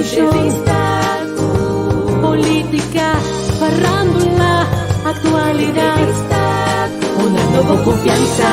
Diskushon, polítika, farándula, aktualidat, Honrando bo konfiansa.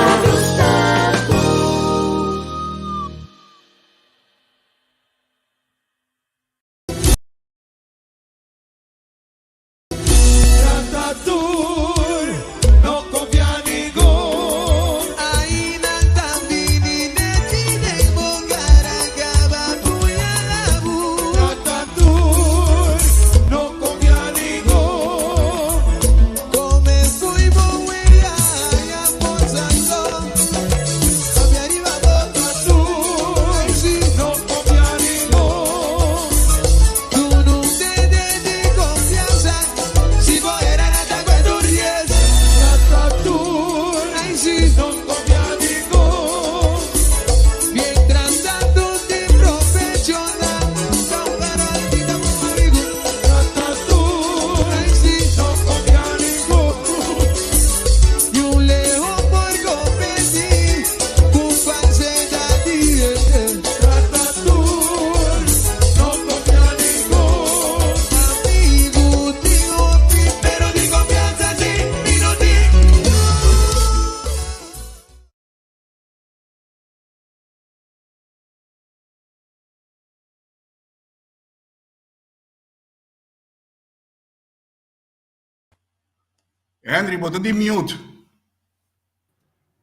Henry, bo ta di mute.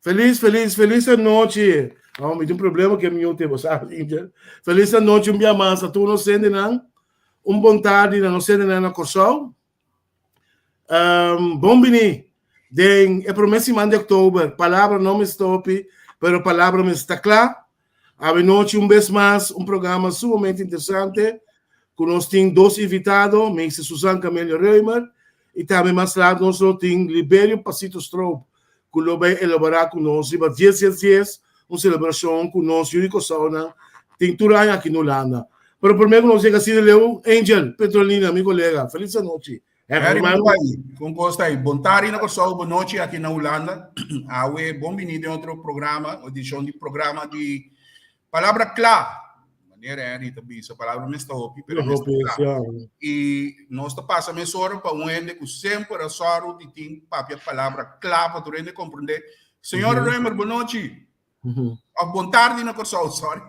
Feliz, feliz, feliz anochi. Oh, mi tin problema ku e mute, bo sa, Angel. Feliz anochi un bia mas a tur nos hendenan. Un bon tardi na nos hendenan na Kòrsou. Um, bon bini den e promé siman di oktober. Palabra no mester hopi, pero palabra mester ta kla. Awenochi un bes mas un programa sumamente interesante ku nos tin dos invitado, Meester Susan Camelia Römer i tambe mas lat nos lo tin Liberio Pasito Stroop ku lo bai elaborá ku nos riba dies dies dies, un selebrashon ku nos yu di Kòrsounan tin tur aña aki na Hulanda. Pero promé ku nos yega asina leu, Angel Petrolina, mi kolega, felis anochi. Harry, bon bai. Kon kos ta ei? Bon tardi na Kòrsou, bon nochi aki na Hulanda. Awe bon bini den otro programa, edishon di programa di Palabra Kla. Manera Henry ta bisa, palabra mes ta hopi, pero mes ta kla. I nos ta pasa mesora pa un hende ku semper a sòru di tin papia palabra kla pa tur hende komprendé. Señor Römer, bon nochi. Of bon tardi na Kòrsou, sorry.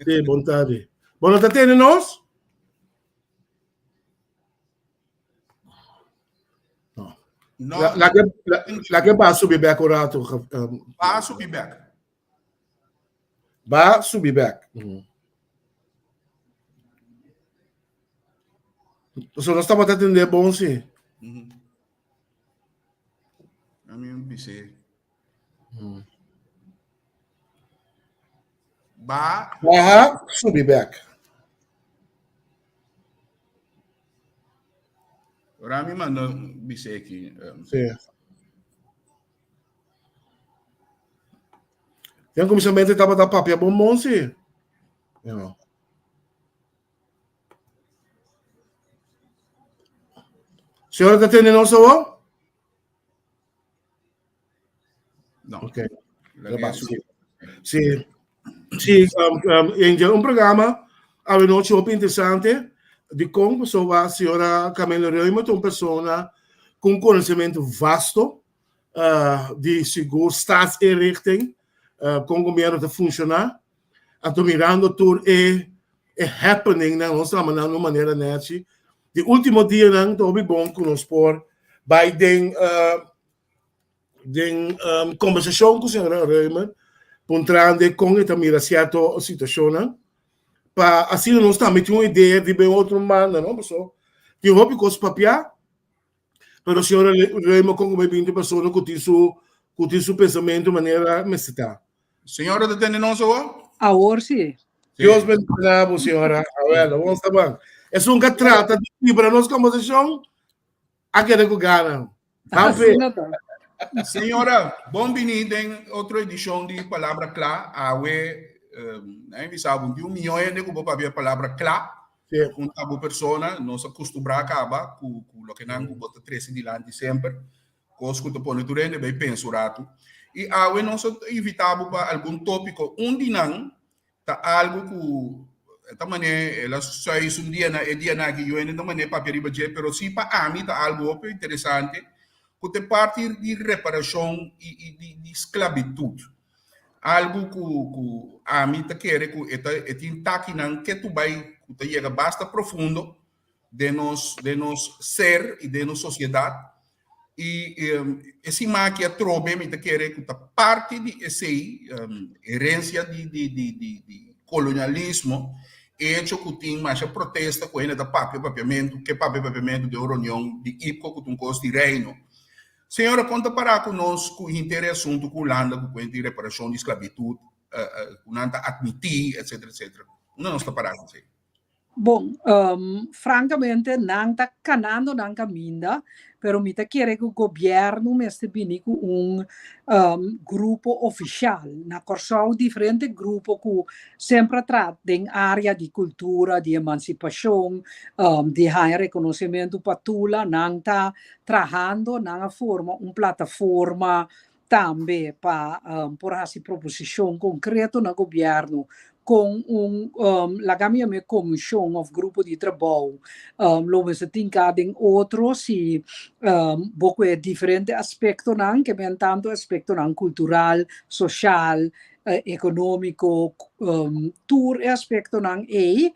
Sí, bon tardi. Bo no ta tende nos? No. No. La, la que, la, la que ba subi bek un rato. Um, Ba subi bek. Ba subi bek. Mm -hmm. So nos tabata tende bon si. Mm -hmm. Ami un bise. Mm. Ba. Baha, subi bek. Ora mi manda bise aki. Um. Sí. Den kuminsamentu tabata papia bon bon si. Ja. Señora ta tende nos awor? No. Ok. Sí. Sí, um, um, Angel, un programa avenochi hopi interesante di con pasobra señora Camila Reumer ta un persona con un conocimiento vasto uh, di sigur staatsinrichting, uh, con gobierno ta funciona. Anto mirando tur e e happeningnan, nos ta nan un manera nechi. Di último dianan ta hopi bon ku nos por bai den uh, den um, conversacion cu señora Reumer, puntrando con e ta mira cierto situacionnan, pa asina nos tambe tin un idea di ben otro banda, no? Paso, tin hopi cos papia, pero señora Reumer con cu binti persona cu tin su cu tin su pensamento manera mester ta. Señora ta tende nos awor? Awor sí. Dios bendiga bo, señora. Awel, awor está ban. Es un que trata de fibra nos conversación, a keda ku gana. Asina ta. Señora, bon bini den otro edishon di Palabra Kla. Awe, eh, bisa bo, di un mion hende ku bo papia Palabra Kla. Sí. Un ta bo persona, nos a kustumbrá kaba ku, ku loke nan ku bo ta trese dilanti semper. Kos ku ta pone tur hende bai pensa un ratu. I awe nos a invitá bo pa algun tópiko. Un di nan ta algu ku Ta manera el a suis un dia na e dianan aki yo hende ta manera papia riba dje, pero si pa ami ta algu hopi interesante ku ta e parti di reparashon i di sklabitut. Algu ku ku ami ta kere ku e ta e tin takinan ketu bai ku ta yega basta profundo den nos den nos ser i den nos sosiedat. I e siman aki atrobe mi ta kere ku ta parti di esei herensia di di di di di kolonialismo, e hecho ku tin masha protesta ku hende ta papia papiamentu, ke papia papiamentu den un reunion di IPKO ku ta un kos di reino. Señora, kon ta pará ku nos ku henter e asuntu ku Hulanda ku kuenta di reparashon di sklabitut ku nan ta atmití etsetera etsetera? Unda nos ta pará ku esei? Bon, frankamente nan ta kanando nan kaminda, pero mi ta kere ku gobièrnu mester bini ku un grupo ofishal. Na Kòrsou diferente grupo ku semper a traha den área di kultura, di emansipashon, di haña rekonosementu pa Tula, nan ta trahando, nan a forma un plataforma tambe pa por hasi proposishon konkreto na gobièrnu kon un laga mi yam'é komishon òf grupo di trabou lo mester tinká den otro si bo ku e diferente aspektonan ke men tantu aspektonan kultural, soshal, ekonómiko, tur e aspektonan ei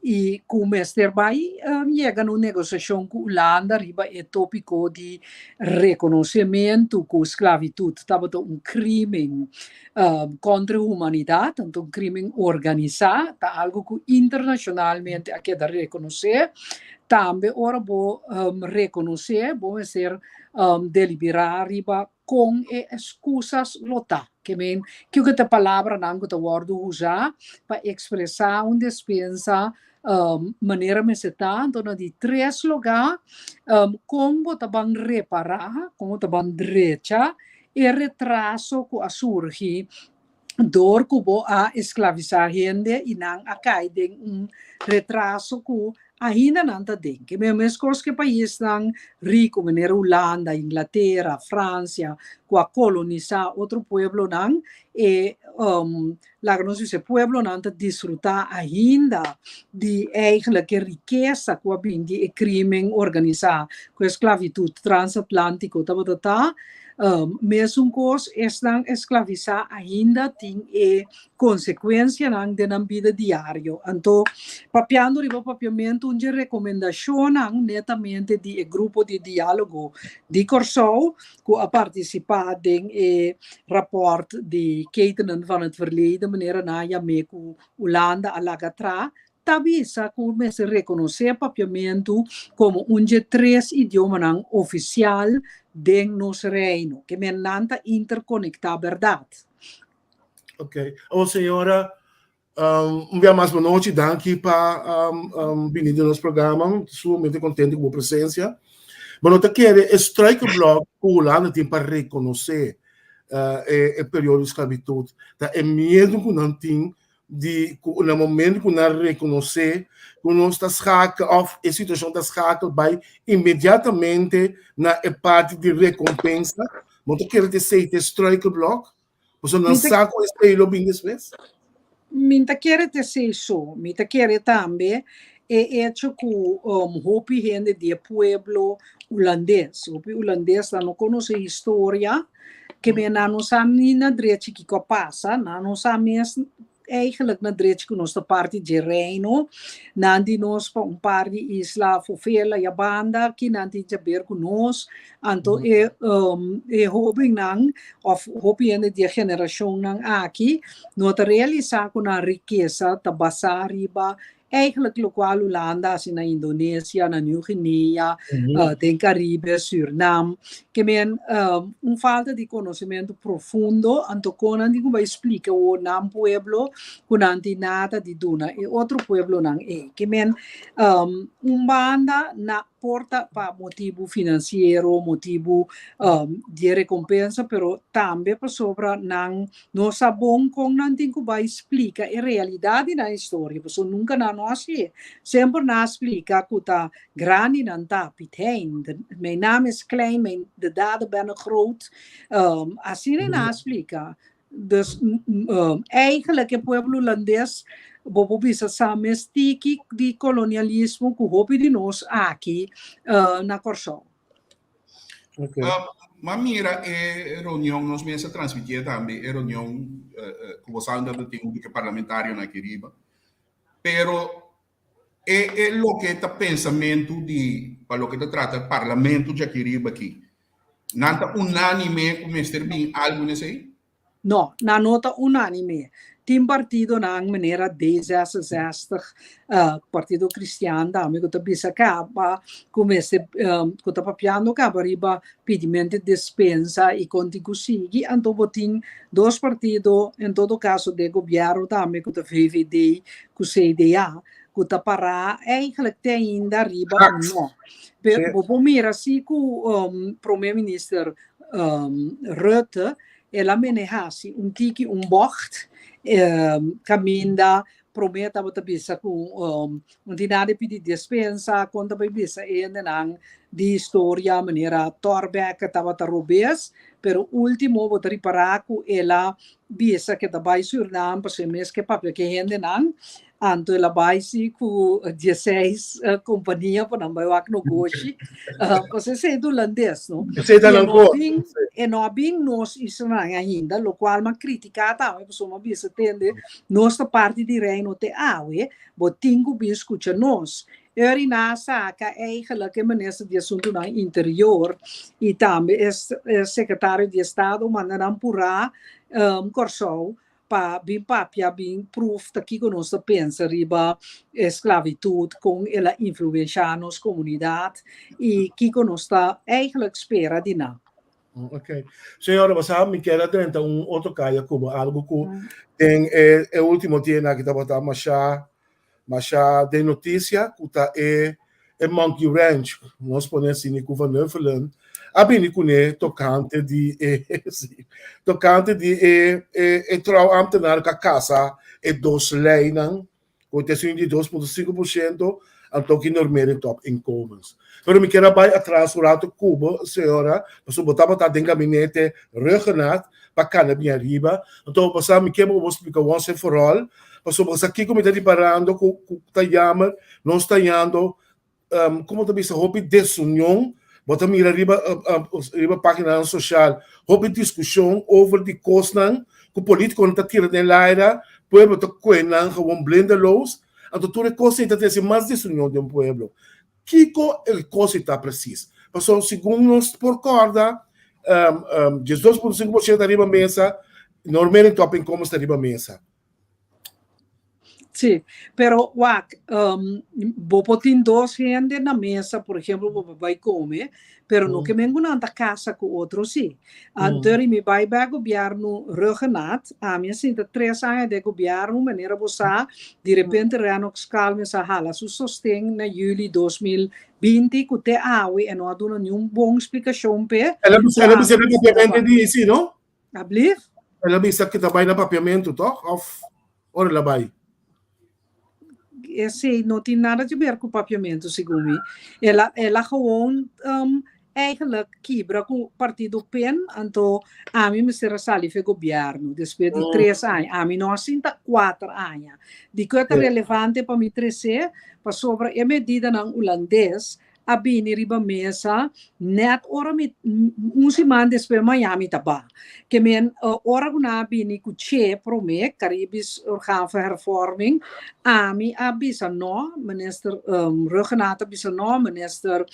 i ku mester bai yega na un negosiashon ku Hulanda riba e tópiko di rekonosementu ku sklabitut tabata un krímen kontra humanidat, anto un krímen organisá, ta algu ku internashonalmente a keda rekonosé. Tambe ora bo rekonosé bo mester deliberá riba kon e eskusas lo ta. Ke men, kiko ta palabranan ku ta wòrdu usá pa ekspresá un despensa manera mester ta? Anto na di tres lugá, kon bo ta ban repará, kon bo ta ban drecha e retraso ku a surgi dor ku bo a esklavisá hende i nan a kai den un retraso ku ainda nan ta den. Ke men meskos ku e paisnan riku manera Hulanda, Inglatera, Fransia ku a kolonisá otro pueblonan, e laga nos bisa e pueblonan ta disfrutá ainda di eigenlijk e rikesa ku a bin di e krimen organisá ku e sklabitut transatlantiko tabata ta. Mesun kos, esnan esklavisá ainda tin e konsekuensianan den nan bida diario. Anto, papiando riba papiamentu, un dje rekomendashonnan netamente di e grupo di diálogo di Kòrsou ku a partisipá den e rapòrt di Ketenen van het Verleden, manera nan a yam'é ku Hulanda a laga tra, ta bisa ku mester rekonosé papiamentu komo un dje tres idiomanan ofisial den nos Reino. Ke men nan ta interkonektá bèrdat. Ok. Awor señora, un bia mas bonochi, danki pa bini den nos programa. Mi ta sumamente kontento ku bo presensia. Bo no ta kere e struikelblok ku Hulanda tin pa rekonosé e periodo di sklabitut ta e miedu ku nan tin di ku na momento ku nan rekonosé ku nos ta schakel òf e situashon ta schakel bai inmediatamente na e parti di rekompensa, bo ta kere ta esei ta e struikelblok? Pasobra nan sa ku esei lo bin despues. Mi ta kere ta esei so. Mi ta kere tambe e echo ku hopi hende di e pueblo hulandes, hopi hulandes nan no konosé historia, Ke men nan no sa ni na drechi kiko a pasa, nan no sa mes eigenlijk na drechi ku nos ta parti dje reino. Nan di nos pa un par di isla fofela ya banda, ki nan tin djaber ku nos. Anto e e hobennan òf hopi hende di e generashonnan aki no ta realisá ku nan rikesa ta basá riba Eigenlijk lokual Hulanda hasi na Indonesia, na Nieuw Guinea, den Caribe, Surinam. Ke men un falta di konosementu profundo, anto kon nan tin ku bai splika awor nan pueblo ku nan tin nada di duna e otro pueblonan ei. Ke men un banda na por ta pa motibu finansiero, motibu di e rekompensa, pero tambe pasobra nan No sa bon kon nan tin ku bai splika e realidat di nan historia, pasobra nunka nan no hasié. Semper nan a splika ku ta grandi nan ta, Piet Hein, de, mijn naam is klein, mijn, de daden bennen groot. Asina nan a splika. Dus eigenlijk e pueblo hulandes Bo por bisa sa mes tiki di kolonialismo ku hopi di nos aki na Kòrsou. Okay. Ma mira e reunion, nos mes a transmitié tambe e reunion ku bo saben dat tin un dikke parlamentarionan aki riba. Pero e e loke ta pensamentu di pa loke ta trata parlamento djaki riba aki, nan ta unánime ku mester bin algu nesei? No, nan no ta unánime. Tin partidonan manera D66, Partido Cristian tambe ku ta bisa kaba ku mester ku ta papiando kaba riba pidimento di despensa i kon tin ku sigui. Anto bo tin dos partido, en todo kaso den gobièrnu tambe ku ta VVD ku CDA, ku ta pará eigenlijk te ainda riba un no. Pero bo por mira si ku Prome Minister Rutte El a menehá si un tiki un bògt kaminda promé tabata bisa ku un tin nada di pidi despensa, kon ta bai bisa e hendenan di historia manera Thorbecke tabata robes, pero último bo ta ripará ku el a bisa ke ta bai Sürnam pasobra e mes ke papia ku e hendenan. Anto el a bai si ku dieseis kompania pa nan bai wak nogoshi. Pasobra esei ta hulandes, no? Esei ta I e nan no kos. bin, e no a bin nos islanan ainda, lokual m'a kritiká tambe pasobra m'a bisa tende, nos ta parti di Reino te awe, bo tin ku bin skucha nos. Eri nan a saka eigenlijk e minister di Asuntunan Interior i tambe e sekretario di Estado manda nan purá Kòrsou pa bin papia, bin proof ta kiko nos ta pensa riba esclavitud, con el a influencia nos comunidad y kiko nos ta eigenlijk spera di nan. Ok. Señora, bo sa mi kier a drenta un otro kaya ku bo, algo ku den e e ultimo tiennan aki tabata masha masha den notisia ku ta e e Monkey Wrench, nos pone asina ku Van Huffelen a bini kuné tokante di e si tokante di e e e trouwambtenaar ku a kasa e dos leinan ku ta esun di 2,5% anto ki normering topinkomens. Pero mi kier a bai atras un rato ku bo señora pasobra bo tabata den gabinete Rhuggenaath pa kana bin ariba anto bo sa mi kier bo splika once and for all Pasobra sa kiko mi ta riparando ku ku ta yamer nos ta yando komo ta bisa hopi desunion bo ta mira riba riba paginanan sosial hopi diskushon over di kosnan ku politikonan ta tira den laira pueblo ta kohe nan gewoon blindeloos anto tur e kos ei ta trese mas desunion den pueblo kiko e kos ei ta presis pasobra segun nos por kòrda 12.5% ta riba mesa normalmente topinkomens ta riba mesa. Sí, pero wak, bo por tin dos hende na mesa, por ejemplo, bo por bai come, pero no ke men ku nan ta casa ku otro sí. Anto mi bai bai gobierno Rhuggenaath, ami a sinta tres aña den gobierno, manera bo sa, di repente Rennox Calmes a hala su sosten na juli 2020, ku te awe e no a duna niun bon splikashon p'e. El a bisa, el a bisa papiamento di sí, no? Ablief? El a bisa ku ta bai na papiamentu, tòg? Òf ora el a bai? Esei no tin nada di ber ku papiamentu, segun mi. El a, el a gewoon eigenlijk kibra ku partido pen, anto ami mester a sali for gobièrnu despues di tres aña. Ami no a sinta kuater aña. Dikon ta relevante pa mi tres'é? Pasobra e medidanan hulandes a bini riba mesa net ora mi un siman despues maña mi ta ba. Ke men ora ku nan a bini ku Che prome, Caribisch Orgaan voor Hervorming, ami a bisa no, minister Rhuggenaath a bisa no, minister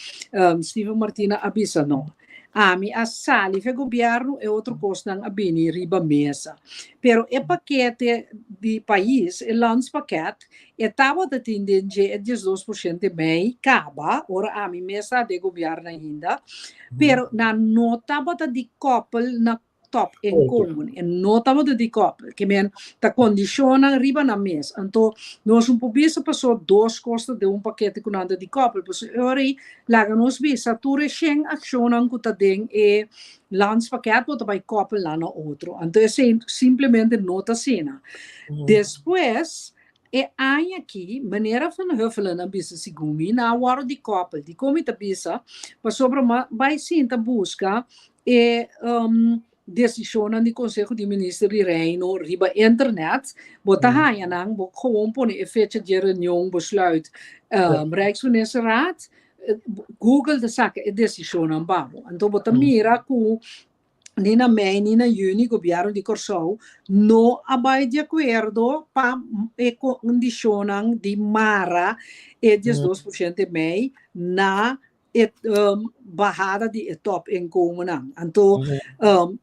Steven Martina a bisa no. Ami a sali fe gobierno e otro kosnan a bini riba mesa. Pero e pakete di pais, e landspakket, E tabata tin den dje e 12% mei kaba, ora ami mes ta den gobierno ainda, pero nan no tabata di koppel na top inkomen. E no tabata di koppel. Ke men ta kondishonnan riba nan mes. Anto nos no por bisa paso dos kos ta den un pakete ku nan ta di koppel. Pasobra e ora ei laga nos bisa tur e shen akshonnan ku ta den e landspakket bo ta bai koppel nan na otro. Anto esei simplemente no ta asina. Despues E aña aki, manera Van Huffelen a bisa segun mi, nan a wòrdu di kòpel. Dikon mi ta bisa? Pasobra mi a bai sinta buska e desishonnan di Konseho di Minister di Reino riba internet, bo ta haña nan, bo gewoon pone e fecha dje reunion, besluit Rijksministerraad, Google ta saka e desishonnan pa bo. Anto bo ta mira ku ni na mei ni na yüni gobièrnu di Kòrsou no a bai di akuerdo pa e kondishonnan di mara e 12% di mei na e bahada di e topinkomennan. Anto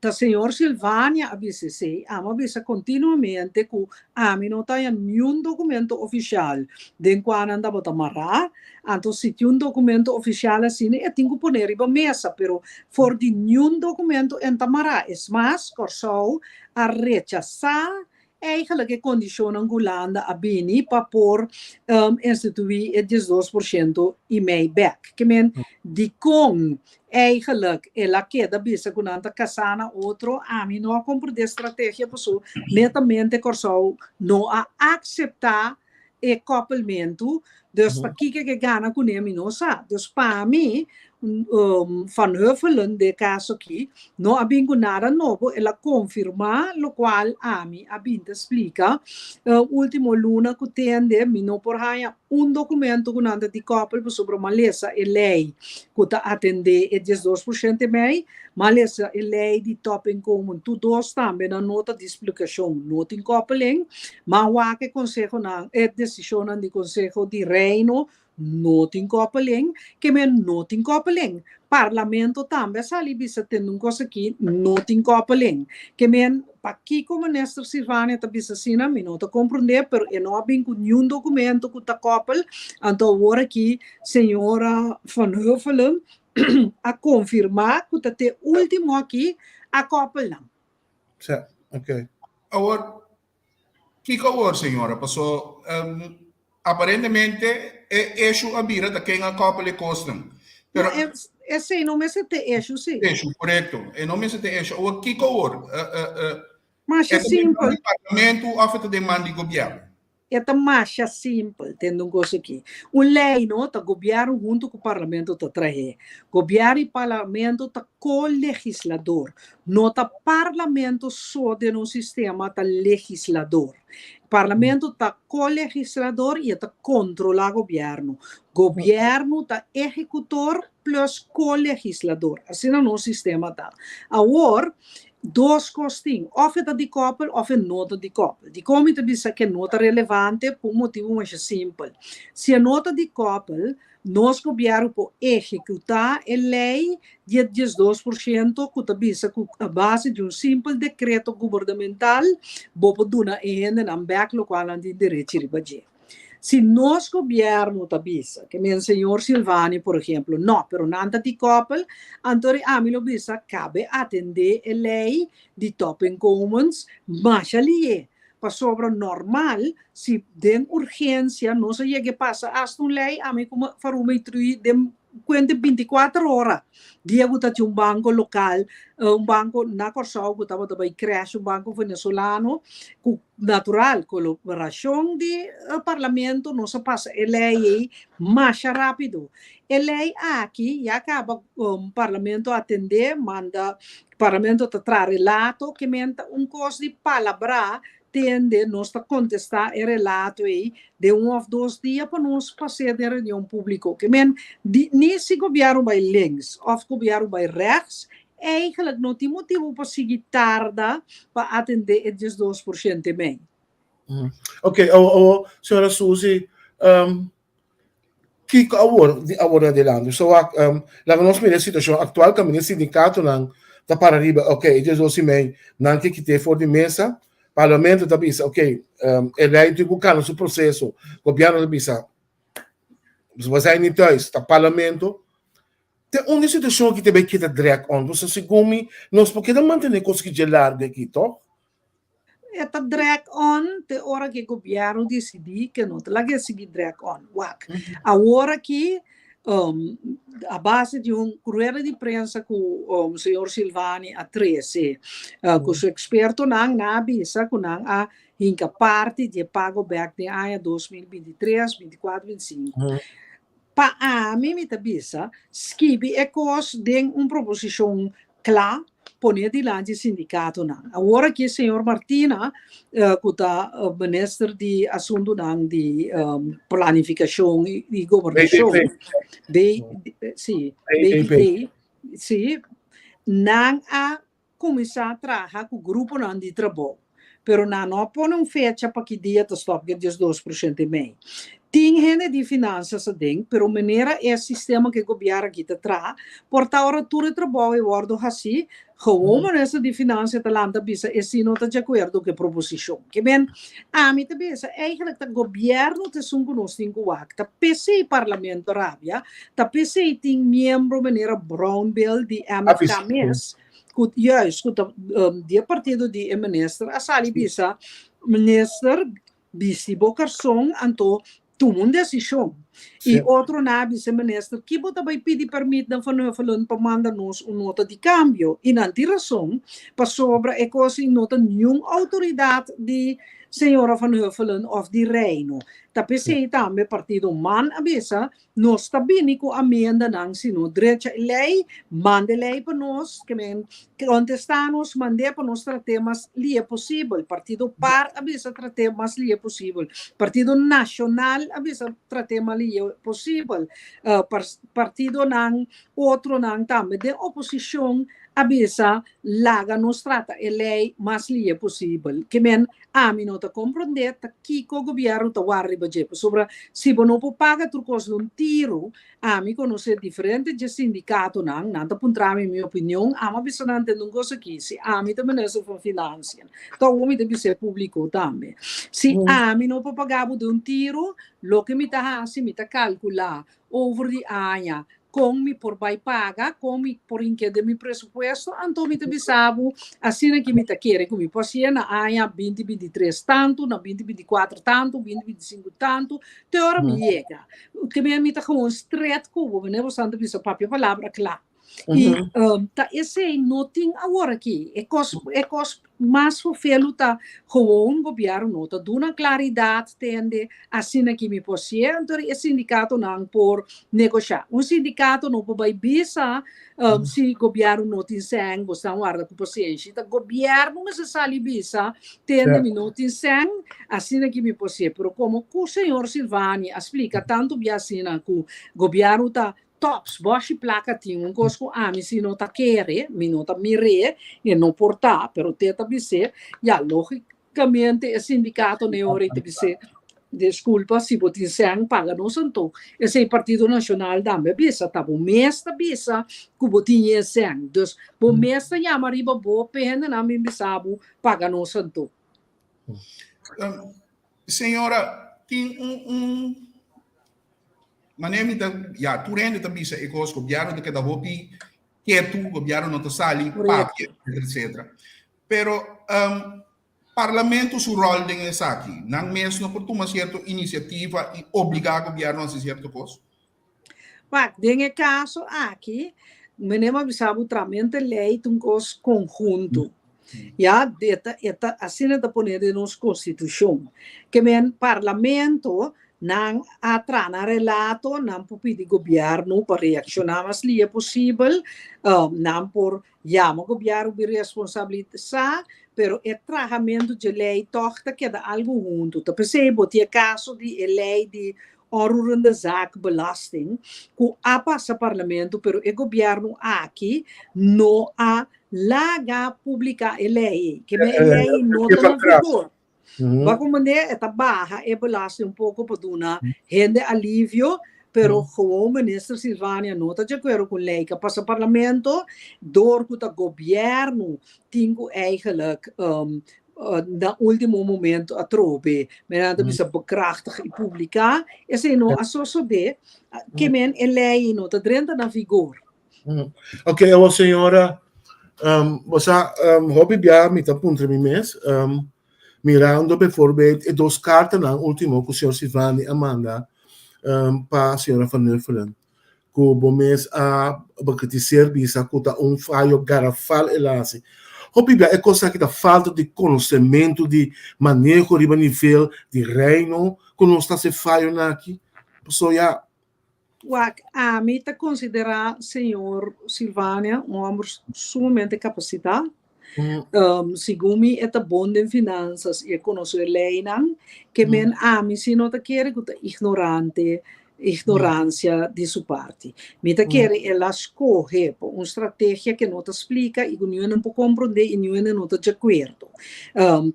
ta señor Silvania a bisa esei, amo a bisa kontinuamente ku ami no ta haña niun dokumento ofishal den kua nan tabata mará, anto si tin un dokumento ofishal asina e tin ku pone riba mesa, pero for di niun dokumento en ta mará. Es mas, Kòrsou a rechasá Eigenlijk e kondishonnan ku Hulanda a bini pa por instituí e 12% i mei bèk. Ke men dikon eigenlijk el a keda bisa ku nan ta kasá na otro, ami no a komprendé strategia paso netamente Kòrsou no a akseptá e koppelmentu, dus pa kiko ke gana kuné mi no sa. Dus pa mi Van Huffelen den e kaso aki no a bin ku nada nobo, el a konfirmá lokual ami a bin ta splika último luna ku tende mi no por haña un dokumento ku nan ta dikoppel pasobra mi a lesa e lei ku ta atendé e 12% mei, mi a lesa e lei di topinkomen tur dos tambe nan no ta di splikashon no tin koppeling, mi a wak e konsehonan e desishonnan di konseho di reino No tin koppeling, ke men no tin koppeling. Parlamento tambe a sali bisa tende un kos aki, no tin koppeling. Ke men, pakiko Minister Silvania ta bisa asina, mi no ta komprende, pero e no a bin ku niun dokumento ku ta koppel. Anto awor aki señora Van Huffelen a konfirma ku ta te ultimo aki a koppel nan. Sa, ok. Awor, Kiko awor, señora? Paso aparentemente e issue a bira ta ken a koppel e kosnan. Pero no, esei no mester ta e issue, sí. Issue, korekto. E no mester ta e issue. Awor, kiko awor? Masha simpel. E ta den man di parlamento òf e ta den man di gobièrnu? E ta masha simpel, tende un kos aki. Un lei no ta gobièrnu huntu ku parlamento ta trah'é. Gobièrnu i parlamento ta ko-legislador. No ta parlamento so den un sistema ta legislador. Parlamento ta ko-legislador i e ta kontrolá gobièrnu. Gobièrnu ta ehekutor plus ko-legislador. Asina nos sistema ta. Awor, Dos kos tin, òf e ta di kòpel òf e no ta di kòpel. Dikon mi ta bisa ku e no ta relevante? Pa un motibu masha simpel. Si e no ta di kòpel, nos gobièrnu por ehekutá e lei di e 12% ku ta bisa ku a base di un simpel dekreto gubernamental bo por duna e hendenan bèk lokual nan tin derechi riba dje. Si nos gobierno ta bisa, ke men señor Silvani por ejemplo, no, pero nan ta di koppel, anto ri ami lo bisa kabe atende e ley di topinkomens masha lihe. Pasobra normal, si den urgencia nos a yega e pasa hasta un ley, ami ku Faruma i Trui den kuente 24 ora dia ku ta tin un banko lokal, un banko na Kòrsou ku tabata bai crash, un banko venezolano ku natural kolaborashon di parlamento nos a pasa e lei ei masha rápido. E lei aki ya kaba parlamento a atendé, manda parlamento ta traha relato ke men ta un kos di palabrá Tende, nos ta kontestá e relato ei den un òf dos dia pa nos pas'é den reunion públiko. Ke men di, ni si gobièrnu bai links òf gobièrnu bai rèks, eigentlik no tin motibu pa sigui tarda pa atendé e 12% mei. Oké, awor, señora Suzy, Kiko awor di awor en adelante? So wak, laga nos mira e situashon aktual kaminda e sindikatonan ta para riba, ok, e 12 i mei nan ke kit'é for di mesa, parlamento ta bisa, ok, e lei tin ku kana su proseso, gobièrnu ta bisa, we zijn niet thuis, ta parlamento. Te unda e situashon aki ta bai keda drag on? Pasobra segun mi nos por keda mantené kos ki dje largu aki, tòg? E ta drag on te ora ku e gobièrnu disidí ke no ta laga e sigui drag on. Wak, awor aki a base di un rueda di prensa ku señor Silvani a trese ku su ekspertonan, nan a bisa ku nan a hinka parti di e pago bèk den aña 2023, 24, 25. Pa ami mi ta bisa skibi e kos den un proposishon kla. pone dilanti sindikatonan. Awor aki señor Martina, ku ta minister di asuntunan di planifikashon i gobernashon, B, si, BBD, si, nan a kuminsá traha ku gruponan di trabou, pero nan no a pone un fecha pa ki dia ta stòp ku e 12% i mei. Tin hende di finansas aden, pero manera e sistema ku e gobièrnu aki ta traha, por ta ora tur e trabou e wòrdu hasí, gewoon minister di finansia ta lanta bisa e si no ta di akuerdo ku e proposishon. Ke men, ami ta bisa eigentlik ta gobièrnu ta esun ku nos tin ku wak. Ta p'esei parlamento rabia, ta p'esei tin miembro manera Brownbill di MFK mes, ku juist ku ta di e partido di e minister a sali bisa, Minister, bisti bo karson anto tuma un desishon. I otronan a bisa e minister, ki bo ta bai pidi permit na Van Huffelen pa manda nos un nota di kambio? I nan tin rason, pasobra e kos ei no ta niun outoridat di señora Van Huffelen òf di Reino. Ta p'esei tambe partido man a bisa, Nos ta bini ku amiendanan si no drecha e lei, manda e lei pa nos, ke men kontestá nos, mand'é pa nos trat'é mas lie posibel. Partido par a bisa trat'é mas lie posibel. Partido Nashonal a bisa trat'é mas lie posibel. Partidonan otronan tambe den oposishon a bisa laga nos trata e lei mas lie posibel. Ke men Ami no ta komprondé ta kiko gobièrnu ta wak riba dje, pasobra si bo no por paga tur kos di un tiru, ami konosé diferente dje sindikatonan, nan ta puntra mi mi opinion, ami a bisa nan tende un kos aki, si ami ta minister van Financiën, ta awor mi ta bis'é públiko tambe, si ami no por paga bo di un tiru, loke mi ta hasi, mi ta kalkulá over di aña Kon mi por bai paga, kon mi por hink'é den mi presupuesto, anto mi ta bisa bo asina ki mi ta kere ku mi por hasié na aña 2023 tantu, na 2024 tantu, 2025 tantu, te ora mi yega. Ke mi mi ta gewoon stret ku bo, manera bo san ta bisa papia palabra kla. I ta esei no tin awor aki. E kos e kos mas fofelu ta gewoon gobièrnu no ta duna klaridat tende asina ki mi por sié, anto e sindikatonan por negoshá. Un sindikato no por bai bisa si gobièrnu no tin sèn, bo stan warda ku pasenshi. Ta gobièrnu mester sali bisa tende mi no tin sèn, asina ki mi por sié. Pero komo ku señor Silvani a splika tantu bia asina ku gobièrnu ta Tops, boshi plaka tin un kos ku ami si no ta kere, mi no ta mir'é, e no por ta, pero te ta bis'é, ya, lógikamente e sindikato n'e ora ei ta bis'é, deskulpa, si bo tin sèn, paga nos anto. Esei Partido Nashonal tambe a bisa, ta bo mes ta bisa ku bo tin e sèn. Dus, bo mes ta yama riba bo p'e hendenan bin bisa bo, paga nos anto. Señora, tin un. Manera mi ta, ya, tur hende ta bisa e kos, gobièrnu ta keda hopi ketu, gobièrnu no ta sali papia, etcetera, etcetera. Pero um, parlamento su ròl den esaki, nan mes no por tuma sierto inisiativa i obligá gobièrnu hasi sierto kos? Wak, den e kaso aki, meneer a bisa bo tramente lei ta un kos konhunto. Ya, e ta, e ta, asina ta pone den nos konstitushon. Ke men parlamento Nan a traha nan relato, nan por pidi gobièrnu pa reakshoná mas lia posibel, nan por yama gobièrnu bin responsabilisá, pero e trahamentu dje lei tòg ta keda algu huntu. Ta p'esei bo tin e kaso di e lei di onroerende zaak belasting ku a pasa parlamento, pero e gobièrnu aki no a laga publiká e lei ei. Ke men e lei ei no ta na vigor. Bo a comprende? E ta baha e belasting un poco pa duna hende alivio, pero gewoon minister Silvania no ta de acuerdo cu ley cu a pasa parlamento, door cu ta gobierno tin cu eigenlijk na ultimo momento atrobe, men nan ta bisa bekrachtig y publica, esey no a sosode, ke men e ley no ta drenta na vigor. Ok, awor señora, um, bo sa, um, hopi bia mi ta puntra mi mes, um, mirando bijvoorbeeld e dos kartanan último ku señor Silvani a manda um, pa señora Van Huffelen, ku bo mes a bekritiseer bisa ku ta un fayo garafal el a hasi. Hopi bia e kos aki ta falta di konosementu di maneho riba nivel di reino ku nos ta hasi fayonan aki. Pasobra ya. Wak, ami ta konsiderá señor Silvania un hòmber sumamente kapasitá. Segun mi e ta bon den finansas i e konosé leinan, ke men ami si no ta kere ku ta ignorante, ignoransia di su parti. Mi ta kere el a skohe pa un strategia ke no ta splika i ku niun hende no por komprondé i niun hende no ta djakuerdo.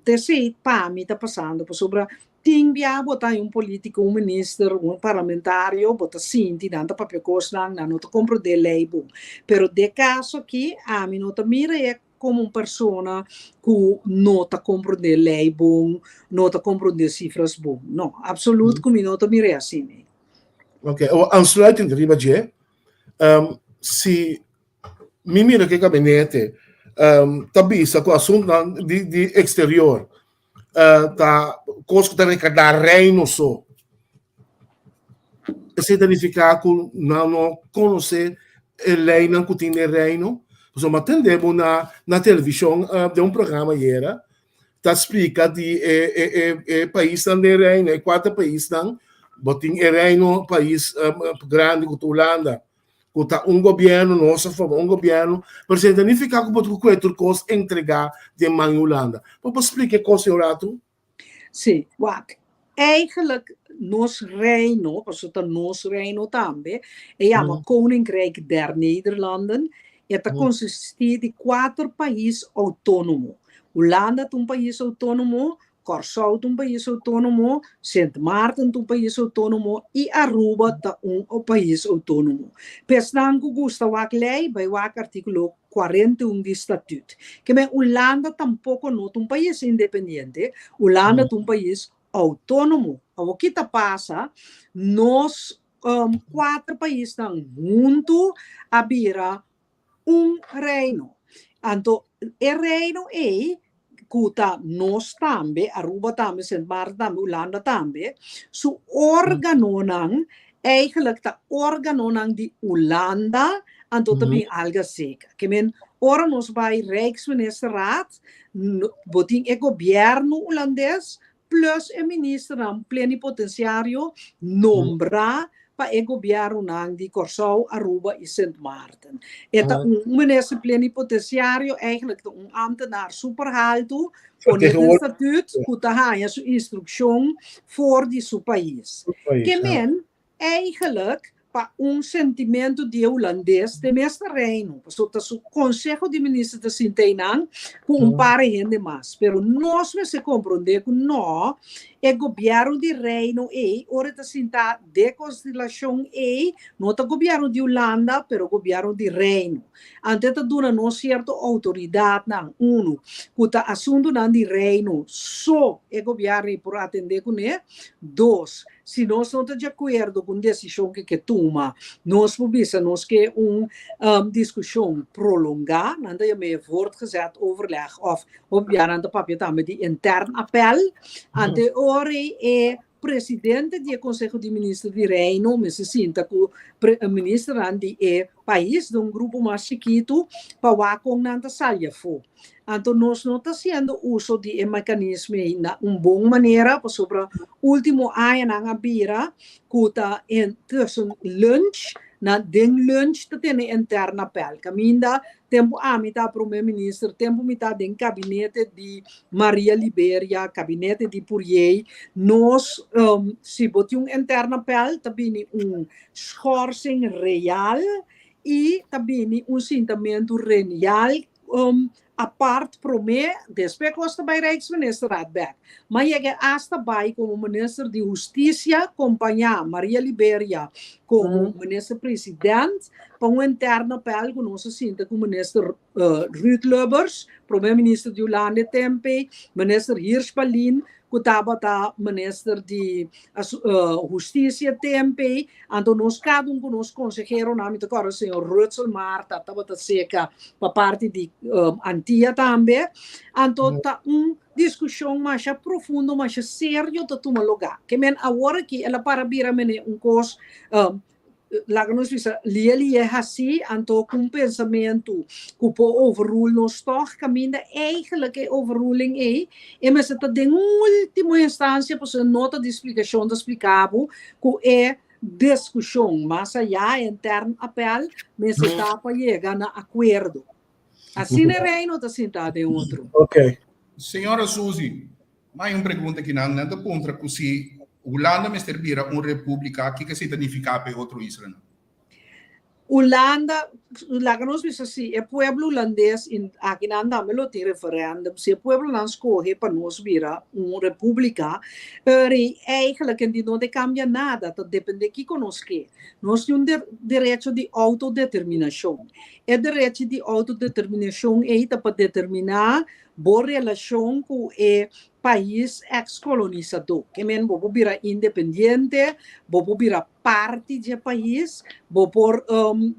T'esei pa mi ta pasando pasobra Tin bia bo ta un politico, un minister, un parlamentario, bo ta sinti nan ta papia cosnan, nan no ta comprende ley bon. Pero de caso aki, ami no ta mira e como un persona cu no ta comprende ley bon, no ta comprende cifras bon. No, absoluut cu mi no ta mira e asina. Ok, aansluitend riba dje, si mi mira cu e gabinete ta bisa cu asuntonan di exterior ta kos ku ta rekadá Reino so. Esei ta nifiká ku nan no konosé e leinan ku tin den Reino? Pasobra mi a tende bo na na televishon den un programa ayera ta splika di e e e e paisnan den Reino, e kuater paisnan, bo tin e Reino pais grandi ku ta Hulanda, ku ta un gobièrnu, nos a forma un gobièrnu, pero esei ta nifiká ku bo ta ku kue tur kos entregá den man di Hulanda. Bo por splika e kos ei un ratu? Sí, wak, eigenlijk nos reino, pasobra ta nos reino tambe, e yama Koninkrijk der Nederlanden, e ta konsistí di kuater pais outónomo. Hulanda ta un pais outónomo, Kòrsou ta un pais outónomo, Sint Maarten ta un pais outónomo i Aruba ta un pais outónomo. Pa esnan ku gusta wak lei, bai wak artíkulo 41 di Statüt. Ke men Hulanda tampoko no ta un pais independiente, Hulanda ta un pais outónomo. Awor ki ta pasa? Nos kuater paisnan huntu a bira un reino. Anto e reino ei, ku ta nos tambe, Aruba tambe, Sint Maarten tambe, Hulanda tambe, su órganonan eigenlijk ta órganonan di Hulanda, anto ta bin alga seka. Ke men ora nos bai Rijksministerraad, bo tin e gobièrnu hulandes plus e ministernan plenipotenciario nombrá pa e gobièrnunan di Kòrsou, Aruba i Sint Maarten. E ta un minister plenipotenciario, eigenlijk ta un ambtenaar super haltu, pone den statuut ku ta haña su instrukshon for di su pais. Ke men, Eigenlijk pa un sentimentu di e hulandes den mes terreino, pasobra ta su Conseho di Minister ta sinta einan ku un par e hende mas. Pero nos mester komprondé ku no, e gobièrnu di Reino ei ora e ta sinta den konstelashon ei, no ta gobièrnu di Hulanda, pero gobièrnu di Reino. Anto e ta duna nos sierto outoridatnan, unu, ku ta asuntunan di Reino so e gobièrnu ei por atendé kuné, dos, Si nos no ta di akuerdo ku un desishon ku ke tuma, nos por bisa nos ke un diskushon prolongá, nan ta yam'é voortgezet overleg òf hopi bia nan ta papia tambe di intern appèl. Ante e ora ei e presidente di e Konseho di Minister di Reino mester sinta ku ministernan di e pais den un grupo mas chikitu pa wak kon nan ta sali afó. Anto nos no ta hasiendo uso di e mekanismo ei na un bon manera pasobra último añanan a bira ku ta tussen lunch, na den lunch ta tene intern appel. Kaminda tempu ami ta prome minister, tempu mi ta den kabinete di Maria Liberia, kabinete di Pourier, nos si bo tin un intern appel ta bini un schorsing real i ta bini un sintamentu real apart promé, despues kos ta bai Rijksministerraad bèk. Ma yega asta bai komo minister di Hustisia kompañá Maria Liberia komo minister president pa un interne appel ku nos a sinta ku minister Ruud Lubbers, promé minister di Hulanda e tempu ei, minister Hirsch Ballin ku tabata minister di Hustisia e tempu ei. Anto nos kada un ku nos konseheronan, mi ta kòrda señor Rutsel Martha tabata seka pa parti di Antia tambe. Anto ta un diskushon masha profundo, masha serio ta tuma lugá. Ke men awor aki el a para bira mene un kos, laga nos bisa, lie lie hasí, anto ku un pensamentu ku por overrule nos tòg, kaminda eigenlijk e overruling ei e mester ta den último instansia, pasobra e nota di splikashon ta splika bo ku e. diskushon mas ayá intern apèl mester ta pa yega na akuerdo. Asina e Reino ta sintá den otro. Ok. Señora Suzy, mai un pregunta ki nan nan ta puntra ku si Hulanda mester bira un repúblika, kiko esei ta nifiká pa e otro islanan? Hulanda, laga nos bisa si e pueblo hulandes, i akinan tambe lo tin referendum, si e pueblonan skohe pa nos bira un repúblika, pero eigenlijk di no ta kambia nada, ta depende kiko nos ke. Nos tin un derecho di outodeterminashon. E derecho di outodeterminashon ei ta pa determiná bo relashon ku e pais eks-kolonisadó. Ke men bo por bira independiente, bo por bira parti dje pais, bo por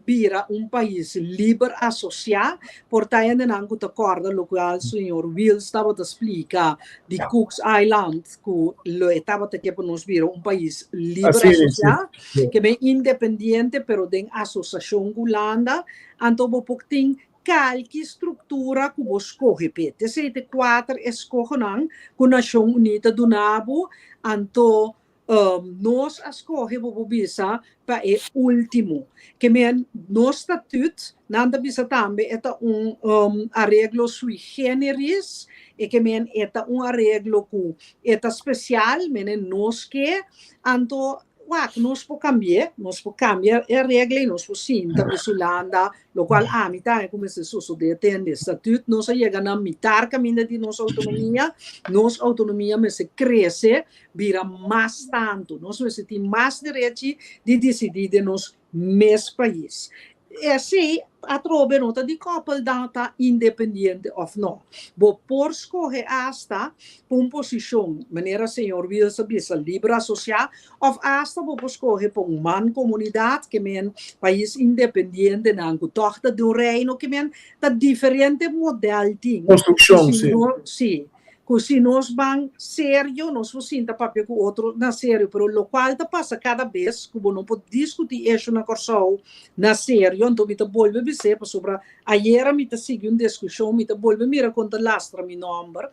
bira un pais liber asosiá. Por ta hendenan ku ta kòrda lokual señor Wiels tabata splika di Cooks Island ku lo e tabata ke pa nos bira un pais liber asosiá, ke ben independiente pero den asosiashon ku Hulanda, anto bo por tin kalki struktura ku bo skohe p'e. T'esei ta e kuater eskohonan ku Nashon Uní ta duna bo, anto Nos a skohe bo por bisa pa e último. Ke men nos statut, nan ta bisa tambe e ta un areglo sui generis, e ke men e ta un areglo ku e ta spesial, mene nos ke, anto wak nos por kambi'é, nos por kambia e regla i nos por sinta ku Hulanda Lokual ami ta haña ku mester sosodé tende statut nos a yega na mitar kaminda di nos outonomia, nos outonomia mester krese bira mas tantu, nos mester tin mas derechi di disidí den nos mes pais. Esei atrobe no ta di kòpel dan ta independiente òf no. Bo por skohe asta pa un posishon, manera señor Wiels a bisa, libre asosiá, Of asta bo por skohe pa un mankomunidat, ke men pais independientenan ku tòg ta den un reino, ke men ta diferente modèl tin. Ku Konstrukshon, si sí. no, sí, ku si nos ban serio, nos por sinta papia ku otro na serio, pero lokual ta pasa kada bes ku bo no por diskutí esho na Kòrsou na serio, anto mi ta bolbe bis'é pasobra ayera mi ta sigui un diskushon, mi ta bolbe mira kon ta lastra mi nòmber.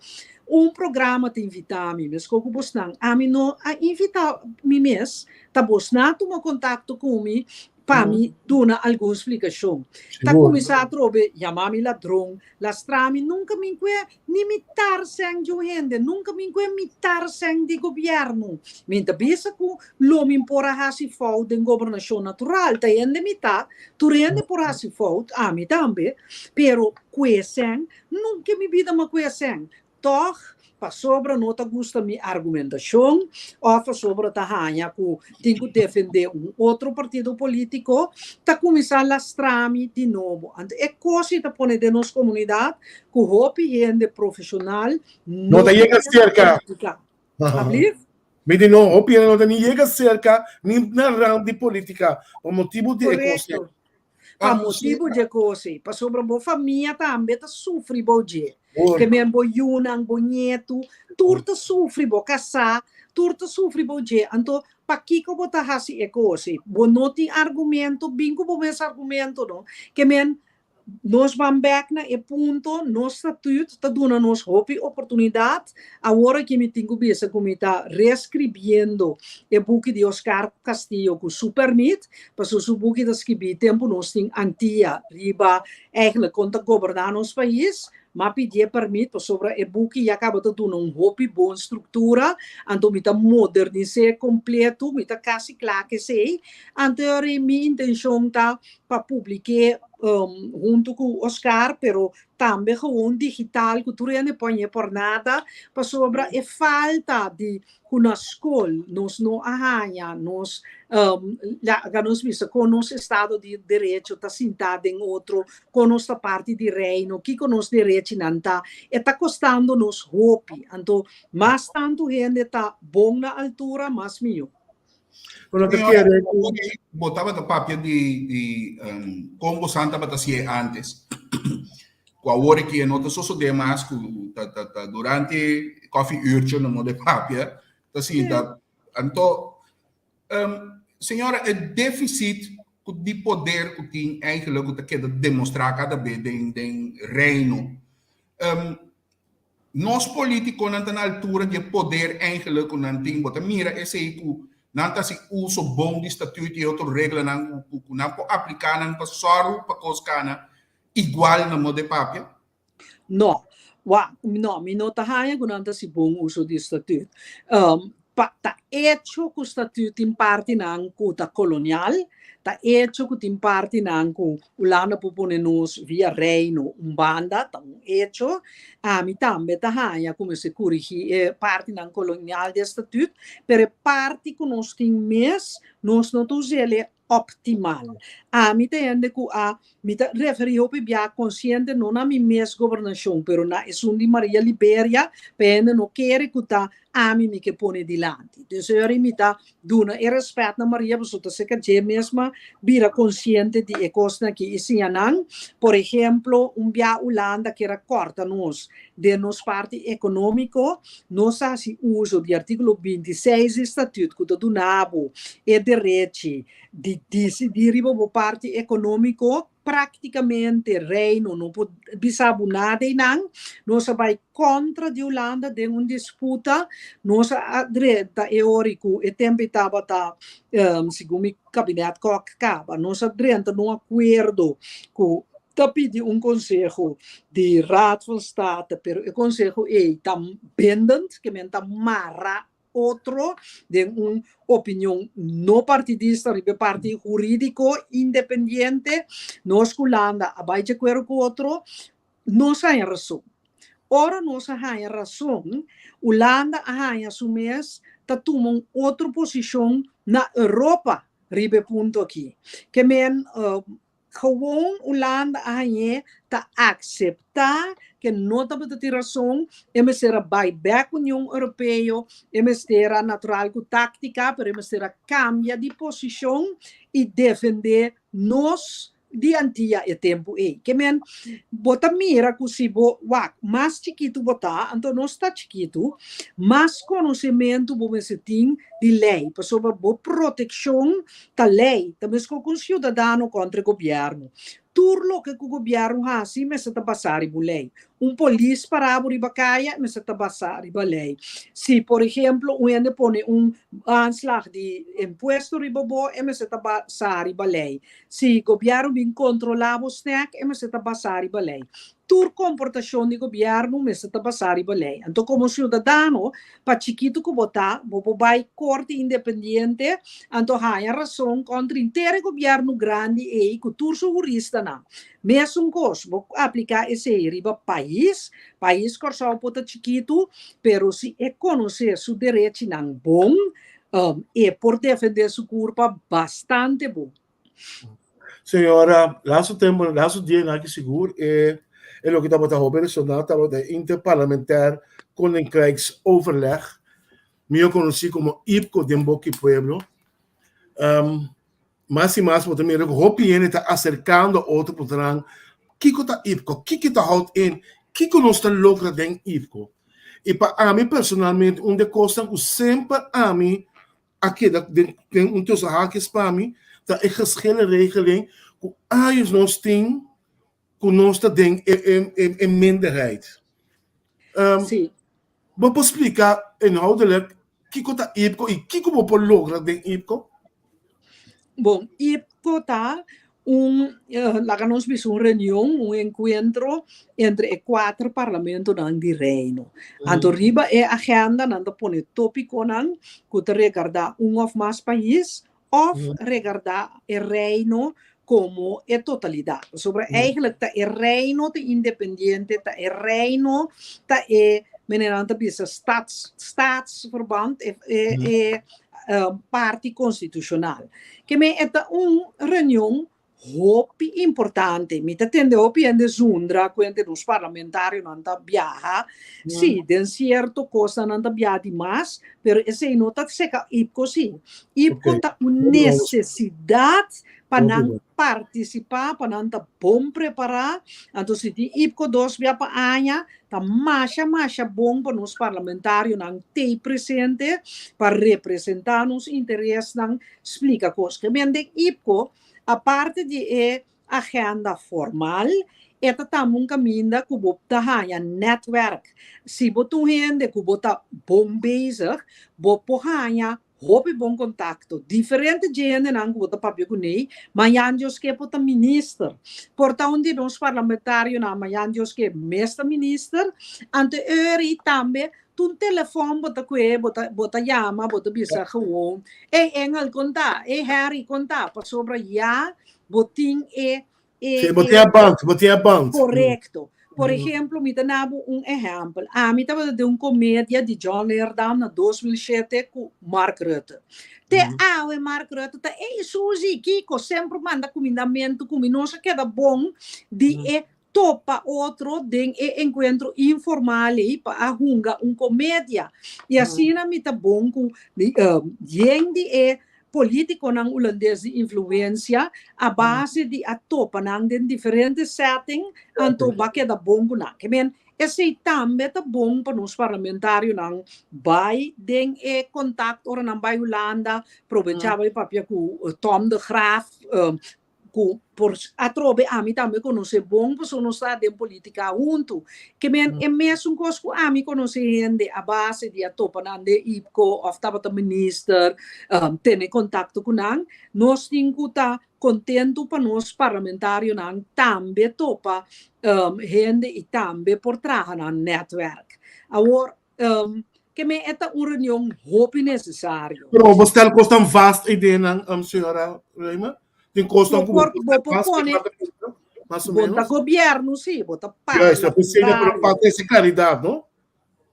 Un programa ta invitá mi, meskos ku bosnan. Ami no a invitá mi mes, ta bosnan a tuma kontakto ku mi pa mi duna algun splikashon. Ta kuminsá atrobe yama mi ladron, lastra mi, nunka mi kue ni mitar sèn di un hende, nunka mi kue mitar sèn di gobièrnu. Mi ta bisa ku lo mi por a hasi fout den gobernashon natural, ta hende mi ta, tur hende por hasi fout, ami tambe, pero kue sèn Nunca mi bida m'a kue sèn. Tòg, pasobra no ta gusta mi argumentashon òf pasobra ta haña ku tin ku defendé un otro partido polítiko, ta kuminsá lastra mi di nobo. Anto e kos ei ta pone den nos komunidat ku hopi hende profeshonal No no ta ta yega drenta serka. polítika. Ablief? Mi di no, hopi hende no ta ni yega serka ni na rand di polítika pa motibu di e kos ei. Korekto. Pa motibu dje kos ei, pasobra bo famia tambe ta sufri bou dje. Ke men bo yunan, bo ñetu, tur ta sufri, bo kasá, tur ta sufri bou dje. Anto, pakiko bo ta hasi e kos ei? Bo no tin argumento, bin ku bo mes argumento no. Ke men Nos ban bek na e punto, nos statuut ta duna nos hopi oportunidat. Awor aki mi tin ku bisa ku mi ta reskribiendo e buki di Oscar Castillo ku su permit, pasobra su buki ta skibí tempu nos tin Antia riba eigenlijk kon ta goberná nos pais. M'a pidié permit pasobra e buki ya kaba ta duna un hopi bon struktura, anto mi ta modernis'é kompletu, mi ta kasi kla ku esei. Anto mi intenshon ta pa publik'é huntu ku Oscar, pero tambe gewoon digital ku tur hende por hañ'é por nada, pasobra e falta di ku na skol nos no a haña nos laga nos bisa kon nos estado di derecho ta sintá den otro, kon nos ta parti di Reino, kiko nos derechinan ta, e ta kostando nos hopi. Anto mas tantu hende ta bon na altura, mas mihó. Pero te kere ku Bo tabata papia di di kon bosan tabata hasié antes. Ku awor aki e no ta sosodé mas ku ta ta ta durante koffie uurtje no mode papia ta sinta. Anto señora e deficit ku di poder ku tin eigenlijk ku ta keda demostrá kada be den den reino. Nos politiconan ta na altura di e poder eigenlijk cu nan tin. Bo ta mira esey cu Nan ta hasi uso bon di statuut i otro reglanan ku nan por apliká nan pa sòru pa kos kana igual na moda e papia? No. Wak, no, mi no ta haña ku nan ta hasi bon uso di statuut. Pa ta echo ku statuut tin partinan ku ta kolonial, ta echo ku tin partinan ku Hulanda por pone nos via Reino un banda, ta un echo. Ami tambe ta haña ku mester kurigí e partinan kolonial di e statuut, pero e parti ku nos tin mes, nos no ta us'el optimal. Ami ta hende ku a, mi ta referí hopi bia konsiente no na mi mes gobernashon, pero na esun di Maria Liberia, pa e hende no kere ku ta ami mi ke pone dilanti. Dus e ora mi ta duna e rèspèt na Maria pasobra ta serka dje mesma bira konsiente di e kosnan aki i siña nan. Por ehemplo, un bia Hulanda kier a kòrta nos den nos parti ekonómiko, nos a hasi uso di artíkulo 26 di Statüt ku ta duna bo e derechi di disidí riba bo parti ekonómiko. Práktikamente Reino no por bisa bo nada einan. Nos a bai kontra di Hulanda den un disputa. Nos a drenta e ora ku e tempu ei tabata, segun mi kabinet Kok kaba, nos a drenta na un akuerdo ku ta pidi un konseho di Raad van State, pero e konseho ei ta bindend, ke men ta mara otro den un opinion no partidista riba e parti hurídiko independiente. Nos ku Hulanda a bai dje akuerdo ku otro, nos a haña rason. Ora nos a haña rason, Hulanda a haña su mes ta tuma un otro posishon na Europa riba e punto aki. Ke men Gewoon Hulanda a hañ'é ta akseptá ke no tabata tin rason, e mester a bai bèk Union Europeo, e mester a natural ku táktika, pero e mester a kambia di posishon i defendé nos di Antia e tempu ei. Ke men, bo ta mira ku si bo wak mas chikitu bo ta, anto nos ta chikitu, mas konosementu bo mester tin di lei, pasobra bo protekshon Ta lei, ta meskos ku un siudadano kontra e gobièrnu. Tur loke ku gobièrnu hasi mester ta basá riba un lei. Un polis pará bo riba kaya mester ta basá riba lei. Si, por ehemplo, un hende pone un aanslag di impuesto riba bo, e mester ta basá riba lei. Si gobièrnu bin kontrolá bo snèk, e mester ta basá riba lei. Tur komportashon di gobièrnu mester ta basá riba lei. Anto komo siudadano, pa chikitu ku bo ta, bo por bai korte independiente, anto haña rason kontra henter e gobièrnu grandi ei ku tur su huristanan. Mesun kos, bo apliká esei riba pais. Pais Kòrsou por ta chikitu, pero si e konosé su derechinan bon, e por defendé su kurpa bastante bon. Señora, laatste tempo, laatste dia na ki sigur e e loke tabata hopi resoná tabata e interparlamentair koninkrijksoverleg, mihó konosí komo IPCO den boki pueblo. Um, mas i mas bo ta mira ku hopi hende ta aserkando otro puntranan kiko ta IPCO, kiko ta houdt in, kiko nos ta logra den IPCO. I pa ami personalmente un di e kosnan ku semper ami a keda den den un tussen haakjes pa mi ta e geschillenregeling ku años nos tin ku nos ta den e e e e minderheid. Um, Sí. Bo por splika inhoudelijk kiko ta IPCO i kiko bo por logra den IPCO? Bon, IPCO ta un, laga nos bisa un reunion, un enkuentro entre e kuater parlamentonan di Reino. Anto riba e agenda nan ta pone tópikonan ku ta regardá un òf mas pais òf regardá e Reino komo e totalidat. Pasobra eigenlijk ta e Reino ta independiente, ta e Reino ta e, manera nan ta bisa, stats, staatsverband, e, e, e parti konstitushonal. Ke men e ta un reunion hopi importante. Mi ta tende hopi hende zundra ku hende nos parlamentarionan ta biaha. Sí, den sierto kosnan nan ta biaha di mas, pero esei no ta seka IPCO sí. IPCO ta un nesesidat pa nan partisipá, pa nan ta bon prepará. Anto si tin IPCO dos bia pa aña, Ta masha masha bon pa nos parlamentarionan tei presente pa representá nos interesnan, splika kos. Ke men den IPCO, aparte di e agenda formal, e ta tambe un kaminda ku bo ta haña nètwèrk. Si bo ta un hende ku bo ta bon bezig, bo por haña. hopi bon kontakto. Diferente dje hendenan ku bo ta papia kuné, mañan Dios ke por ta minister. Por ta un di nos parlamentarionan, mañan Dios ke mes ta minister. Anto eri tambe ta un telefòn bo ta kue, bo ta yama, bo ta bisa gewoon: "Ei Engel, kon ta? Ei Harry, kon ta?" Pasobra ya bo tin e Si, bo tin e band, bo tin e band. Korekto. Por ehèmpel, mi ta duna un ehèmpel. Ami tabata den un komedia di John Leerdam na 2007 ku Mark Rutte. Te awe Mark Rutte ta: "Ei Suzy, kiko?" Semper manda kumindamentu ku mi. Nos keda bon di e topa otro den e enkuentro informal ei pa a hunga un komedia. I asina mi ta bon ku di e polítikonan hulandes di influensia a base di a topa nan den diferente setting, anto b'a keda bon ku nan. Ke men esei tambe ta bon pa nos parlamentarionan bai den e kontakto ora nan bai Hulanda, probechá bai papia ku Tom de Graaf, ku por atrobe ami tambe konosé bon, pasobra nos ta den polítika huntu. Ke men e mesun kos ku ami konosé hende a base di a topa nan den IPKO òf tabata minister, tene kontakto ku nan, nos tin ku ta kontentu pa nos parlamentarionan tambe topa hende i tambe por traha nan netwerk. Awor, ke men e ta un reunion hopi nesesario. Pero bo stel kos tan vast ideanan, señora Römer? Tin kos tan Bo por pone mas o bo ta menos. Gobièrnu, si, bo ta Juist, dat is pero parlamentario. Falta esa klaridat, no?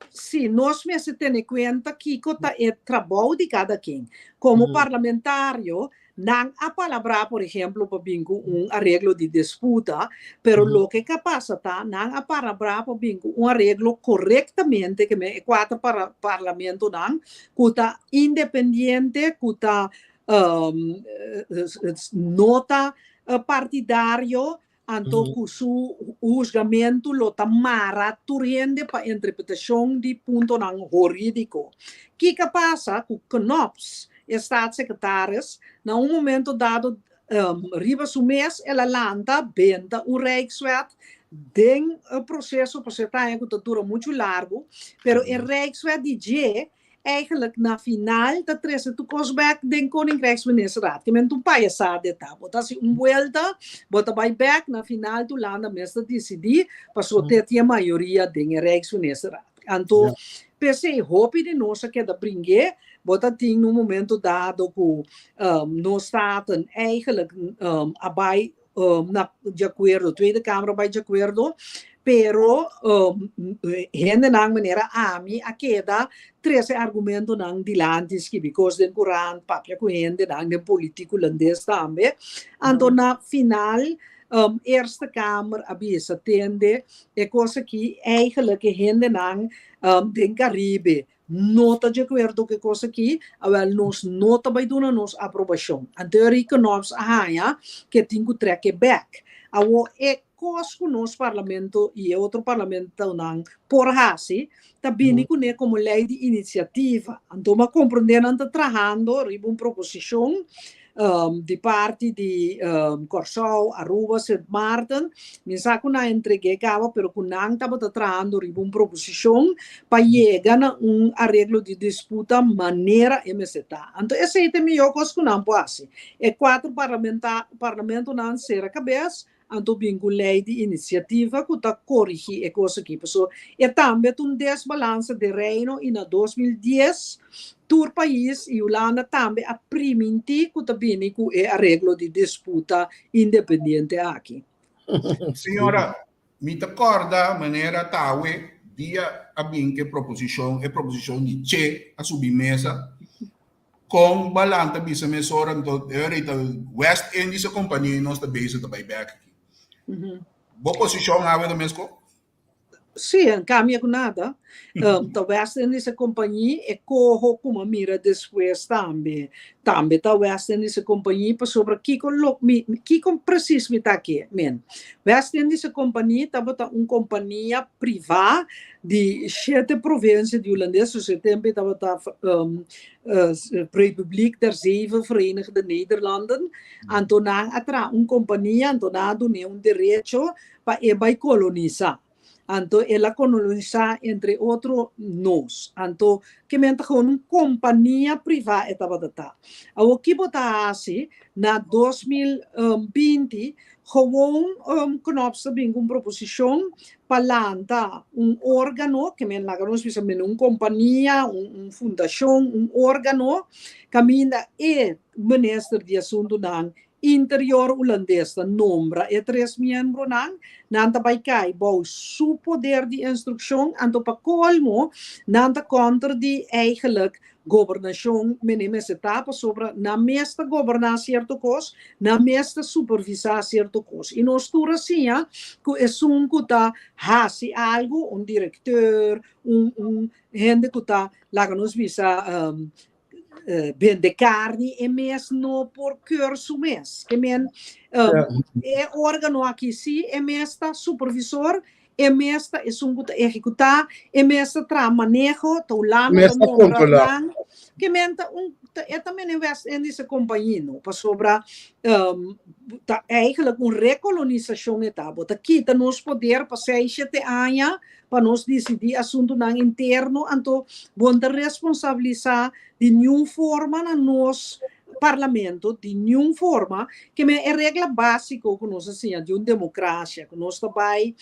Si, nos mester tene kuenta kiko ta e trabou di kada ken. Komo parlamentario, nan a palabrá, por ehèmpel, pa bin ku un areglo di disputa, pero loke a pasa ta, nan a palabrá pa bin ku un areglo korektamente, ke men e kuater parlamentonan, ku ta independiente, ku ta no ta partidario, anto ku su husgamentu lo ta mara tur hende pa interpretashon di puntonan hurídiko. Kiko a pasa ku Knops, e staatssecretaris, na un momento dado, riba su mes, el a lanta, benta un Rijkswet, den e proseso, pasobra ta ku ta dura muchu largu, pero e Rijkswet di dje, eigenlijk na final ta trese tur kos bèk den Koninkrijksministerraad. Ke men un payasada ta. Bo ta hasi un vuelta, bo ta bai bèk, na final tur landa mes ta disidí, pasobra te tin mayoria den e Rijksministerraad. Anto, p'esei hopi di nos a keda bring'é, bo ta tin un momento dado ku nos Staten eigenlijk a bai na di akuerdo, Tweede Kamer a bai di akuerdo, pero hendenan manera ami a keda trese argumentonan dilanti, skibi kos den courant, papia ku hendenan den politiek hulandes tambe. Anto na final Eerste Kamer a bisa: "Tende, e kos aki eigenlijk e hendenan den Caribe no ta di akuerdo ku e kos aki, awel nos no ta bai duna nos aprobashon." Anto Knops a haña ku tin ku trek e bèk. Awor e kos ku nos parlamento i e otro parlamentonan por hasi, ta bini kuné komo lei di inisiativa. Anto m'a komprondé nan ta trahando riba un proposishon di parti di Kòrsou, Aruba, Sint Maarten, mi sa ku nan a entreg'é kaba, pero ku nan tabata trahando riba un proposishon pa yega na un areglo di disputa manera e mester ta. Anto esei ta e mihó kos ku nan por hasi. E kuater parlamentonan sera kabes, anto bin ku lei di inisiativa ku ta korigí e kos aki. Pasobra e tambe ta un desbalansa di reino i na 2010 tur pais i Hulanda tambe a primintí ku ta bini ku e areglo di disputa independiente aki. Señora, mi ta kòrda manera t'awe dia a bin ku e proposishon di Che a subi mesa kon b'a lanta bisa mesora: "Anto ahorita West Indische Compagnie nos ta bezig ta bai bèk aki." Bo posishon awe ta mes ko? Si, no kambia ku nada. Ta West Indische Compagnie e coho ku m'a mira despues tambe. Tambe ta West Indische Compagnie, pasobra kiko lo mi kiko precies mi ta ke men. West Indische Compagnie tabata un kompania privá di shete provinsia di hulandes, dus e tempu tabata Republiek der Zeven Verenigde Nederlanden. Anto nan a traha un kompania, anto nan a dun'é un derecho pa e bai kolonisá. Anto el a kolonisá entre otro nos. Anto ke men ta gewoon un kompania privá e tabata ta. Awor ki bo ta hasi na 2020 gewoon Knops ta bin ku un proposishon pa lanta un órgano, ke men laga nos bisa men un kompania, un fundashon, un órgano kaminda e minister di asuntunan Interior Hulandes ta nombra e tres miembronan, nan ta bai kai bou su poder di instrukshon, anto pa kolmo nan ta kontra di eigenlijk gobernashon mene mester ta, pasobra nan mes ta goberná sierto kos, nan mes ta supervisá sierto kos. I nos tur a siña ku esun ku ta hasi algu, un direkteur, un un hende ku ta laga nos bisa bende carni e mes no por keur su mes. Ke men e organo aki si e mes ta supervisor, e mes ta esun ku ta ehekutá, e mes ta traha maneho, ta Hulanda ta nombra nan. Ke men ta un e ta mene West Indische Compagnie no, pasobra ta eigenlijk un rekolonisashon e ta. Bo ta kita nos poder pa seis shete aña pa nos disidí asuntunan interno, anto bo no ta responsabilisá di niun forma na nos parlamento, di niun forma, ke men e regla básiko ku nos a siña di un demokrasia, ku nos ta bai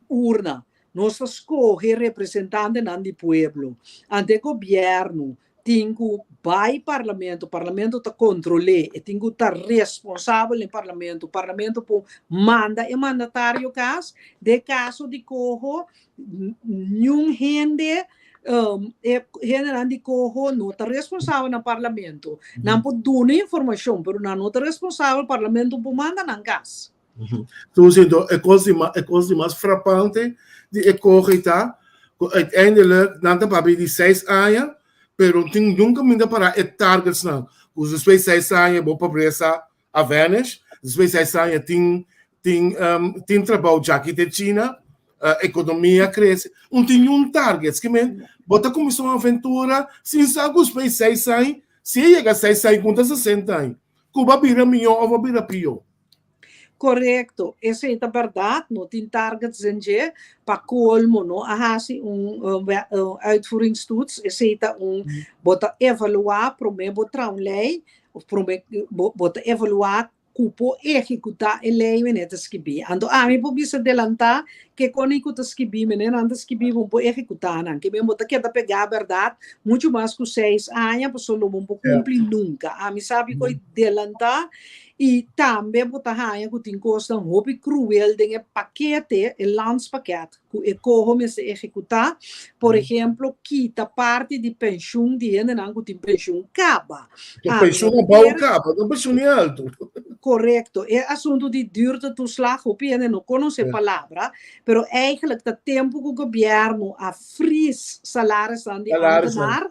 urna, nos ta skohe representantenan di pueblo, anto e gobièrnu tin ku bai parlamento, parlamento ta kontrol'é, e tin ku ta responsabel den parlamento, parlamento por manda e mandatario kas, den kaso di koho niun hende, e hendenan di koho no ta responsabel na parlamento, nan por duna informashon pero nan no ta responsabel, parlamento por manda nan kas. Entonces, e kos di e kos di mas frapante di e kohe ta ku uiteindelijk nan ta papia di seis aña, pero tin nunka minta para e targetsnan. Ku despues seis aña bo pobresa a vanish, despues seis aña tin tin tin trabou djaki te China, ekonomia krese. Un tin niun targets. Ke men bo ta kuminsá un aventura sin sa ku despues seis aña, si e yega seis aña ku ta sesenta aña, ku bo a bira mihó òf bo a bira pió. Korekto, esei ta bèrdat, no tin targets den dje, pa kolmo no a hasi un uitvoeringstoets, esei ta un, bo ta evaluá promé bo traha un lei, òf promé bo ta evaluá ku por ehekutá e lei mene ta skibí. Anto ami por bisa delantá ke kon ku ta skibí mene nan ta skibí bo por ehekutá nan, ke men bo ta keda pegá bèrdat muchu mas ku seis aña pasobra lo bo no por kumpli nunka. Ami sabi ku delantá I tambe bo ta haña ku tin kosnan hopi kruel den e pakete, e landspakket, ku e koho mester ehekutá. Por ehemplo, kita parti di penshun di hendenan ku tin penshun kaba. E penshun abou kaba, no penshun ni altu. Korekto. E asuntu di duurtetoeslag, hopi hende no konosé palabra, pero eigenlijk ta tempu ku gobièrnu a fris salarisnan di ambtenaar,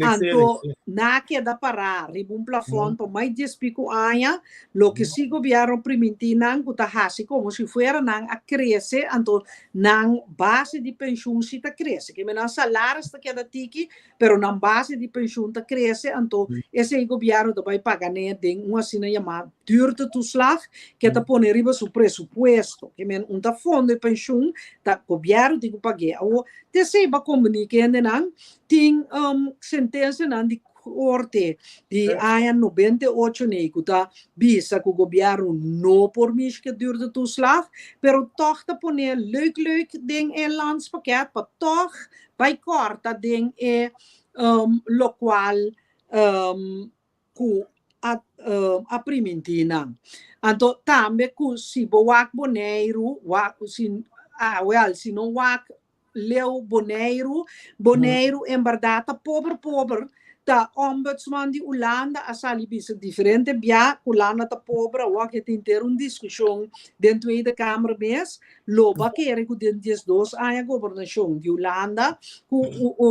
anto nan a keda pará riba un plafòn pa mai dies piku aña, loke si gobièrnu primintí nan ku ta hasi komo si fuera nan a krese, anto nan base di penshun si ta krese. Keme nan salaris ta keda tiki, pero nan base di penshun ta krese, anto esei gobièrnu ta bai paga ne den un asina yamá duurtetoeslag, ke ta pone riba su presupuesto. Ke men un ta fondo e penshun, ta gobièrnu tin ku pag'é. Awor, te esei bo a kombiní ku hendenan, tin sentensianan di korte di aña 98 nei ku ta bisa ku gobièrnu no por mishi ku e duurtetoeslag, pero tòg ta pone leuk leuk den e landspakket pa tòg bai kòrta den e lokual ku a a primintí nan. Anto tambe ku si bo wak Boneiru, wak si ah wèl si no wak leu Boneiru, Boneiru en bèrdat ta pober pober, ta ombudsman di Ulanda a sali bisa diferente bia ku Ulanda ta pober, awor ke tin henter un diskushon den Tweede Kamer mes, Lo bo a kere ku den 12 aña gobernashon di Hulanda ku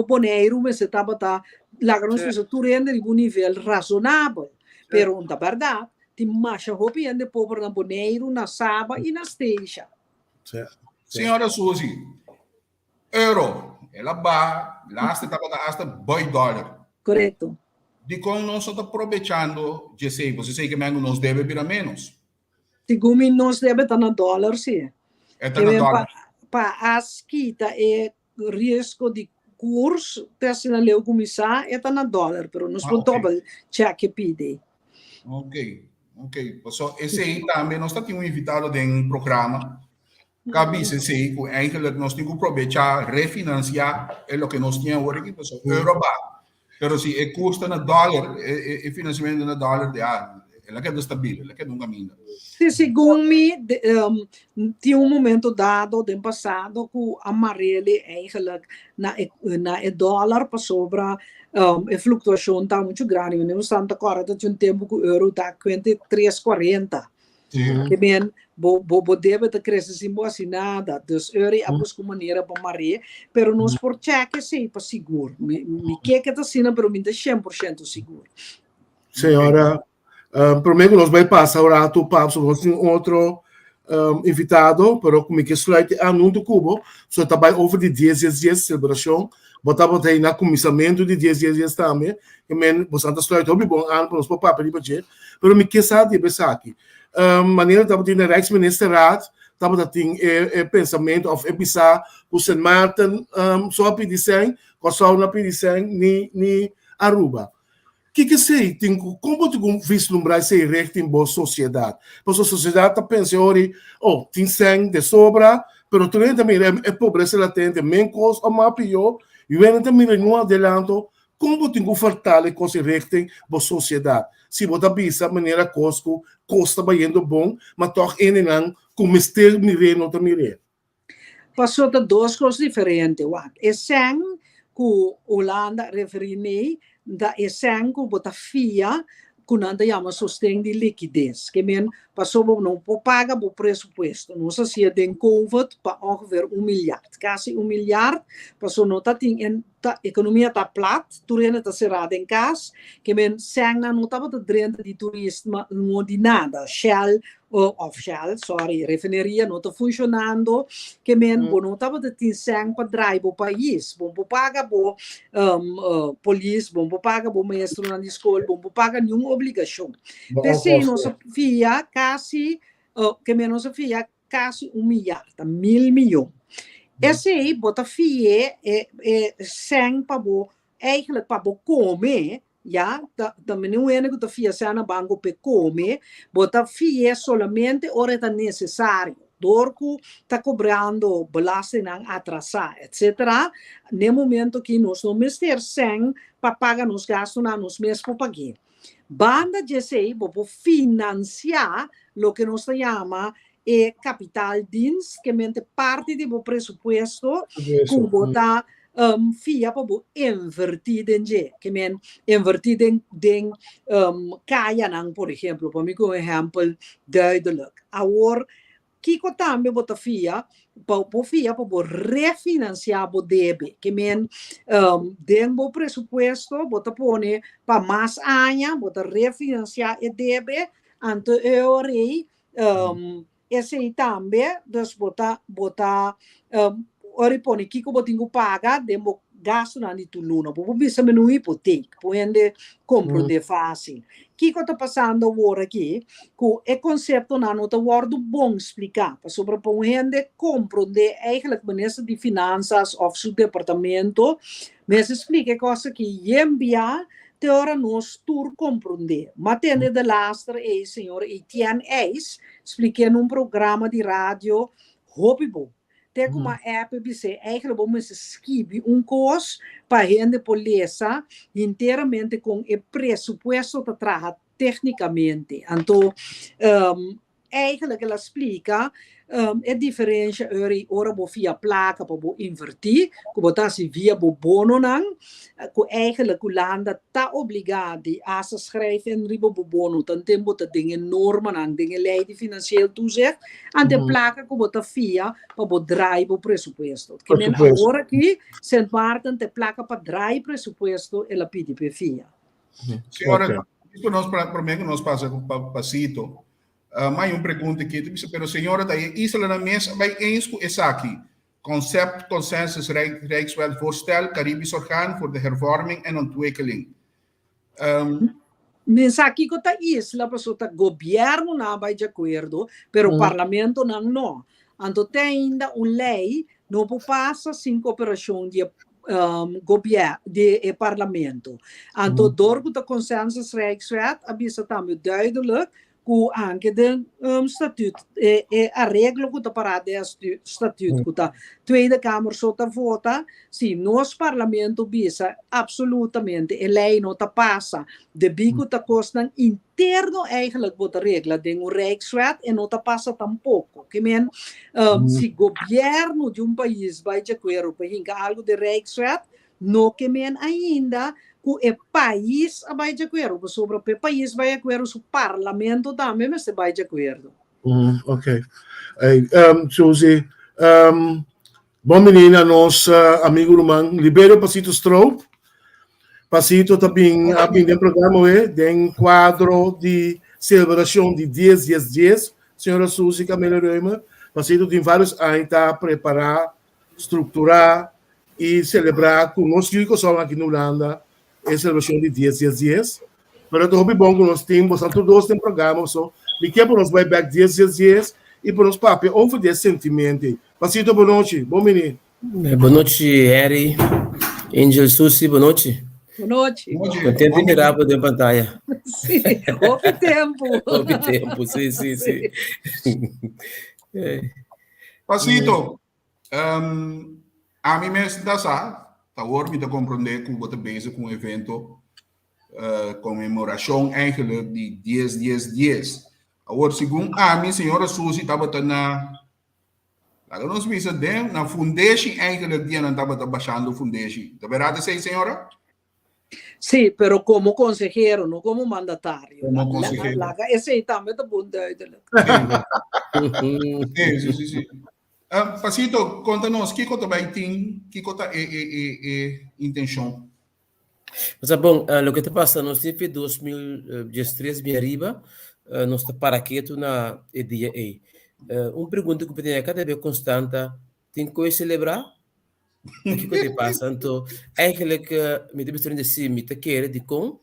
Boneiru mester tabata laga nos bisa tur hende riba un nivel rasonabel. Pero un ta bèrdat, tin masha hopi hende pober na Boneiru, na Saba i na Statia. Señora Suzy, euro, el a baha, laatste tabata hasta boi dòler. Korekto. Dikon nos no ta probechando djesei? Bo si ke men ku nos debe bira ménos. Segun mi nos debe ta na dòler si. E ta na dòler. pa a kita e riesgo di koers, te asina leu kuminsá, e ta na dòler, pero nos por double check e pidi. Ok. So, esei tambe nos tin un invitado den programa. Ku a bisa esei ku eigenlijk nos tin ku probechá refinansiá e loke nos tin awor aki, so euro ba. Pero si e koers ta na dòler, e finansiamentu na dòler, ja, el a keda stabil, el a keda un kaminda. Sí, segun mi, tin un momento dado den pasado ku a mar'é eigenlijk na e dòler pasobra e fluktuashon ta muchu grandi. Nos ta kòrda tin un tempu ku euro ta 3,40. Ke men, bo debe ta krese sin bo hasi nada. Dus euro a buska un manera pa mar'é, pero nos por check esei pa sigur. Mi ke ta asina, pero mi ta 100% sigur. Señora, promé ku nos bai pasa un ratu pa nos tin otro invitado, pero mi ke sluit aan huntu ku bo, so ta bai over di 10 10 10 selebrashon, bo tabata na kuminsamentu di 10 10 10 tambe, ke men bo ta sluit hopi bon aan pa nos por papia riba dje, pero mi ke sa di esaki. Manera tabatin na Rijksministerraad, tabata tin e pensamentu òf e bisa ku Sint Maarten so a pidi sèn, Kòrsou no a pidi sèn, ni Aruba. Kiko esei tin ku kon bo tin ku vislumbrar esei richting bo sosiedat? Pasobra sosiedat ta pensa ori, oh, tin sèn de sobra, pero tur hende ta mira e pobresa latente, men kos òf mas pió, i hende ta mira niun adelanto. Kon bo tin ku vertala e kos richting bo sosiedat? Si bo ta bisa manera kos ku kos ta bayendo bon, ma tòg hendenan ku mester mir'é no ta mir'é. Paso ta dos kos diferente. Wak, e sèn ku Hulanda referí nei, ta e sèn ku bo ta fia, ku nan ta yama sosten di likides. Ke men, paso bo no por paga bo presupuesto. Nos a hasié den COVID pa ongeveer 1 miljard, kasi 1 miljard, paso no ta tin en ta ekonomia ta plat, tur hende ta será den kas, ke men sènnan no tabata drenta di turismo, no di nada. Shell of Shell, sorry, refineria no ta funshonando, ke men bo no tabata tin sèn pa drai bo pais, bo por paga bo polis, bo por paga bo maestronan di skol, bo por paga ningun obligashon. P'esei nos a fia kasi, ke men nos a fia kasi 1 miljard, 1000 mion. Esei bo ta fia e sèn pa bo, eigenlijk pa bo kome, ja, ta ningun hende ku ta fia sèn na banko pa kome, bo ta fia solamente ora ta nesesario. Dor ku ta kobrando belastingnan atrasá, etc. Na momento ku nos no mester sèn pa paga nos gastunan, nos mes por pag'é. Banda di esei, bo por finansiá loke nos ta yama e kapitaaldienst, ke men parti di bo presupuesto, ku bo ta fia pa bo invertí den dje, ke men invertí den kayanan, por ehèmpel, pa mi ku un ehèmpel duidelijk. Awor, kiko tambe bo ta fia, pa bo fia pa bo refinansiá bo debe, ke men den bo presupuesto bo ta pone pa mas aña, bo ta refinansiá e debe, anto e ora esei tambe, dus bo ta ora pone kiko bo tin ku paga den bo gastunan di tur luna. Bo por bisa men un hipotek, pa hende komprondé fásil. Kiko ta pasando awor aki, ku e konseptonan no ta wòrdu bon spliká, pasobra pa un hende komprondé eigenlijk minister di Finanzas òf su departamento, mester splika e kos aki yen bia te ora nos tur komprondé. Ma tende de laatste e señor Etienne IJs splik'é den un programa di radio hopi bon. Te ku a app bis'é, eigenlijk bo mester skibi un kos pa hende por lesa enteramente kon e presupuesto ta traha téknikamente. Anto, eigenlijk el a splika e diferensia ori ora bo fia plaka pa bo invertí, ku bo ta hasi via bo bononan, ku eigenlijk Hulanda ta obligá di hasta schrijf in riba bo bono, tanten bo ta den e normanan, den e lei di financieel toezicht, ante plaka ku bo ta fia pa bo draai bo presupuesto. Ke men awor aki, Sint Maarten te plaka pa draai presupuesto el a pidi pe fia. Señora, okay. Nos promé ku nos pasa pa pasito. Mas un pregunta aki, pero señora, ta e islanan mes a bai eens ku esaki? Concept consensus Rijkswet voorstel Caribisch orgaan voor de hervorming en ontwikkeling. Mi sa kiko ta isla, paso ta gobièrnunan a bai di akuerdo, pero parlamentonan no. Anto te ainda un lei no por pasa sin koperashon di e gobier di e parlamento. Anto dor ku ta consensus rijkswet a bisa tambe duidelijk ku anke den statuut e e areglo ku ta pará den e statuut ku ta Tweede Kamer so ta vota, si nos parlamento bisa absolutamente e lei no ta pasa debí ku ta kosnan interno eigenlijk bo ta regla den un rijkswet e no ta pasa tampoko. Ke men si gobièrnu di un pais bai djakuerdo pa hinka algu den rijkswet No ke men ainda ku e pais a bai djakuerdo, pasobra pa e pais bai akuerdo su parlamento tambe mester bai djakuerdo. Ok. Ey, Susie, bon bini na nos amigo ruman Liberio Pasito Stroop. Pasito ta bin a bin den programa awe den kuadro di selebrashon di dies dies dies, señora Susie Camela Römer. Pasito tin varios aña ta prepará strukturá i selebrá ku nos yu i Kòrsou aki na Hulanda e selebrashon di dies dies dies. Pero ta hopi bon ku nos tin boso tur dos den programa so mi ke pa nos bai bèk dies dies dies i pa nos papia over di e sentimiento ei. Pasito bon nochi, bon bini. Bon nochi Harry, Angel, Susie, bon nochi. Bon nochi. Contento di mira bo den pantaya. Sí, hopi tempu. Hopi tempu, sí, sí, sí. Pasito, um, ami mes ta sa, ta awor mi ta comprende ku bo ta bezig ku un evento uh, conmemoracion eigenlijk di 10 10 10. Awor, segun ami, señora Susi tabata na laga nos bisa den na fundeshi eigenlijk dia nan tabata bashando fundeshi. Ta verdad esei, señora? Sí, pero como consehero, no como mandatario. Como consehero. Laga esei tambe ta bon duidelijk. Sí, sí, sí, sí. Uh, Pasito, konta nos, kiko ta bai tin, kiko ta e, e, e, e intencion? Sa bon, uh, loke ta pasa, nos tin fe 2013 bin ariba, uh, nos ta para ketu na e dia ei. Uh, un pregunta ku mi kada be konstanta, tin koe selebrá? Kiko te pasa? Anto, eigenlijk, uh, mi ta bisa si mi ta kere dikon,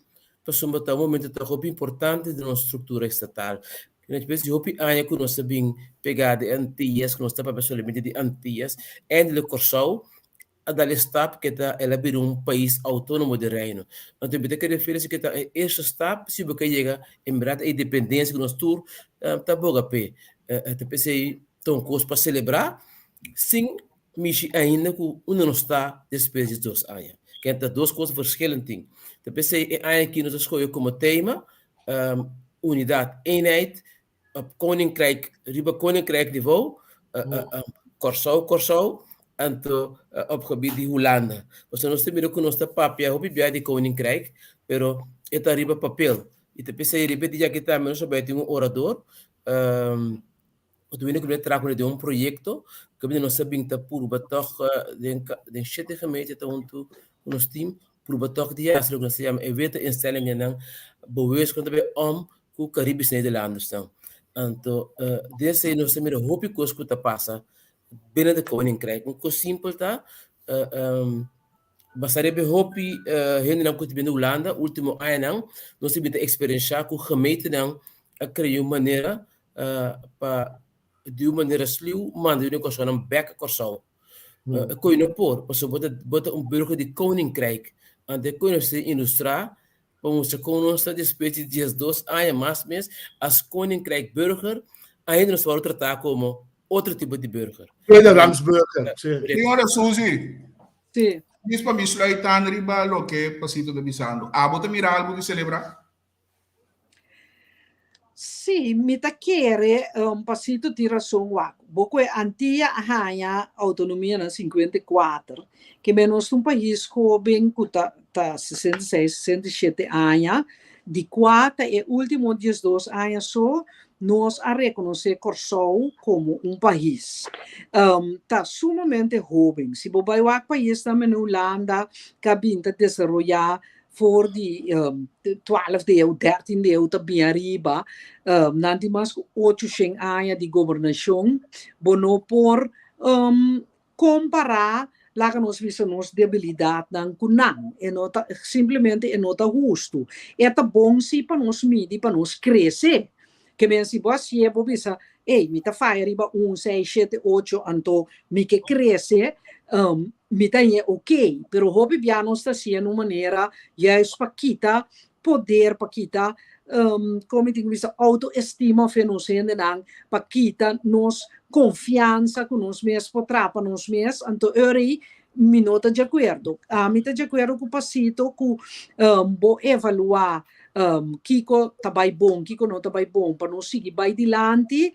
pasobra ta un momento ta hopi importante den nos struktura estatal. Nos pensa hopi aña ku nos ta bin pegá di Antillas, ku nos ta papia solamente di Antillas, eindelijk Kòrsou a dal e stap ke ta el a bira un pais outónomo di Reino. Anto mi ta kere referi si ke ta e eerste stap si bo ke yega en bèrdat e independensia ku nos tur ta boga p'e. Ta p'esei ta un kos pa selebrá sin mishi ainda ku unda nos ta despues di dos aña. Ken ta dos kos verschillend tin. Ta p'esei e aña aki nos a skohe komo tema Unidat, Eenheid, op Koninkrijk, riba Koninkrijk niveau, Kòrsou, Kòrsou, anto op gebied di Hulanda. Pasobra nos ta mira ku nos ta papia hopi bia di Koninkrijk, pero e ta riba papel. I ta p'esei riba e dia aki tambe nos a bai tin un orador, Otuminda ku mi a traha kuné den un proyekto kaminda nos a bin ta purba tòg den den shete gemeente ta huntu ku nos tim purba tòg di hasi loke nos ta yama e wet instellingennan bewust ku nan ta bai om ku Caribisch Nederlandersnan. Anto den esei nos ta mira hopi kos ku ta pasa binnen de koninkrijk. Un kos simpel ta basa riba e hopi hendenan ku ta bini Hulanda ultimo añanan nos a bin ta eksperenshá ku gemeentenan a krea un manera pa di un manera sliu manda yu Kòrsounan bèk Kòrsou. E koe no por, pasobra bo ta bo ta un burger di Koninkrijk. Anto e koe nos ta ilustrá pa mustra kon nos ta despues di diesdos aña mas mes as Koninkrijk burger ainda nos ta wòrdu tratá komo otro tipo di burger. Tweede rangs burger, si. Señora Suzy, Si. Dis pa mi sluit aan riba loke Pasito ta bisando. Abo ta mira algu di selebrá? Sí, mi ta kere um, Pasito tin rason wak. Bo ku e Antia a haña outonomia na 54, ke men nos ta un pais hóben ku ta ta 66, 67 aña, di kua ta e último 12 aña so nos a rekonosé Kòrsou komo un pais. Um, ta sumamente hóben. Si bo bai wak paisnan mene Hulanda ku a bin ta desaroyá for di twaalfde eeuw, dertiende eeuw ta bin ariba, nan tin mas ku ocho shen aña di gobernashon, bo no por kompará laga nos bisa nos debilidatnan ku nan. E no ta, simplemente e no ta hustu. E ta bon si pa nos midi, pa nos krese. Ke men si bo hasié bo bisa. Ey, mi ta faya riba un, seis, shete, ocho, anto mi ke krese, mi ta hañ'é ok. Pero hopi bia nos ta hasié na un manera juist pa kita poder, pa kita, kon mi tin ku bisa, outoestima of e nos hendenan, pa kita nos konfiansa ku nos mes por traha pa nos mes. Anto ora ei mi no ta di akuerdo. Ami ta di akuerdo ku Pasito ku bo evaluá kiko ta bai bon, kiko no ta bai bon, pa nos sigui bai dilanti.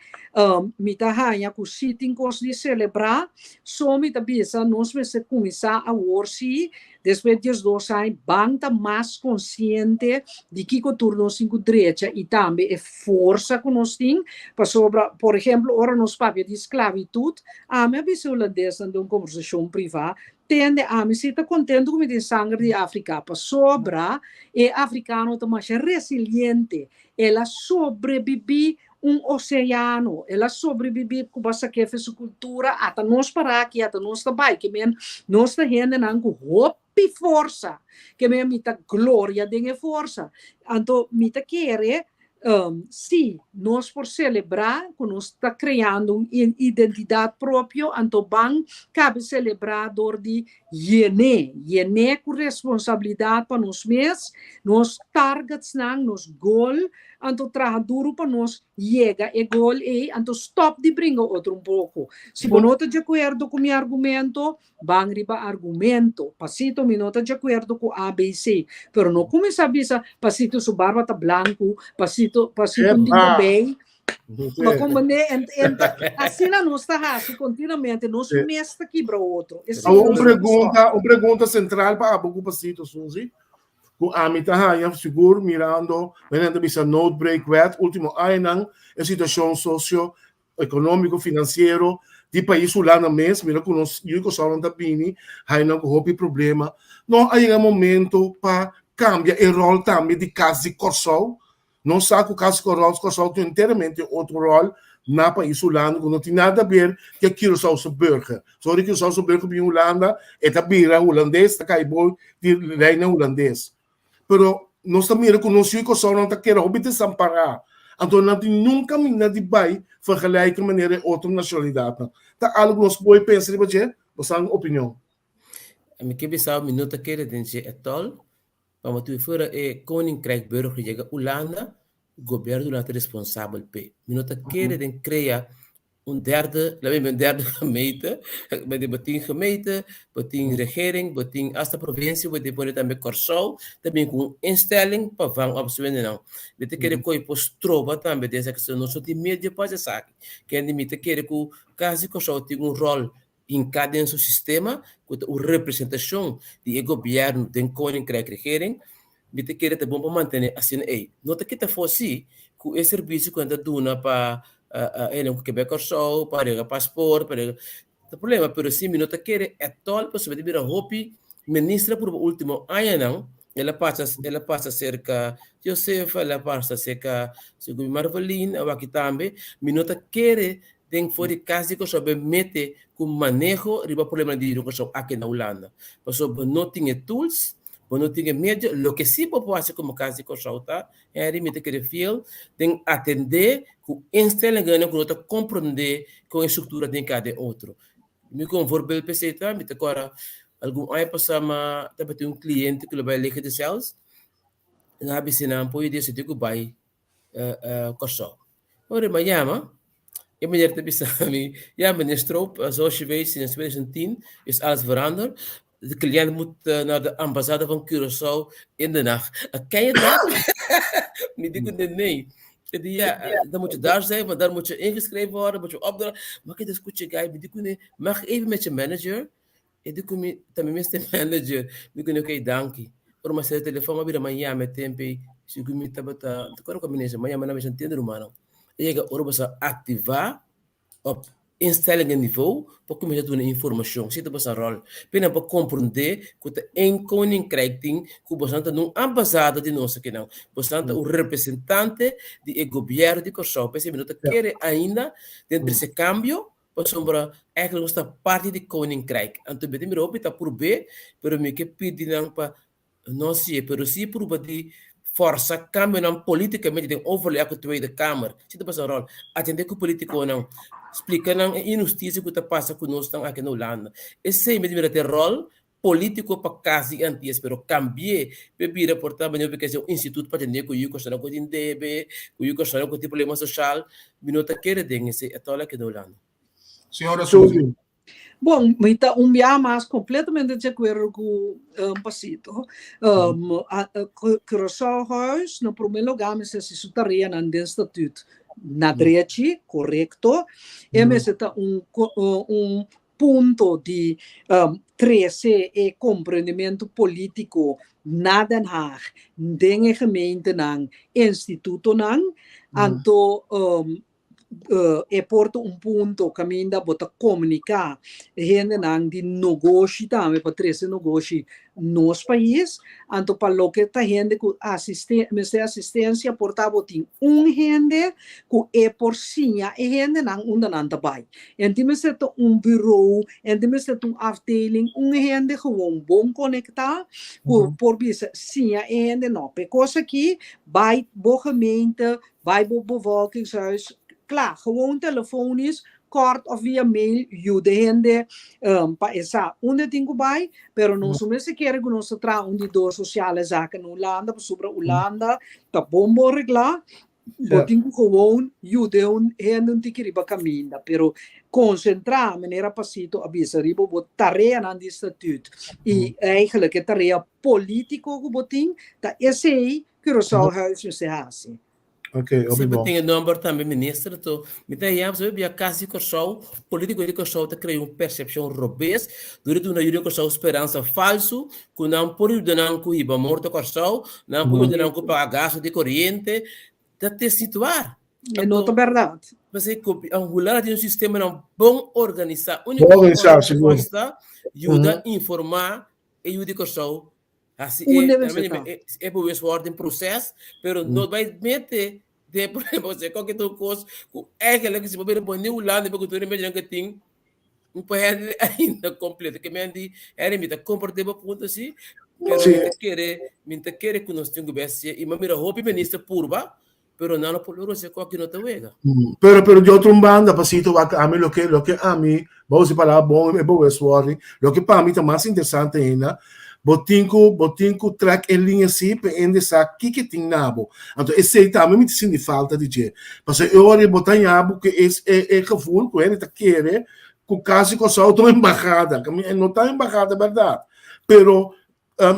Mi ta haña ku si tin kos di selebrá, so mi ta bisa nos mester kuminsá awor sí, despues 12 aña, ban ta mas konsiente di kiko tur nos tin ku drecha i tambe e forsa ku nos tin, pasobra, por ehemplo, ora nos papia di sklabitut, ami a bisa e hulandesnan den un kombersashon privá, Tende, ami si ta contento cu mi tin sanger di Africa, pasobra e africano ta masha resiliente. El a sobrebibi un oceano, el a sobrebibi cu bo a sakefe su cultura, ata nos para aki, ata nos ta bay. Ke men, nos ta hendenan cu hopi forsa, ke men mi ta gloria den e forsa. Anto mi ta kere Sí, nos por selebrá ku nos ta kreando un identidat propio, anto ban kabe selebrá dor di yen'é, yen'é ku responsabilidat pa nos mes, nos targetsnan, nos gol, anto traha duru pa nos yega e gol ei, anto stòp di bringa otro un poko. Si bo no ta di akuerdo ku mi argumento, Ban riba argumento. Pasito mi no ta djakuerdo ku ABC, pero no kuminsá bisa Pasito su barba ta blanku, Pasito, Pasito un tin kabei. Ma komprendé? En, en ta, asina nos ta hasi kontinuamente, nos mes ta kibra otro. Esei Awor un nos tin ku stòp. pregunta, un pregunta sentral pa abo ku Pasito, Suzy, ku ami ta haña sigur mirando, men ta bisa noodbreekwet, último añanan e situashon sosio economico, financiero di pais Hulanda mes, mira cu nos yu Kòrsounan ta bini, hay nan cu hopi problema. No a yega momento pa cambia e rol tambe di Cas di Kòrsou? Nos sa cu Cas di Kòrsou tin enteramente otro rol na pais Hulanda cu no tin nada ber cu e Curaçaose burger. So ora e Curaçaose burger bini Hulanda e ta bira Hulandes, ta cay bou di leynan Hulandes. Pero nos ta mira ku nos yu Kòrsounan ta keda hopi desampará. Anto nan tin niun kaminda di bai vergelijken manera e otro nashonalidatnan. Ta algu ku nos por pensa riba dje? Bo sa un opinion? Mi ke bisa mi no ta kere den dje etòl, pa motibu fuera e Koninkrijk burger yega Ulanda, gobièrnu di Ulanda ta responsabel p'e. Mi no ta kere den krea un derde, laat me un derde gemeente, bo tin gemeente, bo tin regering, bo tin hasta provincie, bo tin pone tambe Kòrsou, ta bin ku un instelling pa vang op su hendenan. Mi ta kere koe por stroba tambe den esaki, so nos no tin medio pa hasi esaki. Kende mi ta kere ku kasi Kòrsou tin un ròl hinká den su sistema, ku ta un representashon di e gobièrnu den Koninkrijk Regering, mi ta kere ta bon pa mantené asina ei. No ta kita afó sí ku e servisio ku nan ta duna pa hende ku ke bai Kòrsou, pa rega pasport, pa rega, ta problema, pero sí mi no ta kere ètòl pasobra mi ta mira hopi minister purba último añanan, el a pasa el a pasa serka Josefa, el a pasa serka segun mi Marvelin, awaki tambe, mi no ta kere den for di kas di Kòrsou bai mete ku maneho riba problemanan di Kòrsou aki na Hulanda, pasobra bo no tin e tools, Bo no tin e medio, loke si bo por hasi komo Kas di Kòrsou ta, Henry, mi ta kere fiel den atendé ku instellingennan ku no ta komprondé kon e struktura tin ka den otro. Mi kon voorbeeld p'esei ta, mi ta kòrda algun aña pasá mi tabatin un kliente ku lo bai Leger de Zeils, nan a bisa nan por yuda esei ku bai Kòrsou. Ora mi a yama, e meneer ta bisa mi, ja meneer Stroop, zoals je weet sinds 2010 is alles veranderd. De cliënt moet naar de ambassade van Curaçao in Den Haag. Ken je dat? Mi di ku nee. E di ja, dan moet je daar zijn, want daar moet je ingeschreven worden, moet je opdragen. Maar ik discutie guy, mi di ku nee, mag ik even met je manager? E di ku mi, ta mi mes ta e manager. Mi ku ne, okey, danki. Ora mi a sera e telefòn, mi a bira mañana e tempu ei, sigur mi tabata, no ta kòrda kua minister, mañana mi a ntende rumannan. E yega ora bo sa aktivá òf instellingenniveau pa kuminsá duna informashon, si ta boso ròl. P'e nan por komprondé ku ta ein koninkrijk tin ku boso ta nun ambasada di nos akinan. Boso ta un representante di e gobièrnu di Kòrsou. P'esei mi no ta kere ainda den trese kambio Pasobra eigenlijk nos ta parti di Koninkrijk. Anto mi ta mira hopi ta purb'é, pero mi ke pidi nan pa no hasié, pero sí purba di Forsa kambionan politikamente den overleg ku Tweede Kamer. Si ta pasa ròl. Atendé ku politikonan. Splika nan e inhustisia ku ta pasa ku nosnan aki na Hulanda. Esei mi ta mira ta e ròl polítiko pa Kas di Antias, pero kambi'é p'e bira por ta manera ku un instituto pa atendé ku yu kosnan ku tin debe, ku yu kosnan ku tin problema soshal. Mi no ta kere den esei atòl aki na Hulanda. Señora Suzy. Bon, mi ta un bia mas completamente de acuerdo cu Pasito. Curaçao Huis, na primer lugar, mester haci su tareanan den statuut na drechi, correcto. E mester ta un, un punto di trece e comprendimento politico na Den Haag, den e gemeentenan, institutonan. Anto e por ta un punto kaminda bo ta komuniká e hendenan di nogoshi tambe pa trese nogoshi nos pais. Anto pa loke ta hende ku mester asistensia por ta bo tin un hende ku e por siña e hendenan unda nan ta bai. En tin mester ta un burou, en tin mester ta un afdeling, un hende gewoon bon konektá ku por bisa siña e hende no p'e kos aki bai bo gemeente Bai bo bevolkingshuis, kla, gewoon telefonisch, kort of via mail yuda hende pa e sa unda e tin ku bai, pero nos no mester kere ku nos ta traha un di dos sociale zaken na Hulanda, pasobra Hulanda ta bon bon reglá, bo tin ku gewoon yuda hende un tiki riba kaminda, pero konsentrá, manera Pasito a bisa, riba bo tareanan di statuut i eigenlijk e tarea polítiko ku bo tin, ta esei Curaçao Huis mester hasi. Ok, hopi Siempre bon. tin e nomber tambe minister to mi ta yam sabe bia kasi Kòrsou politiko di Kòrsou ta krea un persepshon robes dor di duna yu di Kòrsou speransa falsu ku nan por yuda nan ku hiba morto Kòrsou nan por yuda nan ku paga gasto di koriente ta te situar E no ta anto bèrdat. p'esei ku Hulanda tin un sistemanan bon organisá Bon úniko organisá, kos sigur. ta yuda informá e yu di Kòrsou Hasi Un e, debe ser ta. e, e bewustwording proces, pero no bai mete den problema, o sea, cualkier otro cos cu eigenlijk si bo bira pone Hulanda, bo tur medio que tin un por hende ainda completo. Que men di, Henry, mi ta compartir bo punto si, pero mi ta kere, mi ta kere cu nos tin cu bes y mi mira hopi minister purba, pero nan no por logro se cu aki no ta wega. Pero, pero di otro banda, Pasito, wak ami loke, loke ami, bo usa e palabra bon, e bewustwording, loke pa mi ta mas interesante ainda, bo tin ku, bo tin ku trek e liña si pa hende sa kiko tin na bo. Anto esei tambe mi ta sinti falta di dje. Pasobra e ora bo ta haña bo ku e, e gevoel ku hende ta kere ku kasi Kòrsou ta un embahada. No ta embahada bèrdat, pero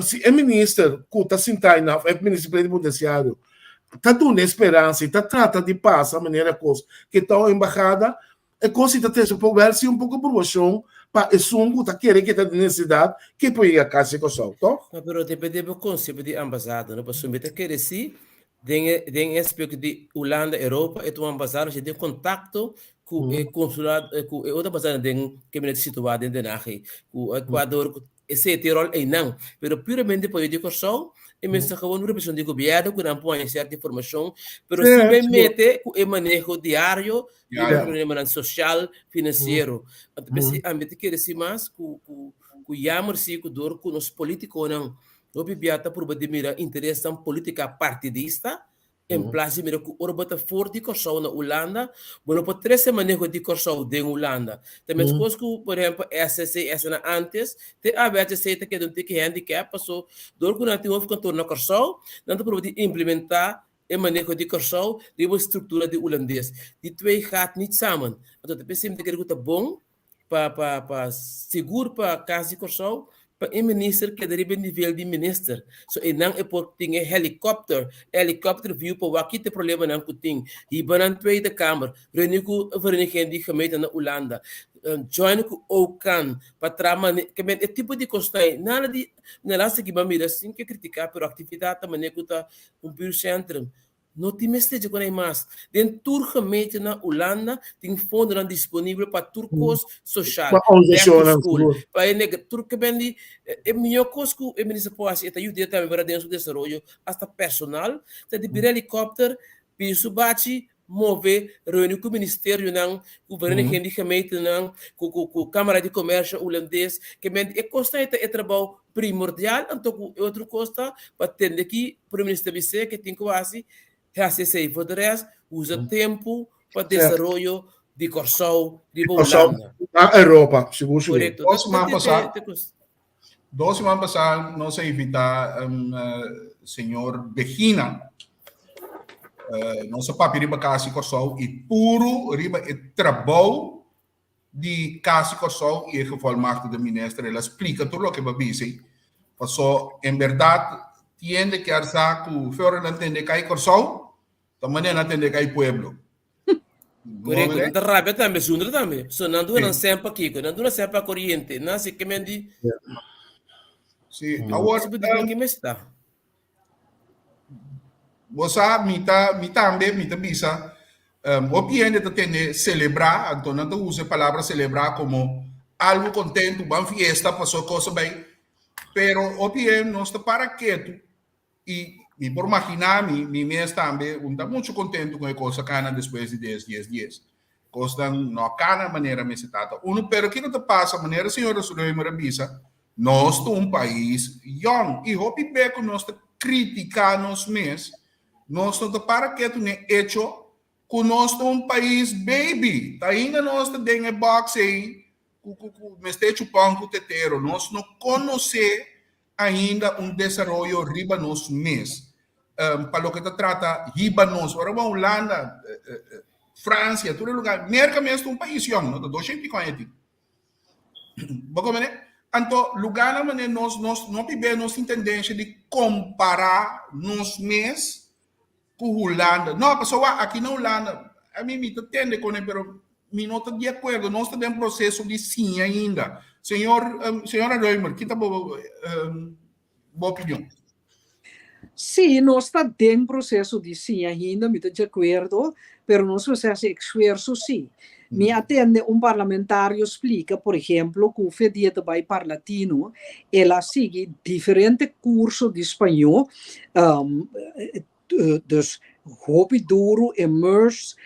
Si e minister ku ta sintá einan òf e minister plenipotensiario ta duna e speransa i ta trata di pasa manera kos ke ta un embahada, e kos si ta trese un poko wèl si un poko bruashon pa esun ku ta kere ke ta den nesesidat ke por yega kas di Kòrsou, tòg? No, pero depende bo konsepto di ambasada, no? Pasobra mi ta kere si den e den e aspekto di Hulanda, Europa, e ta un ambasada si den kontakto ku e konsulado ku e otro ambasada den ke mi ta situá den Den Haag ei, ku Ecuador, ku Esei tin ròl einan, pero puramente pa yu di Kòrsou, e mester gewoon un representashon di gobièrnu ku nan por haña sierto informashon, pero si bai mete ku e maneho diario di e problemanan sosial, finansiero. Anto p'esei ami ta kere si mas ku ku ku yammer si ku dor ku nos politikonan hopi bia ta purba di mira interesnan politika partidista En plas di mira ku ora bo ta for di Kòrsou na Hulanda, bo no por trese maneho di Kòrsou den Hulanda. Ta meskos ku, por ehèmpel, SSC, SNA ántes, te ABHC ta keda un tiki handicap, paso dor ku nan tin hoofdkantoor na Kòrsou, nan ta proba di implementá e maneho di Kòrsou riba struktura di Hulandes. Di twee gaat niet samen. Anto ta p'esei mi ta kere ku ta bon pa pa pa sigur pa Kas di Kòrsou pa e minister keda riba e nivel di minister. So einan e por tin e helicopter, helicopter view pa wak kit e problemanan ku tin. Hiba nan Tweede Kamer, reuni ku Vereniging di Gemeenten na Hulanda, join ku OCAN pa traha mane ke men e tipo di kosnan ei. Nada di na laatste ki bo a mira sin ke kritiká pero aktividat ta mane ku ta un buurtcentrum. No tin mester dje con ei mas. Den tur gemeente na Hulanda tin fondonan disponibel pa tur cos social, Pa back to organisacionnan, school, sigur. pa e neg tur ke ben di e mihor cos cu e minister por haci e ta yuda tambe para den su desaroyo hasta personal, ta di bira helicopter, pidi su bachi. move, reuni ku ministerionan, ku vereniging di gemeentenan, ku ku ku Kamara di Komersio Hulandes, ke men e kosnan ei ta e trabou primordial, anto ku e otro kos ta pa tende ki Prome Minister bis'é ke tin ku hasi, hasi esei. For de rest, usa tempu pa desaroyo di Kòrsou riba Hulanda. Na Europa, sigur sigur. Korekto. Dos siman pasá, dos siman pasá nos a invitá señor Begina. Nos a papia riba Kas di Kòrsou i puru riba e trabou di Kas di Kòrsou i e gevolmachtigde minister. El a splika tur loke bo a bisa ei. Paso en bèrdat tiende kier sa ku fe ora nan tende Kai Kòrsou ta manera nan tende Kai Pueblo. Korekto, nan ta rabia tambe, zundra tambe. So nan duna nan sèn pa kiko? Nan duna sèn pa koriente. Nan si ke men di. Si, awor. Si bo di ke mester ta. Bo sa, mi ta, mi tambe, mi ta bisa, hopi hende ta tende selebrá, anto nan ta usa e palabra selebrá komo algu kontentu, ban fiesta, pasó kos a bai. Pero hopi hende nos ta para ketu i mi por maginá mi, mi mes tambe, un ta muchu kontentu ku e kos a kana despues di dies, dies, dies. Kosnan no a kana manera mester ta. Unu, pero kiko ta pasa, manera señor Reumer a bisa, Nos ta un pais yòn i hopi be ku nos ta kritiká nos mes, nos no ta para ketu n'e echo ku nos ta un pais baby. Ta ainda nos ta den e box ei ku ku ku mester chupon ku tetero. Nos no konosé ainda un desaroyo riba nos mes pa loke ta trata hiba nos. Ora bo a Hulanda, Fransia, tur e lugar, Merka mes ta un pais yòn, no ta 200 i piko aña tin. Bo comprende? Anto, lugarnan manera nos, nos no bibe nos tin tendencia di compara nos mes cu Hulanda. No, pasobra wak, aki na Hulanda, a mi mi ta tende con e, pero mi no ta di acuerdo. Nos ta den proceso di siña ainda. Señor, señora Reumer, ki ta bo, bo opinion? Sí, nos ta den proceso di siña ainda, mi ta di acuerdo, pero nos mester haci esfuerzo sí. Mi a tende un parlamentario splica, por ejemplo, cu fe dia ta bay Parlatino, el a sigui diferente curso di spañó, Dus hopi duru immerse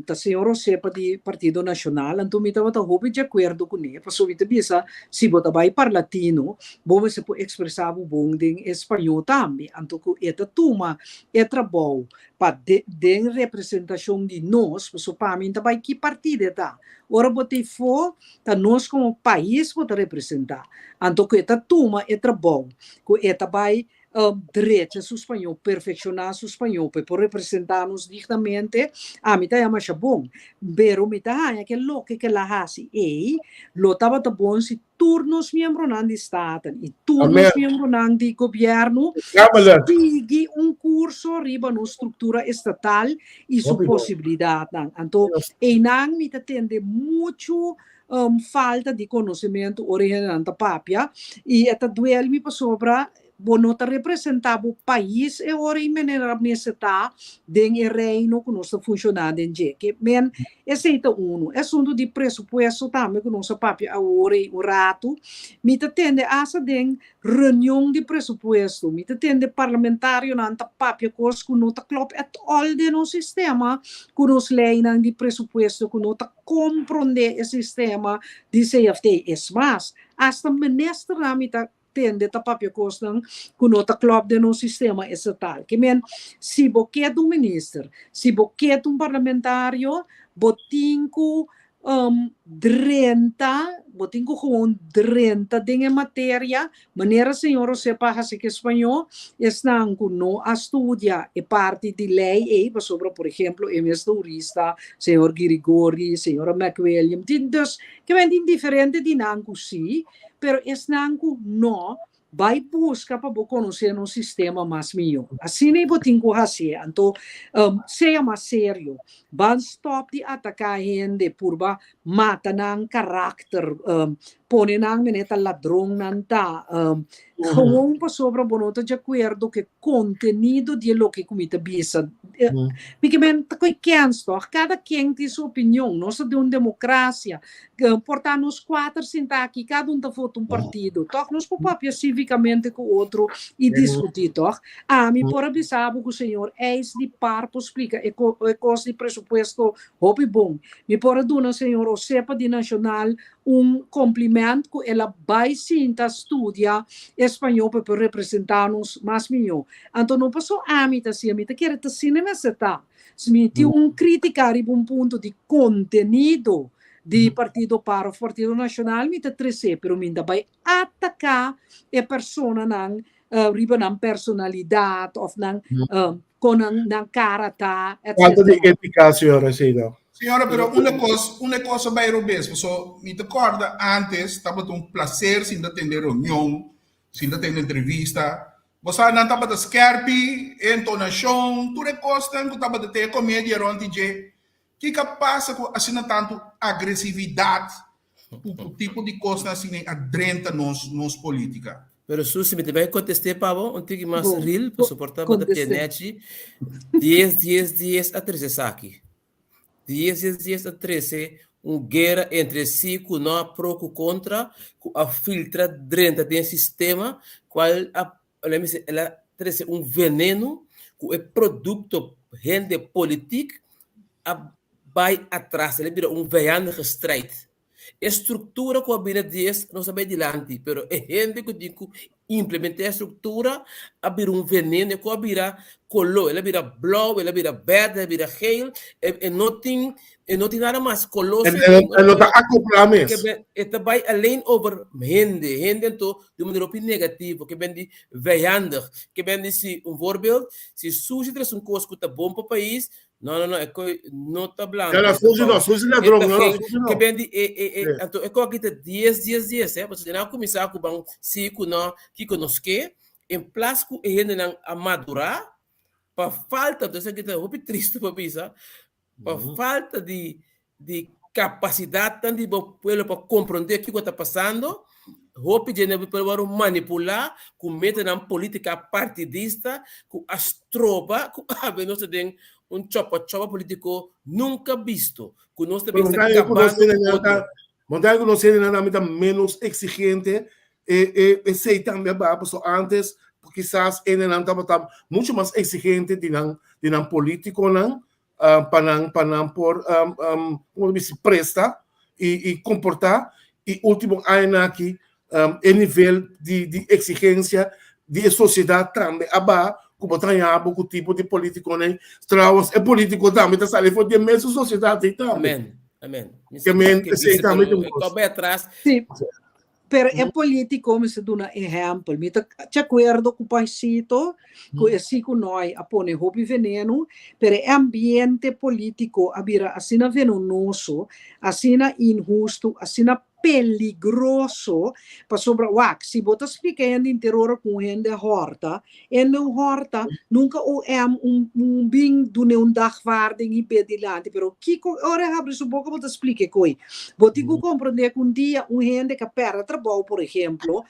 ta señor Osepa di Partido Nacional anto mi tabata hopi di acuerdo cune pasobra mi ta bisa si bo ta bay Parlatino bo mester por expresa bo bon den español tambe anto cu e ta tuma e trabou pa den representacion di nos pasobra pa mi ta bay ki partido e ta ora bo ta eyfo ta nos como pais bo ta representa anto cu e ta tuma e trabou cu e ta bay drecha su spañó, perfekshoná su spañó pa e por representá nos dignamente, ami ta haña masha bon. Pero mi ta haña ke loke ke el a hasi ei lo tabata bon si tur nos miembronan di Staten i tur nos miembronan di gobièrnu sigui un kurso riba nos struktura estatal i su posibilidatnan. Anto einan mi ta tende muchu falta di konosementu ora e hendenan ta papia i e ta duel mi pasobra bo no ta representá bo pais e ora i manera mester ta den e reino ku nos ta funshoná den dje. Ke men esei ta unu. E asuntu di presupuesto tambe ku nos a papia awor ei un ratu, mi ta tende asta den reunion di presupuesto, mi ta tende parlamentarionan ta papia kos ku no ta klòp at all den nos sistema, ku nos leinan di presupuesto, ku no ta komprondé e sistema di CFT. Es mas, asta ministernan mi ta tende ta papia kosnan ku no ta klòp den nos sistema estatal. Ke men, si bo ke ta un minister, si bo ke ta un parlamentario, bo tin ku drenta, bo tin ku gewoon drenta den e materia, manera señor Osepa a hasi ku españó, esnan ku no a studia e parti di lei ei, pasobra por ehemplo e mes ta hurista, señor Girigori, señora McWilliam, tin dus, ke men tin diferente di nan ku si, pero esnan ku no, Bai buska pa bo konosé nos sistema mas mihó. Asina ei bo tin ku hasié. Anto, sea mas serio. Ban stòp di ataká hende, purba mata nan karakter, pone nan manera ta ladronnan ta. Gewoon pasobra bo no ta di akuerdo ku e kontenido di e loke ku mi ta bisa. Mi ke men ta koe kens tòg? Kada ken tin su opinion. Nos ta den un demokrasia. Por ta nos kuater sinta aki, kada un ta vota un partido. Tòg nos por papia sívikamente ku otro i diskutí tòg? Ami por a bisa bo ku señor Eis di par por splika e kos di presupuesto hopi bon. Mi por a duna señor Osepa di Nashonal un kompliment ku el a bai sinta studia español pa e por representá nos mas mihó. Anto no paso ami ta hasié, mi ta kere ta asina mester ta. Si mi tin un krítika riba un punto di kontenido di Partido par òf Partido Nashonal mi ta tres'é, pero mi ta bai ataká e personanan riba nan personalidat òf nan kon nan nan kara ta, Falta di etcetera. étika, señora, esei no. Señora, pero una kos, una kos a bai robes, paso mi ta kòrda antes tabata un placer sinta tende reunion, sinta tende entrevista. Bo sa nan tabata skèrpi, e entonashon, tur e kosnan ku tabata te e komedia rònt di dje. Kiko a pasa ku asina tantu agresividat ku ku tipo di kosnan asina a drenta nos nos politika? Pero Susi, mi ta bai kontest'é pa bo un tiki mas Bo, ril, bo, pasobra por ta bo ta kontest'é. pianechi. Dies, dies, dies a trese esaki. Dies, dies, dies a trese un guera entre si ku no a pro ku kontra, ku a filtra drenta den sistema, kual a, laat mi sey, el a trese un veneno ku e produkto hende politik a bai atras, el a bira un vijandige strijd. E struktura ku a bira dies nos a bai dilanti, pero e hende ku tin ku implementá e struktura a bira un veneno ku a bira koló, el a bira blou, el a bira bèrdè, el a bira geel, e no tin e no tin nada mas koló E e no ta akoplá mes. E ta bai alleen over hende, hende anto di un manera hopi negativo, ke ben di vijandig, ke ben di si un voorbeeld, si sushi trese un kos ku ta bon pa pais, No, no, no, e koi no ta blanco. No, no, Susi no, Susi ladron, no, no, Susi no. Ke ben di e, e, e, anto e koi aki ta dies, dies, dies, eh, pasobra nan a kuminsá ku ban si ku no, kiko nos ke, en plas ku e hendenan a madurá, pa falta, anto esaki ta hopi tristu pa bisa, pa falta di, di kapasidatnan di bo pueblo pa komprondé kiko ta pasando, hopi dje nan pueblo wòrdu manipulá ku metanan polítika partidista ku a stroba ku awe nos ta den un chòpa chòpa polítiko nunka bisto, ku nos ta Pero bisa montaña ku nos kabando ku hendenan otro. ta, montaña ku nos hendenan tambe ta ménos eksigente, e e esei tambe a baha pasobra ántes kisas hendenan tabata muchu mas eksigente di nan di nan polítikonan pa nan pa nan por como ta bisa presta y y comporta y ultimo añanan aki e nivel di di exigencia di e sociedad tambe a baha cu bo ta haña bo cu tipo di politiconan trouwens e politico tambe ta sali for di e mesun sociedad ei tambe. Amen, amen. Mi Ke sa men ke esei bisa tambe pero ta un e cos. kòp bai atras. Sí. Pero e político mester duna ehèmpel. Mi ta di akuerdo ku Paisito ku e si ku noi a pone hopi veneno, pero e ambiente polítiko a bira asina venonoso, asina inhustu, asina peligroso, pasobra wak, si bo ta splika hende interior ku un hende hòrta, hende un hòrta, nunka OM un un bin dun'é un dagvaarding i be dilanti, pero kiko ora e habri su boka bo ta splika e koi. Bo tin ku komprondé ku un dia un hende ku a pèrdè trabou, por ehemplo,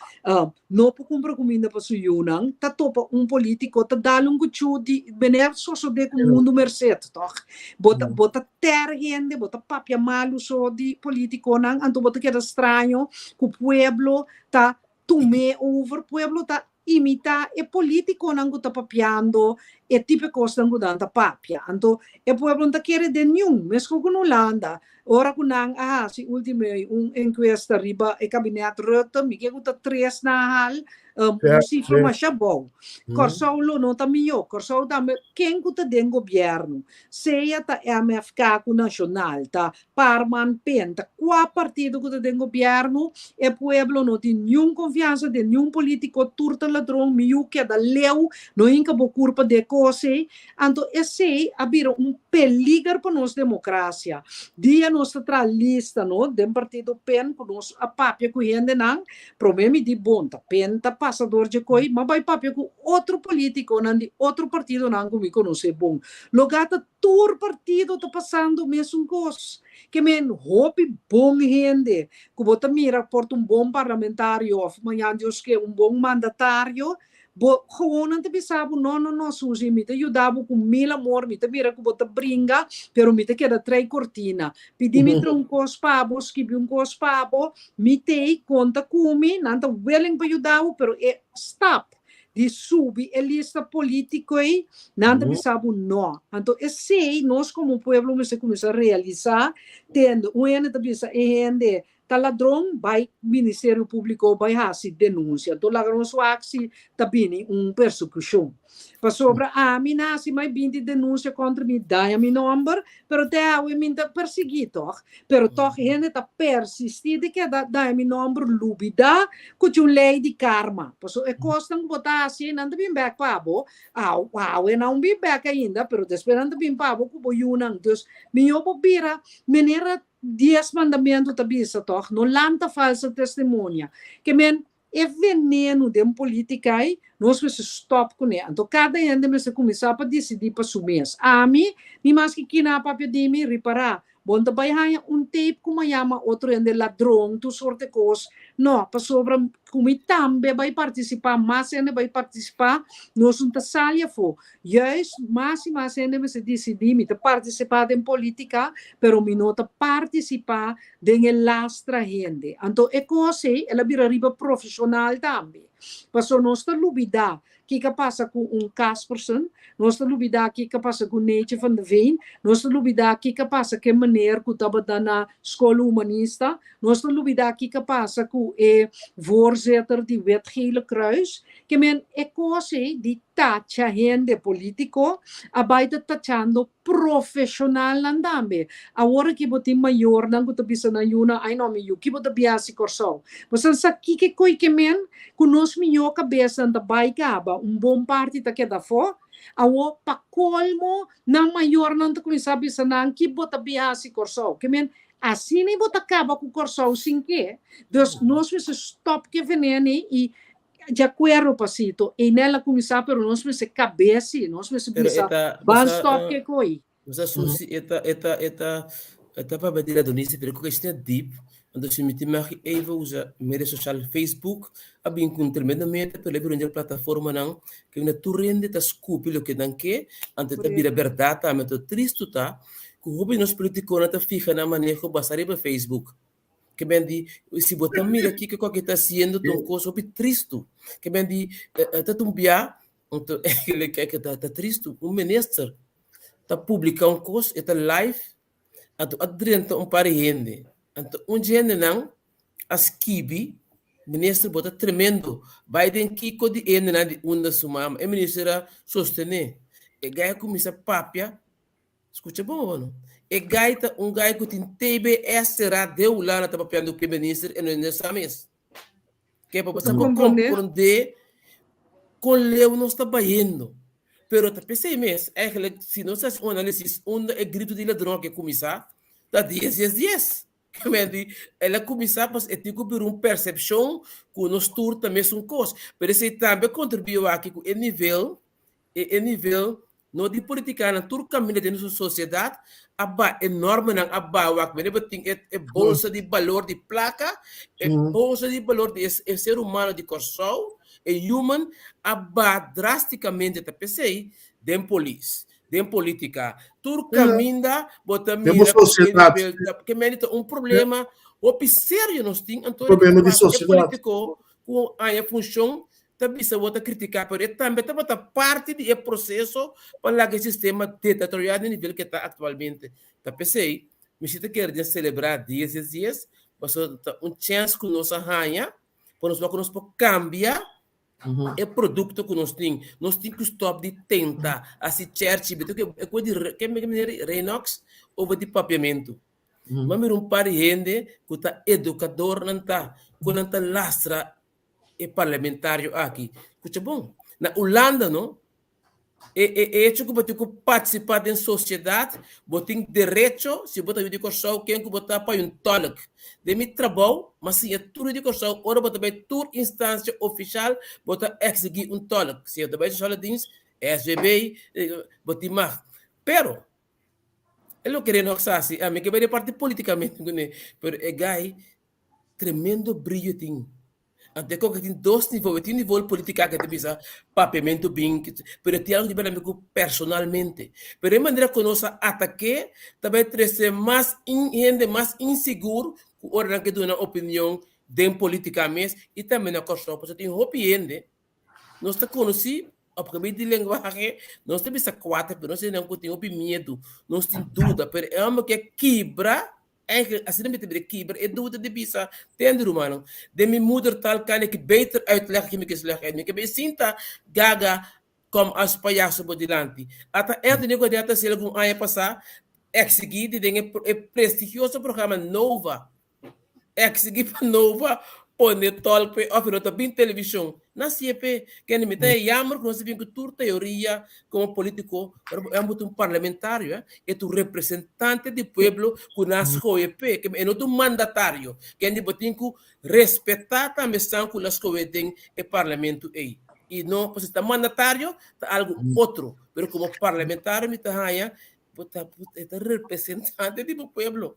no por kumpra kuminda pa su yunan, ta topa un polítiko, ta dal un kuchú di meneer sosodé ku mundu merced, tòg? Bo ta bo ta tèr hende, bo ta papia malu so di polítikonan, anto bo ta keda straño ku pueblo ta tum'é over, pueblo ta imitá e polítikonan ku ta papiando e tipo e kosnan ku nan ta papia. Anto e pueblo no ta kere den niun, meskos ku na Hulanda, ora ku nan a hasi último un enkuesta riba e kabinet Rutte, mi ke ku ta tres nan a hal, un sifra masha abou. Kòrsou lo no ta mihó, Kòrsou tambe ken ku ta den gobièrnu, sea ta MFK ku Nashonal, ta Par man penta kua partido ku ta den gobièrnu, e pueblo no tin niun konfiansa den niun polítiko, tur ta ladron, mi yu keda leu, no hinka bo kurpa den e kos ei. Anto esei a bira un peliger pa nos demokrasia. Dia nos. nos ta traha lista no den partido pen ku nos a papia ku hendenan, promé mi di bon ta pen ta pasa dor dje koi, m'a bai papia ku otro politikonan di otro partidonan ku mi konosé bon. Logá ta tur partido ta pasando mesun kos. Ke men hopi bon hende ku bo ta mira por ta un bon parlamentario òf mañan Dios ke un bon mandatario, Bo gewoon nan ta bisa bo, No, no, no, Suzy, mi ta yuda bo ku mil amor, mi ta mira ku bo ta bringa, pero mi ta keda trai kortina. Pidi mi traha un kos pa bo, skibi un kos pa bo, mi t'ei, konta ku mi, nan ta willing pa yuda bo, pero e stap di subi e lista polítiko ei, nan ta bisa bo no. Anto esei nos komo pueblo mester kuminsá realisá, tende un hende ta bisa e hende, Ta ladron bai Ministerio Publico bai haci denuncia. Anto laga nos wak si ta bini un persecucion. Pasobra ami naci mai binti denuncia contra mi daña mi nomber, pero te awe mi ta persigui toch. Pero toch hende ta persisti di keda daña mi nomber lubida cu tin un ley di karma. Pasobra e cosnan cu bo ta haci ei nan ta bin bek pa bo. Awe nan bin bek ainda, pero despues nan ta bin pa bo cu bo yunan. Dus miyo bo bira manera Dies mandamentu ta bisa tòg, no lanta falsa testimonia. Ke men, e venenu den polítika ei, nos mester stòp kuné. Anto kada hende mester kuminsá pa disidí pa su mes. Ami, ni maske kina a papia di mi, ripará, bo no ta bai haña un tape ku mi a yama otro hende ladron, tur sorte kos. No, pasobra ku mi tambe bai partisipá, mas hende bai partisipá, nos no ta sali afó. Juist mas i mas hende mester disidí, mi ta partisipá den polítika, pero mi no ta partisipá den e lastra hende. Anto e kos ei, el a bira riba profeshonal tambe. Pasobra nos ta lubidá kiko a pasa ku un Caspersen, nos ta lubidá kiko a pasa ku Neetje van de Veen, nos ta lubidá kiko a pasa ku e meneer ku tabata na Skol Humanista, nos ta lubidá kiko a pasa ku e voorzitter di Wit Gele Kruis. Ke men e kos ei di tacha hende politico a bay ta tachando profesionalnan tambe. Awor aki bo tin mayornan cu ta bisa nan yunan, ay no mi yu, ki bo ta bia haci Corsou? Bo san sa kiko koy ke men cu nos miyo cabesnan ta bay caba, un bon parti ta keda afo. Awor pa colmo nan mayornan ta cuminsa bisa nan ki bo ta bia haci Corsou? Ke men asina bo ta caba cu Corsou sin ke. Dus nos mester stop ke veneno y Di akuerdo, pasito. Einel a kuminsá, pero nos mester kab'é sí. Nos mester Pero bisa, e ta, ban bosa, stòp ke koi. Bosa Susi, e ta, e ta, e ta, e ta papia di ladronisia, pero ku esei ta deep. Anto si mi tin mag even usa media sosial Facebook, a bin ku un tremendo meta, pero e bira un dje plataformanan ku na tur hende ta skupi loke nan ke, anto e ta bira bèrdat tambe. Anto tristu ta ku hopi di nos politikonan ta fiha nan maneho basá riba Facebook. Ke ben di, si bo ta mira kiko ku aki ta hasiendo ta un kos hopi tristu. Ke ben di, ta ta un bia, anto eigenlijk ta ta tristu, un minister ta publiká un kos, e ta live, anto a drenta un par di hende. Anto un dje hendenan a skibi, minister bo ta tremendo, bai den kiko di hendenan di unda su mama. E minister a sostené. E gai a kuminsá papia. Skucha bon awor no. E gai ta un gai ku tin TBS será den Hulanda ta papiando ku e minister e no no sa mes. Ke pa bo sa por komprondé kon leu nos ta bayendo. Pero ta p'esei mes eigenlijk si nos hasi un análisis unda e gritu di ladron a ke kuminsá ta dies dies dies. Kemen el a kuminsá pas e tin ku bira un persepshon ku nos tur ta mesun kos. Pero esei tambe a kontribuí awaki ku e nivel e e nivel no di politikanan tur kaminda den nos sosiedat a ba e normanan a ba wak mira bo tin e e bolsa di balor di plaka e bolsa di balor di e ser humano di Kòrsou e human a ba drastikamente ta p'esei den polis den politika tur kaminda bo ta mira ku e nivel ta ke mende ta un problema hopi serio nos tin anto e politiko ku haña funshon ta bisa bo ta kritiká, pero e tambe tabata parti di e proseso pa laga e sistema detatoriá na e nivel ke ta aktualmente. Ta p'esei mi si ta kere den selebrá dies dies dies, pasobra ta un chèns ku nos a haña pa nos wak ku nos por kambia e produkto ku nos tin. Nos tin ku stòp di tenta hasi chèrchi, bi ta ku e ku di ke manera Renox over di papiamentu. Mi a mira un par di hende ku ta edukadornan ta, ku nan ta lastra e parlamentario aki. Kucha bon, na Hulanda no, E e hecho ku bo tin ku partisipá den sosiedat, bo tin derecho, si bo ta yu di Kòrsou, ken ku bo ta pa un tòlk. Den mi trabou, m'a siña tur yu di Kòrsou, ora bo ta bai tur instansia ofishal, bo ta eksigí un tòlk. Si bo ta bai Sociale Dienst, SVB, bo tin mag. Pero, e loke Renox hasi, ami ke bai den parti politikamente kuné, pero e gai tremendo brillo tin. Anto e koke tin dos nivel, e tin nivel politica ke ta bisa papiamento bin, pero e tin algo di bira ku personalmente. Pero e manera ku nos a atake ta bai trese mas hende mas insigur ku ora nan ke duna opinion den politica mes i tambe na Kòrsou pasobra tin hopi hende nos ta konosí op gebied di lenguahe nos ta bisa kuater pero nos hende ku tin hopi miedu, nos tin duda pero e hòmber ke kibra Eigenlijk, asina mi ta bira kibra e duda di bisa, Tende rumannan, den mi moedertaal kan ik beter uitleggen ke mi ke leg uit. Mi ke bay sinta gaga kom als payaso bo dilanti. Ata Anthony Godet ta hasi algun aña pasá eksigí di den e prestigioso programa Nova, eksigí pa Nova pone tolk p'e òf e no ta bin televishon. Na siep'e, kende mi ta e yammer ku nos a bin ku tur teoria komo polítiko, pero bo ta un parlamentario, eh, e ta un representante di pueblo ku nan a skohe p'e, e no ta un mandatario, kende bo tin ku respetá tambe esnan ku lo a skohe den e parlamento ei. I no, pasobra si ta mandatario ta algu otro, pero komo parlamentario mi ta haña bo ta e ta representante di bo pueblo.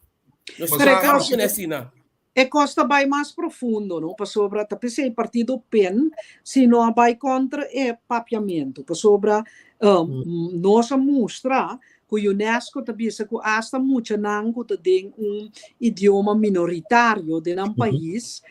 Nos no ta pone asina. E kos ta bai mas profundo, no, pasobra ta p'esei partido pen si no a bai kontra e papiamentu, pasobra nos a mustra ku UNESCO ta bisa ku asta muchanan ku ta den un idioma minoritario den nan pais,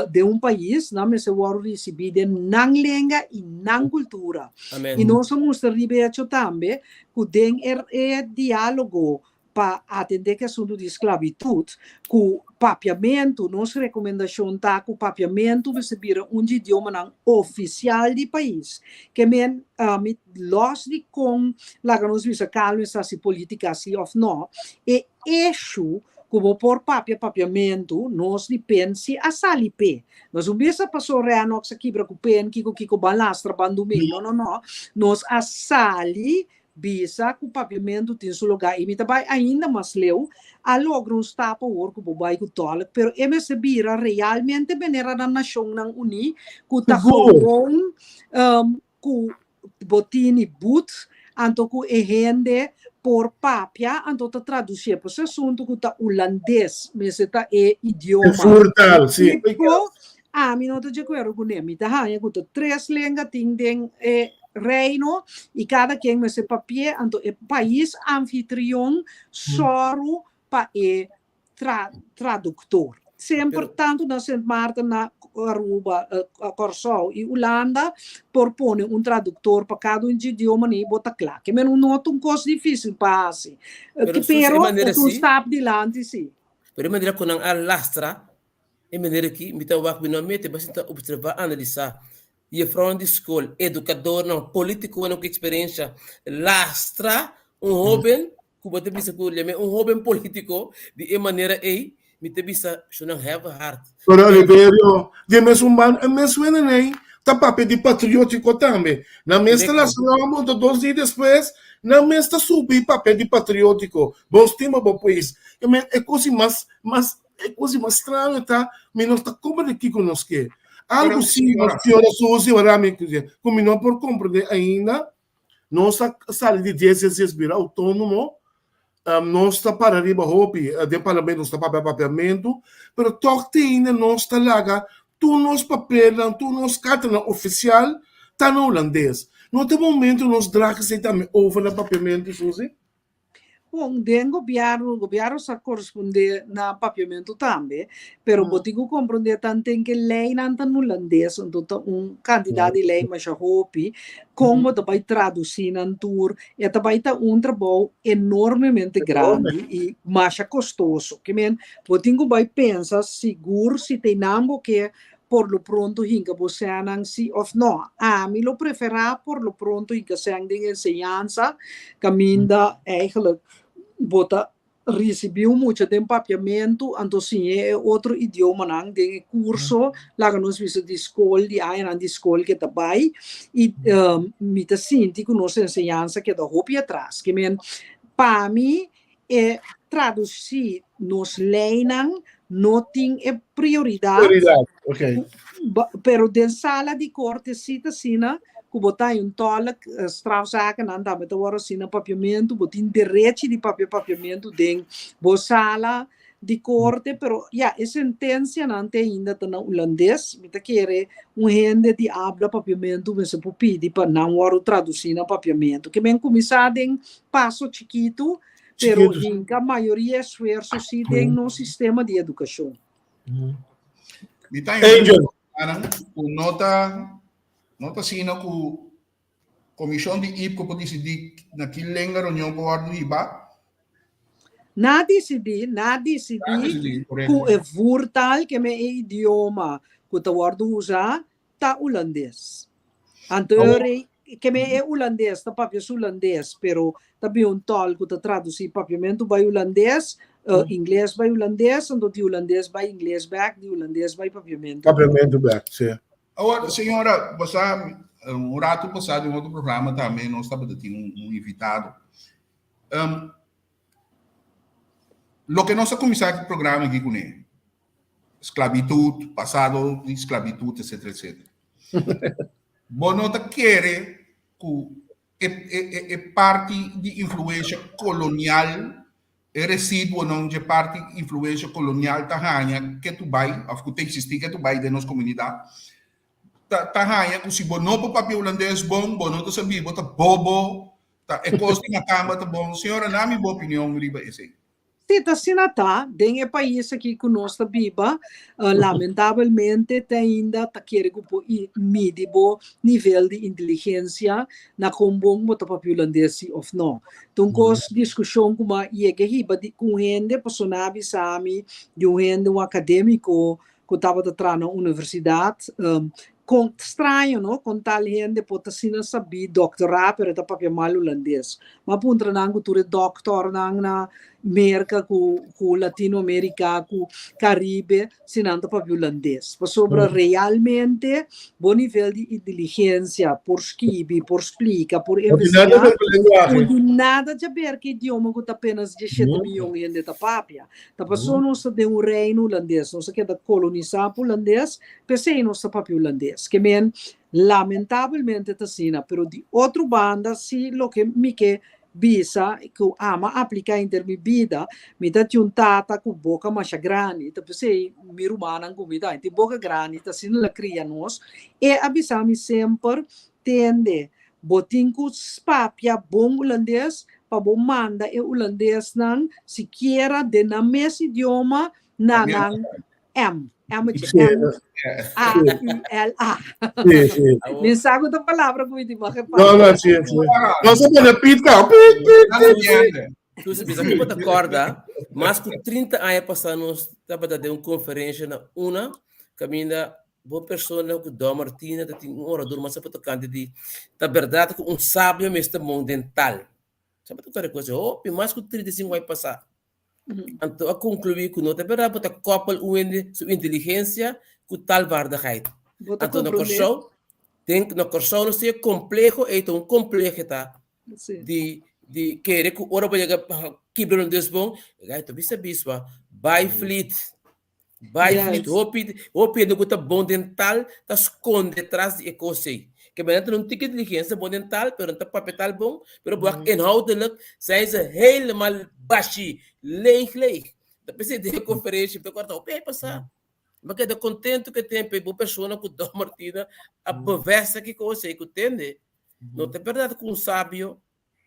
den un pais, nan mester wòrdu risibí den nan lenga i nan kultura. I nos a mustra riba e hecho tambe ku den e diálogo pa atendé ku e asuntu di sklabitut, ku papiamentu, nos rekomendashon ta ku papiamentu mester bira un di idiomanan ofisial di pais. Ke men, mi lòs di kon laga nos bisa Calvin sa si polítika si òf nò, e eshu ku bo por papia papiamentu, nos di pen si a sali p'e. Nos no bisa paso Renox a kibra ku pen, kiko kiko ban lastra ban dumé, no no no, nos a sali Bisa ku papiamentu tin su lugá i mi ta bai ainda mas leu, a logra un stap awor ku bo bai ku tòlk, pero e mester bira realmente manera na Nashonnan Uní ku ta gewoon ku bo tini but anto ku e hende por papia anto ta tradusié. Por su asuntu ku ta hulandes mester ta e idioma típiko, ami no ta di akuerdo kuné. Mi ta haña ku ta tres lenga tin den e Reino i kada ken mester papi'é, anto e pais anfitrion sòru pa e traduktor. Semper tantu na Sint Maarten, na Aruba, Kòrsou i Ulanda por pone un traduktor pa kada un dje idioma ni bo ta kla. Ke men un no ta un kos difísil pa hasi, Pero pero ta un stap dilanti si. Pero e manera ku nan a lastra e manera aki mi ta wak mi no a mete, basta mi ta opservá, analisá. Jefrounan di skol, edukadornan, politikonan ku eksperensha, lastra un hóben ku bo ta bisa ku leme un hóben politiko di e manera ei, mi ta bisa shonnan have a heart. Pero Oliverio, di e mesun banda, e mes wennan ei ta papia di patriotiko tambe. Nan mes ta lastra nan a monta dos dia despues, nan mes ta subi papia di patriotiko. Bo stima bo pais. E kos mas mas E kos di mas straño ta, mi no ta komprende kiko nos ke. Algu si, señora Susi, ora mi ku mi no por komprende ainda, nos a sali di dies dies dies bira outónomo, nos ta para riba hopi, den parlamento nos ta papia papiamentu, pero tòg te ainda nos ta laga tur nos papelnan, tur nos kartanan ofisial ta na hulandes. No ta momento nos draha esei tambe over na papiamentu, Susi? Bon, den gobièrnu, gobièrnu sa korespondé na papiamentu tambe, pero bo tin ku komprondé tanten ke leinan ta nulandes, anto ta un kantidat di lei masha hopi, kon bo ta bai tradusí nan tur, e ta bai ta un trabou enormemente grandi i masha kostoso. Ke men, bo tin ku bai pensa sigur si teinan bo ke por lo pronto hinka bo sènnan si òf nò. Ami lo preferá por lo pronto hinka sèn den enseñansa kaminda eigenlijk bo ta risibí un mucha den papiamentu, anto siñ'é e otro idiomanan den e kurso, laga nos bisa di skol, di añanan di skol ke ta bai, i mi ta sinti ku nos enseñansa keda hopi atras. Ke men, pa mi e tradusí nos leinan no tin e prioridat, Prioridat, ok. pero den sala di korte sí ta asina ku bo ta un tòlk, strafzakennan tambe ta wòrdu asina papiamentu, bo tin derechi di papia papiamentu den bo sala di korte, pero ya e sentensianan te ainda ta na hulandes, mi ta kere un hende di abla papiamentu mester por pidi pa nan wòrdu tradusí na papiamentu. Ke men kuminsá den paso chikitu, pero Chikitu. hinka mayoria esfuerso sí den nos sistema di edukashon. Mi ta Angel. ku no ta No ta asina ku komishon di IPCO por disidí na ki lenga reunion por wòrdu hibá? Na disidí, na disidí ku e voertaal, ke men e idioma ku ta wòrdu usá, ta hulandes. Anto ke men e hulandes ta papia su hulandes, pero ta bin un tòl ku ta tradusí papiamentu bai hulandes, ingles bai hulandes, anto di hulandes bai ingles bèk, di hulandes bai papiamentu. Papiamentu bèk, sí. Awor, señora, bo sa, un rato pasá den otro programa tambe nos tabata tin un invitado. Um, loke nos a kuminsá ku programa aki kuné, sklabitut, pasado di sklabitut, etcetera, etcetera. Bo no ta kere ku e, e, e, e parti di influensha kolonial E residuonan dje parti influencia colonial ta haña ke tu bai, of ku ta existi ke tu bai den nos comunidad, ta ta haña ku si bo no por papia hulandes bon, bo no ta sabi, bo ta bobo, ta e kos di makamba ta bon. Señora, na mi bo opinion riba esei. Si, ta asina ta. Den e pais aki ku nos ta biba, lamentabelmente te ainda ta kere ku por midi bo nivel di inteligencia na kon bon bo ta papia hulandes si of no. Ta un kos diskushon ku m'a yega hiba di ku un hende pasobra nan a bisa mi di un hende un akadémiko ku tabata traha na universidat kon straño no kon tal hende por ta asina sabí doktorá pero e ta papia mal hulandes. M'a puntra nan ku tur e dòktornan na Merka ku ku Latinoamerika ku Karibe si nan ta papia hulandes. Pasobra realmente bo nivel di inteligensia por skibi, por splika, por No tin nada investigá, ver ku lenguahe. no tin nada dja ber ku idioma ku ta apenas diesshete miyon hende ta papia. Ta pasobra nos ta den un reino hulandes, nos a keda kolonisá pa hulandes, p'esei nos ta papia hulandes. Ke men, lamentabelmente ta asina, pero di otro banda si loke mi ke Bisa ku ama apliká henter mi bida, mi ta tin un tata ku boka masha grandi, ta p'esei mi rumannan ku mi ta tin boka grandi, ta asina el a kria nos. E a bisa mi semper, Tende, bo tin ku papia bon hulandes pa bo manda e hulandesnan sikiera den nan mes idioma na nan M, M-tje, M, A, U, L, A. Sí, sí. Mi sa ku ta palabra ku mi tin mag e No, no, sí, sí. Nos a pone piet ka. Piet, piet, piet, piet. Tu se bisa ku ta korda, mas ku 30 aña pasá nos tabata den un konferensha na una kaminda bo persona ku Don Martina ta tin un orador mas pa tokante di ta bèrdat ku un sabio mester mon den tal. Sa pa tokante ku hopi mas ku 35 aña pasá. Anto a konkluí ku no ta bèrdat bo ta kòpel un hende su inteligensia ku tal waardigheid. Bo ta Anto na komprondé? Kòrsou, den na Kòrsou nos tin e kompleho ei ta un kompleho ta Sí. di di kere ku ora bo yega kibra un des bon, gai ta bisa biswa, bai flit, bai flit, Yes. hopi hopi hende ku ta bon den tal ta skonde tras di e kos ei. Ke men nan ta un tiki inteligensia bon den tal, pero nan ta papia tal bon, pero bo wak inhoudelijk zijn ze helemaal bashi, leeg leeg. Ta p'esei den e konferensha mi ta kòrda hopi ei pasá. Mi a keda kontentu ku e tempu ei bo persona ku Don Martina a bevestig e kos ei ku tende. No ta bèrdat ku un sabio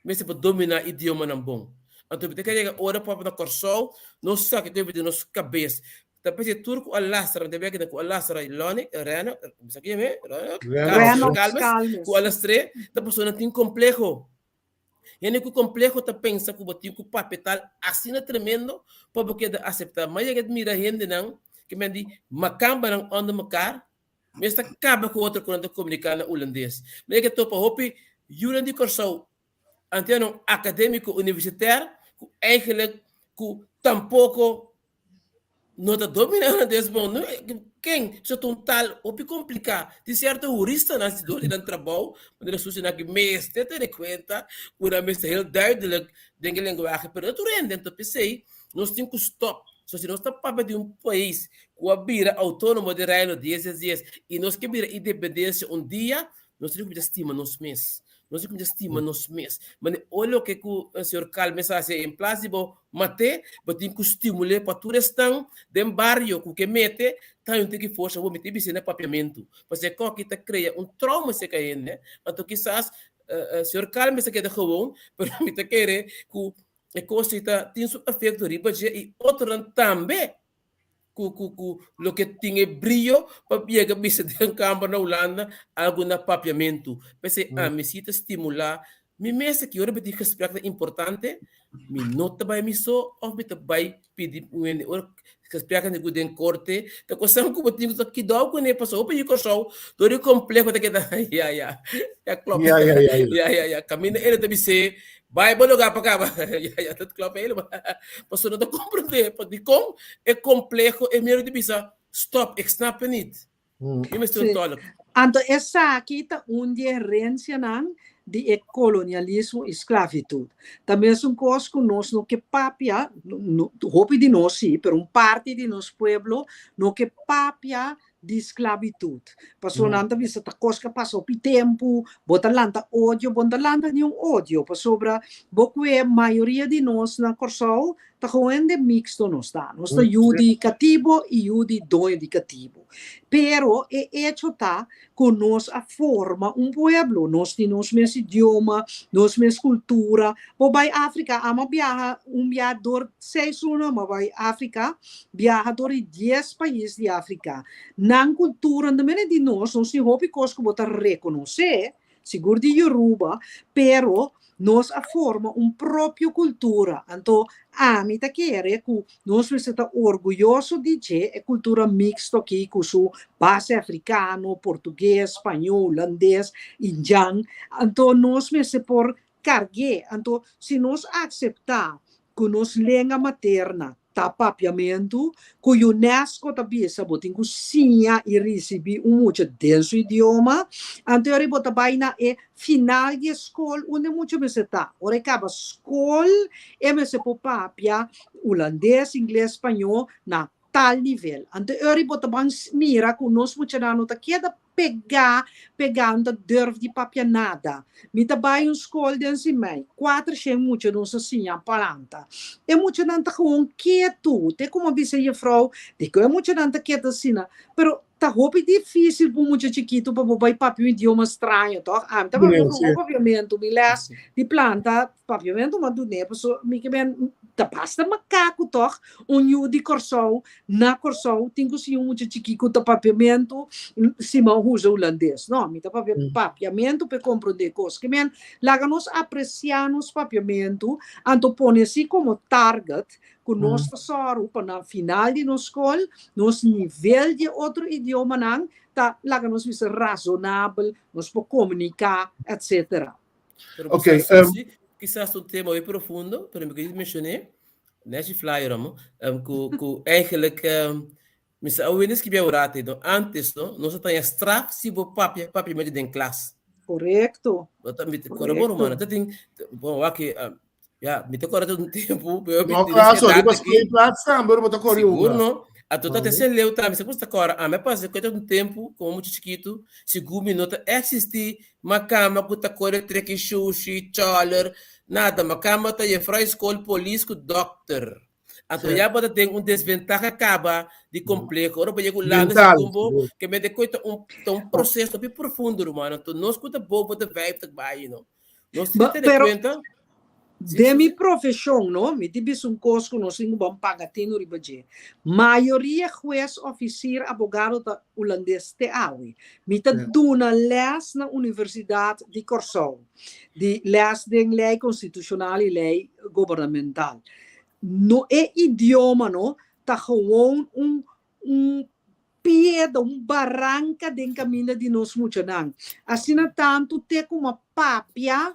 mester por dominá idiomanan bon. Anto mi ta kere yega ora papia na Kòrsou, nos sa kiko di nos kabes. Ta p'esei tur ku a lastra, mi ta bek ku a lastra Lonnie, Reno, mi sa kiña mi? Reno, Calmes, Calmes. ku a lastr'é, ta pasobra nan tin kompleho. Hende ku kompleho ta pensa ku bo tin ku papia tal asina tremendo pa bo keda aseptá. Mi a yega di mira hendenan ke men di makambanan ònder mekar, Mes ta kaba ku otro ku nan ta komuniká na hulandes. Mi a topa hopi yunan di Kòrsou, antenan akadémiko universitèr, ku eigenlik. ku tampoko no ta dominá hulandes bon. No, ken? So ta un taal hopi kompliká. Tin sierto huristanan si dor di nan trabou, manera Susi nan ki mester tene kuenta ku nan mester heel duidelijk den e lenguahe, pero no tur hende. Anto p'esei nos tin ku stòp. So si nos ta papia di un pais ku a bira outónomo di Reino dies dies dies i nos ke bira independensia un dia, Nos tin ku kuminsá stima nos mes. Nos tin ku kuminsá stima nos mes. Mane ora loke ku señor Calmes a hasi, en plas di bo mat'é, bo tin ku stimul'é pa tur esnan den bario ku ke mete, ta haña un tiki forsa. Bo mester bis'é na papiamentu. Pasobra e koki ta krea un trauma serka hende. Anto kisas señor Calmes a keda gewoon, pero mi ta kere ku e kos ei ta tin su efekto riba dje i otronan tambe. ku ku ku loke tin e brio pa yega bisa den kamber na Hulanda algu na papiamentu. P'esei ami si ta stimulá mi mes aki ora mi tin gesprek ta importante mi no ta bai mi so òf mi ta bai pidi un hende ora gespreknan ku den korte ta kosnan ku bo tin ku ta kidou kuné pasobra hopi di Kòrsou dor di kompleho ta keda ya ya ya klòp Ya, ya, ya, ya. ya ya ya kaminda ene ta bis'é Bai bo lugar pa caba. Ya, ya, dat klopt helemaal. Pasobra no ta comprende pa dikon e compleho e miedo di bisa stop, ik snap het niet. Mi mester un Sí. tolk. Anto esaki ta un di e herencianan di e kolonialismo i sklavitut. Ta mesun kos ku nos no ke papia, no, hopi di nos sí, pero un parti di nos pueblo no ke papia di sklabitut. Pasobra nan ta bisa ta kos ku a pasa hopi tempu, bo ta lanta odio, bo no ta lanta niun odio, pasobra bo ku e mayoria di nos na Kòrsou ta gewoon hende miksto nos ta. Nos ta yu di katibu i yu di doño di katibu. Pero e echo ta ku nos a forma un pueblo, nos tin nos mes idioma, nos mes kultura. Bo bai Afrika, amo a biaha un bia dor seis luna amo a bai Afrika, biaha dor di dies pais di Afrika. Nan kultura no ta mene di nos, nos tin hopi kos ku bo ta rekonosé, sigur di Yoruba, pero nos a forma un propio kultura. Anto ami ta kere ku nos mester ta orguyoso di dje, e kultura miksto aki ku su base afrikano, portugues, spañó, hulandes, indjan. Anto nos mester por karg'é. Anto si nos akseptá ku nos lenga materna ta papiamentu, ku UNESCO ta bisa bo tin ku siña i risibí un mucha den su idioma, anto ora bo ta bai na e final di e skol unda e mucha mester ta. Ora e kaba skol e mester por papia hulandes, ingles, spañó na tal nivel. Anto ora bo ta ban mira ku nos muchanan no ta keda pegá, pegá, no ta durf di papia nada. Mi ta bai un skol den Simei, kuater shen mucha nos a siña palanta. E muchanan ta gewoon ketu, te komo a bisa jefrou, dikon e muchanan ta ketu asina? Pero ta hopi difísil pa un mucha chikitu pa bo bai papia un idioma straño, tòg? Ami ta papia gewoon papiamentu, mi lès di planta papiamentu m'a dun'é, pasobra mi ke men ta basta makaku tòg, un yu di Kòrsou Na Kòrsou tin ku siña un mucha chikí ku ta papiamentu sima usa hulandes. No, mi ta papia papiamentu pa e komprondé kos. Ke men, laga nos apresiá nos papiamentu, anto pone así komo target ku nos ta sòru pa na final di nos skol nos nivel di e otro idiomanan ta, laga nos bisa, rasonabel, nos por komuniká, etcetera. Pero Ok, kisas, kisas un tema hopi profundo, pero mi ke menshoné, Nechi flyer amo, ku ku eigenlijk mi sa awe ni skibí awor no, antes no, nos a taña straf si bo papia papiamentu den klas. Korekto. Bo ta mi ta kore bo ruman, ta tin bon wak ya mi ta kore un tempu, pero No, klaso, riba speelplaats tambe bo ta kore Sigur no. Anto ta te leu tambe, se ta kore, ami a pasa ku un tempu komo mucha chikitu, sigur mi no ta eksistí makamba ku ta kore treki shushi, choler, Nada, makamba ta jefrou skol, polis ku dòkter. Anto ya bo ta den un desventaha kaba di kompleho. Ora bo yega Hulanda Mental. segun bo, ke mente koe ta un ta un proseso hopi profundo ruman. Anto nos ku ta bobo ta 50 bai no. Nos tin Ba, di tene pero kuenta. Sí, den sí, mi sí. profeshon, no, mi tin bisa un kos ku nos tin ku ban paga tinu riba dje. Mayoria hues, ofisier, abogado ta hulandes te awe. Mi ta duna lès na Universidat di Kòrsou. Di les den lei konstitushonal i lei gubernamental. No e idioma no ta gewoon un un piedra, un baranka den kaminda di nos muchanan. Asina tantu te ku a papia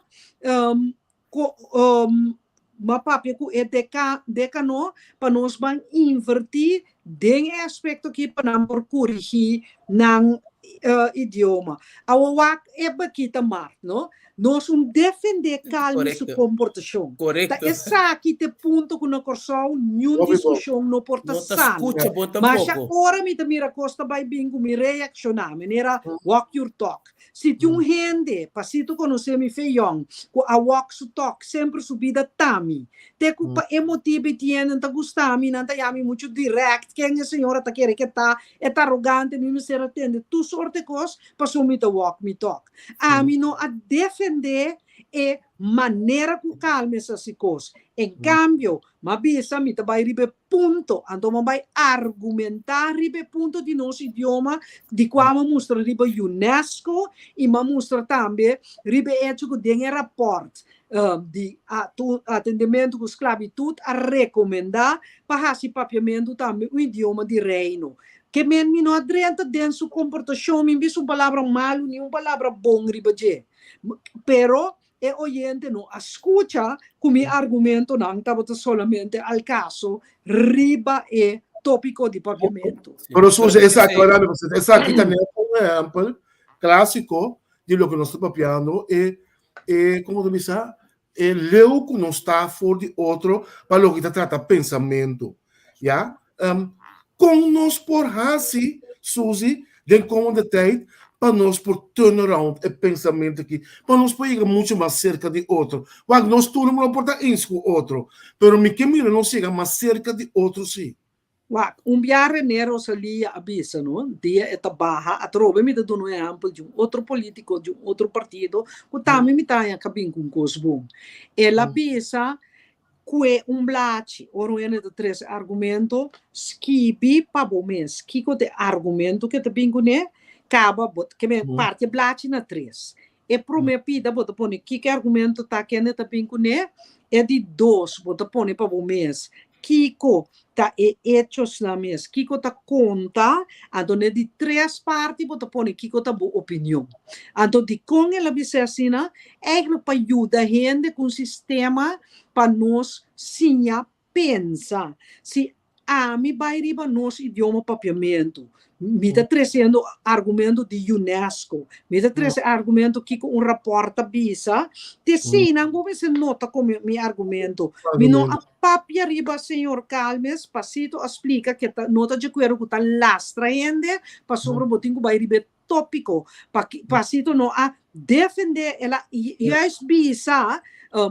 m'a papia ku e deka dekano pa nos ban invertí den e aspekto aki pa nan por korigí nan idioma. Awor wak e bakita mart, no? Nos un defendé Calmi su komportashon. Ta esaki ta e punto ku na Kòrsou niun diskushon no por ta sano. Masha ora mi ta mira kos ta bai bin ku mi reakshoná, manera walk your talk. Si tin un hende, pasito konosé mi fe yòn, ku a walk su talk semper su bida ta mi. Te ku pa e motibu i tin hende ta gusta mi, nan ta yami muchu dirèkt, ken e señora ta kere ke ta, e ta arogante, mi mester a tende tur sorte kos, pasobra mi ta walk mi talk. Ami no a defendé e manera ku Calmes a hasi kos. En kambio, m'a bisa mi ta bai riba e punto, anto m'a bai argumentá riba e punto di nos idioma, di kua m'a mustra riba UNESCO i m'a mustra tambe riba e echo ku den e rapòrt di atendementu ku sklabitut a rekomendá pa hasi papiamentu tambe un idioma di Reino. Ke men mi no a drenta den su komportashon, mi bisa un palabra malu ni un palabra bon riba dje. Pero e oyente no a skucha ku mi argumentonan tabata solamente al kaso riba e tópiko di papiamentu. Pero Suze, esaki, esaki ta net un ehèmpel klásiko di loke nos ta papiando, e e como ta bisa e leu ku nos ta for di otro pa loke ta trata pensamentu ya um, kon nos por hasi Suzy den komende tijd pa nos por turn around e pensamentu aki pa nos por yega mucho mas serka di otro wak nos tur no por ta eens ku otro pero mi ke mira nos yega mas serka di otro si. Wak, un bia René Rosalia a bisa no, dia e ta baha, atrobe mi ta duna un ehèmpel di un otro polítiko di un otro partido ku tambe mi ta haña ka bin ku un kos bon. El a bisa kue un blachi, ora un hende ta trese argumento, skibi pa bo mes kiko ta e argumento ku e ta bin kuné, kaba bo ke men parti e blachi na tres. E promé pida bo ta pone kiko e argumento ta kende ta bin kuné, e di dos bo ta pone pa bo mes kiko ta e echosnan mes, kiko ta konta, anto na e di tres parti bo ta pone kiko ta bo opinion. Anto dikon el a bis'é asina? Eigenlijk pa yuda hende ku un sistema pa nos siña pensa. Si ami bai riba nos idioma papiamentu, mi ta treciendo argumento di UNESCO, mi ta trece argumento kiko un rapport ta bisa, te eseinan bo mester nota con mi argumento. Mi no a papia riba señor Calmes, Pasito a splica ke ta no ta dje acuerdo cu ta lastra hende, pasobra bo tin cu bai riba e topico. Pasito no a defende, el a juist bisa,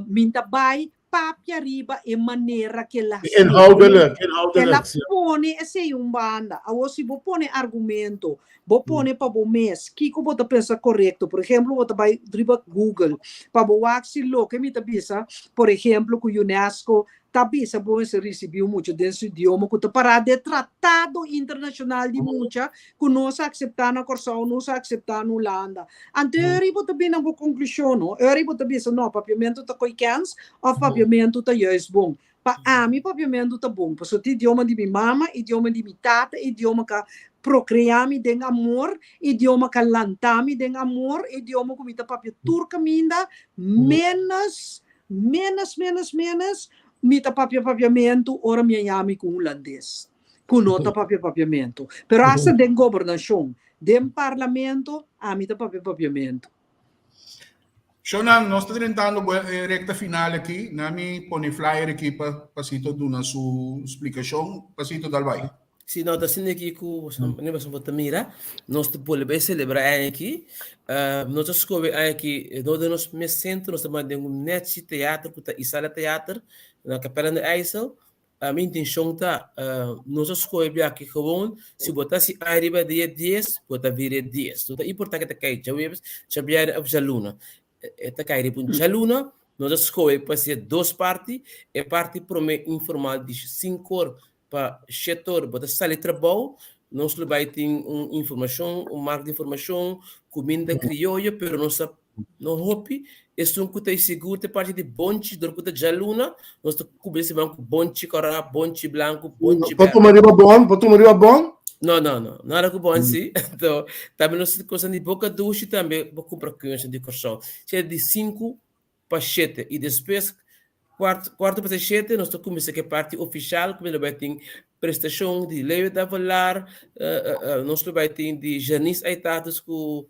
mi ta bai papia riba e manera ke el a Inhoudelijk, El a inhoudelijk, sí. pone esei un banda. Awor si bo pone argumento, bo pone pa bo mes kiko bo ta pensa korekto. Por ehemplo, bo ta bai riba Google pa bo wak si loke mi ta bisa, por ehemplo, ku UNESCO ta bisa bo mester risibí un mucha den su idioma ku ta pará den tratado internashonal di mucha ku nos a akseptá na Kòrsou, nos a akseptá na Hulanda. Anto eri bo ta bini na bo konklushon, no? Eri bo ta bisa, no, papiamentu ta koi kèns òf papiamentu ta juist bon. Pa ami papiamentu ta bon, pasobra ta idioma di mi mama, idioma di mi tata, idioma ku a prokreá mi den amor, idioma ku a lantá mi den amor, idioma ku mi ta papia tur kaminda, ménos, ménos, ménos, ménos mi ta papia papiamentu ora mi a yami ku hulandes. ku no ta papia papiamentu. Pero hasta den gobernashon, den parlamento, ami ta papia papiamentu. Shonan, nos ta drentando e rekta final aki. Na mi pone flyer aki pa Pasito duna su splikashon. Pasito, dal bai. Si, no, ta asina aki ku ne boso por ta mira, nos ta bolbe selebrá aña aki. Nos ta skohe aña aki, no den nos mes sentro, nos ta manda den un nèchi teater ku ta Isala Theater na Capelle aan de IJssel. Mi intenshon ta, nos a skohe biaha gewoon, si bo ta hasi aña riba dia dies, bo ta bira e dies. No ta importá ke ta kai djaweves, djabièrnè òf djaluna. E ta kai riba un djaluna, nos a skohe pa hasi dos parti. E parti promé informal di sinkor pa shetor bo ta sali trabou, nos lo bai tin un informashon, un mark di informashon, kuminda krioyo, pero nos ta No hopi, esun ku ta e sigur ta e parti di bonchi, dor ku ta djaluna, nos ta kubri e siman ku bonchi kòrá, bonchi blanku, bonchi Por bèrdè. tuma riba bon? Por tuma riba bon? No, no, no, nada ku bon si. Anto, tambe nos tin kosnan di boka dushi tambe bo kumpra ku yonshi di Kòrsou. Sea di sinku pa shete i despues. Kuart, kuarto pa shete nos ta kuminsá ku e parti ofishal ku lo bai tin prestashon di Leo Davelaar, nos lo bai tin di Janice Aitatus ku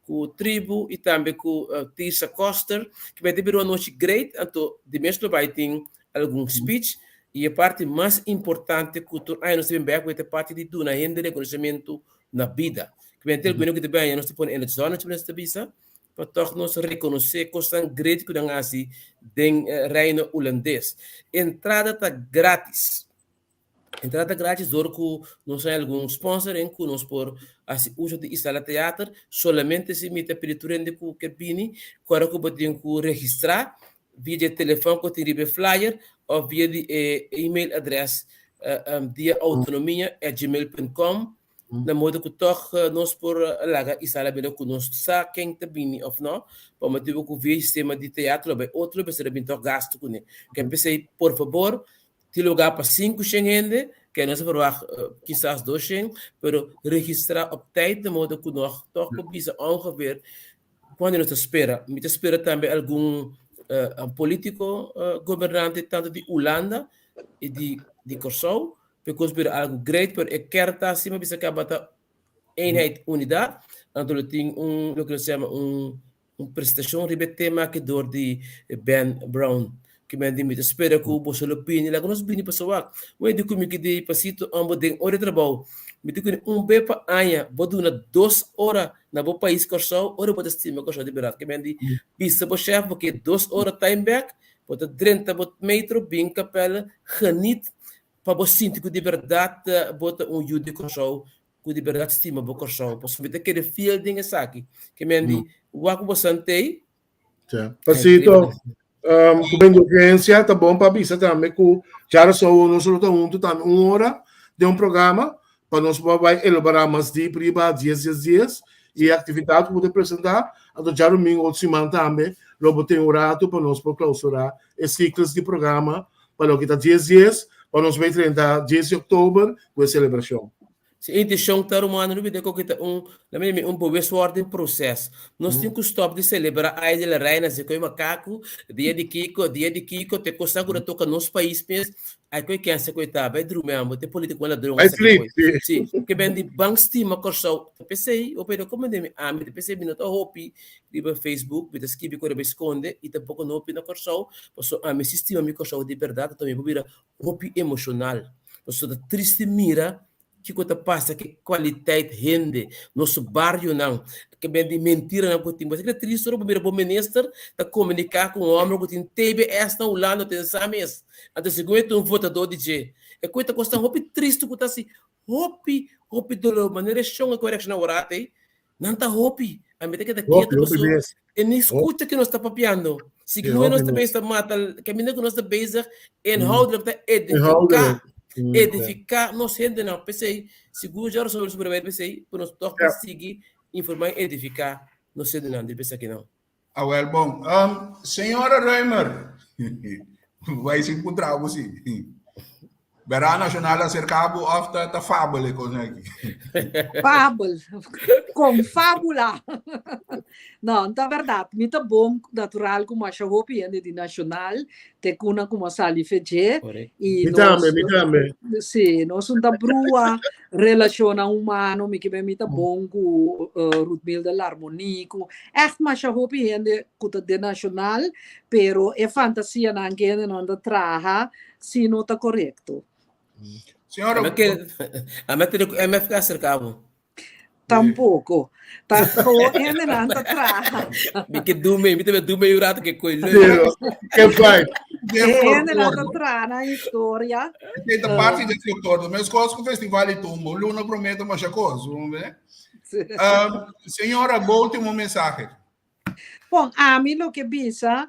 ku Tribu i tambe ku Tirsa Koster, ku bai ta bira un anochi great, anto di mes lo bai tin algun speech i e parti mas importante ku tur aña nos ta bin bek ku e ta parti di duna hende rekonosementu na bida. Ku bai tin algun ku ta bin aña nos ta pone in het zonnetje nos ta bisa pa tòg nos rekonosé kosnan great ku nan hasi den Reino Hulandes. Entrada ta grátis. Entrada ta grátis dor ku nos hay algun sponsoring ku nos por hasi uso di Isala Theater. Solamente si mi ta pidi tur hende ku ke bini, ku ora ku bo tin ku registrá via di e telefòn ku tin riba e flyer òf via di e email adrès diaautonomia@gmail.com Na modo ku tòg nos por laga Isala bira ku nos sa ken ta bini òf nò, pa motibu ku via sistema di teatro lo bai otro mester a bini tòg gastu kuné. Ke p'esei por fabor tin lugá pa sinku shen hende, ke nos a verwagt kisas dos shen, pero registrá op tijd na modo ku nos tòg por bisa ongeveer kuantu nos ta spera. Mi ta spera tambe algun polítiko gobernante tantu di Hulanda i di Kòrsou Because bira algo great, pero e ker ta asina bisa kaba ta eenheid, unidad. Anto lo tin un, loke nos yama un, un presentacion riba e tema aki door di Ben Brown. Ki men di mi ta spera ku boso lo bini, laga nos bini pasobra wak. Wei di ku mi ki di pasito ombo den ora di trabou. Mi di ku ni un be pa aña bo duna dos ora na bo pais Kòrsou, ora bo ta stima Kòrsou di berdad. Ki men di bisa bo shèf bo ke dos ora time back, bo ta drenta bo metro bin Kapelle, geniet Pa bo sinti ku di bèrdat bo ta un yu di Kòrsou, ku di bèrdat stima bo Kòrsou. Pasobra mi ta kere fiel den esaki. Ke men di, wak ku bo sant'ei. Ja. Pasito, ku ben di urgensia ta bon pa bisa tambe ku djarason nos lo ta huntu tambe un ora den un programa pa nos por bai elaborá mas dip riba dies dies dies i e aktividat ku bo ta presentá. Anto djarumingu otro siman tambe lo bo tin un ratu pa nos por klausurá e siklos di programa Pa loke ta dies dies, pa nos bay 30 dies di oktober ku e selebrashon. Si e intishon ta ruman no bida koke ta un la mi un bewustwording proses. Nos tin ku stop di selebrá Ay de la Reina si koe makaku, dia di kiko, dia di kiko, te kosnan ku ta toka nos pais mes, ay koe kense koe ta, bay drumi ambo, te politikonan ladron Bay esaki sleep, koe. si. Si, ke ben di ban stima Kòrsou, ta p'esei, hopi no komende mi, ami ta p'esei mi no ta hopi riba Facebook, mi ta skibi ku riba skonde i tampoko no hopi na Kòrsou, pasobra ami si stima mi Kòrsou di bèrdat, anto mi por bira hopi emoshonal, pasobra ta triste mira kiko ta pasa ku e kualiteit hende, nos barionan, ke ben di mentiranan ku tin. Bo sa ki ta triste ora bo mira bo minister ta komuniká ku un hòmber ku tin TBS na Hulanda, ten sa mes, anto segun e ta un votadó di dje. E kos ta kosnan hopi triste ku ta hasi hopi, hopi doló, manera e shon a korekshoná ora ei, Nan ta hopi. A mi ta keda Hopi, ketu hopi paso mes. e ni Hopi. skucha ke nos ta papiando. Si Sí, ku hopi nos ta mes. bezig ta mata, kaminda ku nos ta bezig inhoudelijk ta edifiká, Inhoudelijk. Ja. edifiká nos hendenan. P'esei, sigur dja resolve su problema p'esei, ku nos tòg Ja. ta sigui informá i edifiká nos hendenan di esakinan. Awel bon. Señora Römer, bai sin puntra bo si. Berá Nacional a acerca bo of ta, ta fabel e cosa aki? Fabel. Con fábula. No, ta verdad. Mi ta bon natural ku masha hopi hende di Nacional te kuna ku a sali feje. Correcto. I Mi nos, tambe, mi tambe. sí, nos un ta brua relacionnan humano, mi ke mi ta bon ku uh, Ruthmilda Larmonie, ku echt masha hopi hende ku ta de Nacional, pero e fantasianan ku hendenan ta traha si no ta korekto. Señora, A ke a me tene ku MFK aserka bo. Tampoko. Ta ko hendenan ta traha. Mi ke dume, mi te dume un rato ke koi leuk. Pero, ke fai? de E hendenan ta folklore. traha nan historia. Esei ta parti di folklore. Mes kos ku festival di tumba. Un luna promé ta masha kos. Señora, bo último mensahe. Bon, ami loke bisa,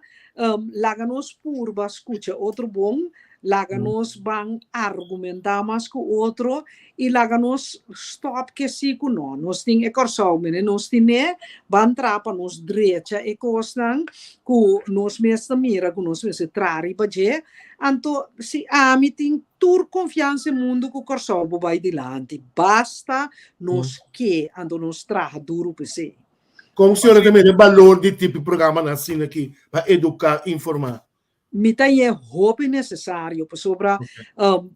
laga nos purba skucha otro bon, laga nos ban argumentá mas ku otro i laga nos stòp ke sí ku no. Nos tin e Kòrsou, mene nos tin'é, ban traha pa nos drecha e kosnan ku nos mes ta mira ku nos mester traha riba dje. Anto, si ami tin tur konfiansa e mundu ku Kòrsou bo bai dilanti, basta nos ke, anto nos traha duru p'esei. Kon señora ta mira e balor di tipo programanan asina aki pa eduká, informá? Mi ta hañ'é hopi nesesario pasobra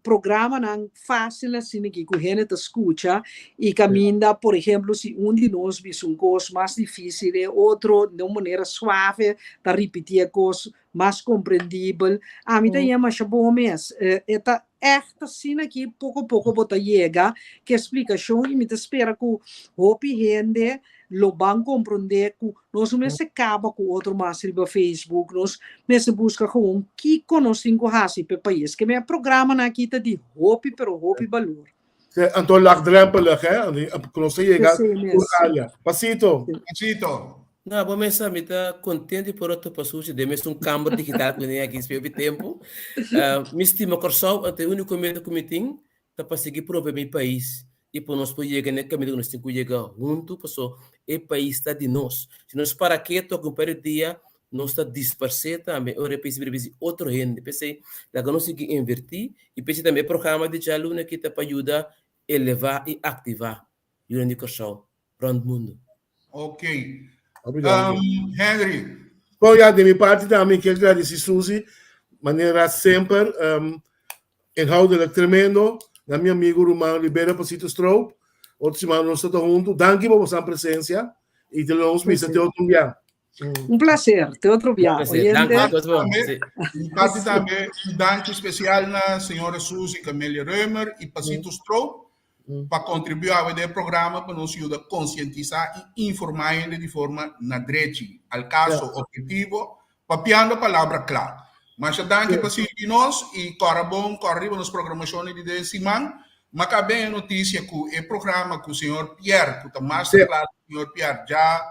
programanan fásil asina aki ku hende ta skucha i kaminda, por ehemplo, si un di nos bisa un kos mas difísil e otro den un manera suave ta ripití e kos mas komprendibel. Ami ta hañ'é masha bon mes. E ta ègt asina aki poko poko bo ta yega ku e splikashon i mi ta spera ku hopi hende lo ban komprondé ku nos no mester kaba ku otro mas riba Facebook, nos mester buska gewoon kiko nos tin ku hasi pa e pais. Ke men e programanan aki ta di hopi pero hopi balor. Sí, anto laagdrempelig, hè? Ku nos ta yega tur área. Pasito. Pasito. No, bo mes sa, mi ta contento di por a topa Susi den mes un kamber digital ku mi tin aki speo pi tempu. Mi stima Kòrsou, anto e úniko meta ku mi tin ta pa sigui prove mi pais i pa nos por yega na e kaminda ku nos tin ku yega huntu paso e pais ta di nos. Si nos para ketu algun par di dia nos ta disparsé tambe ora e pais bira bisi otro hende. P'esei laga nos sigui invertí i p'esei tambe e programa di djaluna aki ta pa yuda elevá i aktivá yunan di Kòrsou rònt mundu. Ok. Henry. Bon ya, di mi parti tambe mi kier gradisi Susie, manera semper inhoudelijk tremendo, na mi amigo ruman Libero Pasito Stroop, otro siman nos ta ta hunto, danki pa bosan presencia y te lo nos misa te otro bia. Un placer, te otro bia. Oyente. Mi parti tambe un danki special na señora Susie Camelia Römer y Pasito Stroop pa kontribuí awe den e programa pa nos yuda konsientisá i informá hende di forma na drechi, al kaso, ophetivo, papiando palabra kla. Masha danki pa sirbi nos i kòrda bon, kòrda riba nos programashonnan di den siman. M'a kaba ben e notisia ku e programa ku señor Pierre, ku ta masterclass di señor Pierre, dja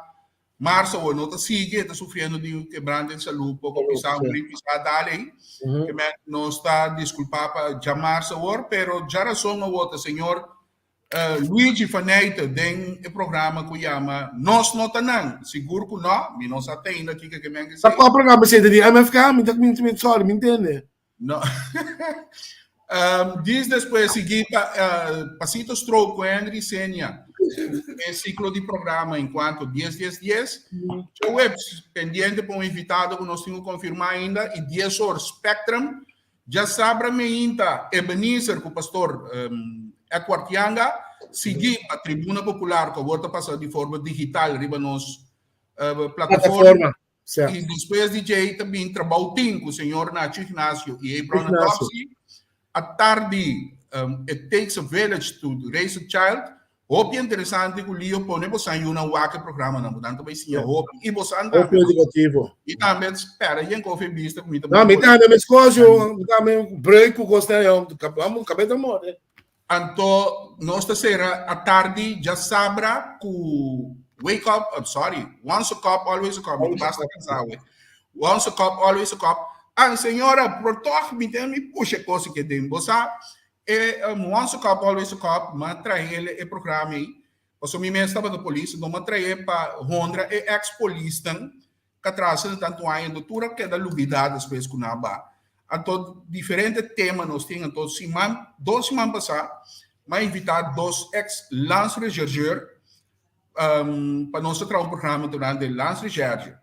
Marzo awor no ta sigui, e ta sufriendo di un kebrante di salú poko pisá, un grip pisá dal ei. Ke men nos ta diskulpá pa djamarzo awor, pero djarason awor ta señor Luigi van Nijten den e programa ku yama Nos No Ta Nan. Sigur ku no, mi no sa te ainda kiko ke men ke Ta sei. kua programa esei ta di MFK? Mi ta mi sorry, mi ntende. No. Dis despues sigui pa Pasito Stroop ku Henry Senia e siklo di programa en kuanto dies dies dies. Djaweps pendiente pa un invitado ku nos tin ku konfirmá ainda i dies or Spectrum. Djasabra meinta Ebenezer ku Pastor Edward Yanga sigui pa Tribuna Popular ku awor ta pasa di forma digital riba nos plataforma. Certo. I despues di djei ta bin trabou tin ku señor Nacho Ignacio i Abraham Ignacio. Topsy. A tardi It Takes a Village to Raise a Child. Hopi interesante ku Leo pone bosan yunan wak e programanan. Bo nan ta bai siña hopi i bosan Hopi tambe. edukativo. I tambe spera yen kofe bista ku mi ta No, mi bai. tambe meskos yo, mi tambe breuk ku kos nan yo, vamos kabes ta morde. Anto nos ta sera atardi djasabra ku Wake Up, I'm sorry, Once a Cop, Always a Cop, mi ta basta kansa awe. Once a Cop, Always a Cop. Ah, señora, por tòg mi ten mi pusha e kos aki den. Bo sa, e Once a Cop, Always a Cop, m'a trae el e programa ei, pasobra mi mes tabata polis, anto m'a trae pa honra e ex polisnan Katrase na tantu aña anto tur a keda lubidá despues ku nan a ba. Anto diferente tema nos tin anto siman dos siman pasá mi a invitá dos eks landsrechercheur pa nos a traha un programa durante landsrecherche.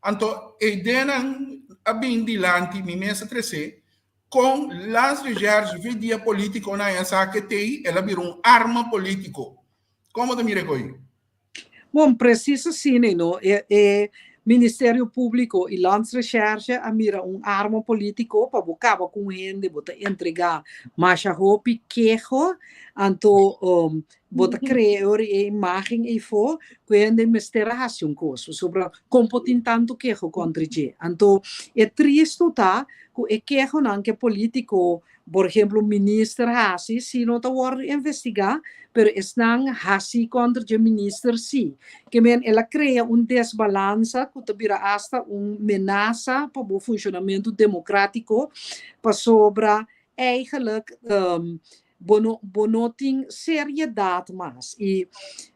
Anto e ideanan a bin dilanti mi mes a tresé kon landsrecherche via dia polítikonan a sa ke tei el a bira un arma polítiko. Kon bo ta mira e koi? Bon, precies asina, no? E, e Ministerio Públiko i Landsrecherche a mira un arma polítiko pa bo kaba ku un hende, bo ta entregá masha hopi keho, anto um, bo ta krea e ora e imágen eifó ku e hende mester a hasi un kos, pasobra kon por tin tantu keho kontra dje. Anto e tristu ta ku e kehonan ku e polítiko Por ehemplo, minister hasi si no ta wòrdu investigá, pero esnan hasi kontra dje minister si. Ke men el a krea un desbalansa ku ta bira asta un menasa pa bo funshonamentu demokratiko, pasobra eigenlijk. Bo no, bo no tin seriedat mas. I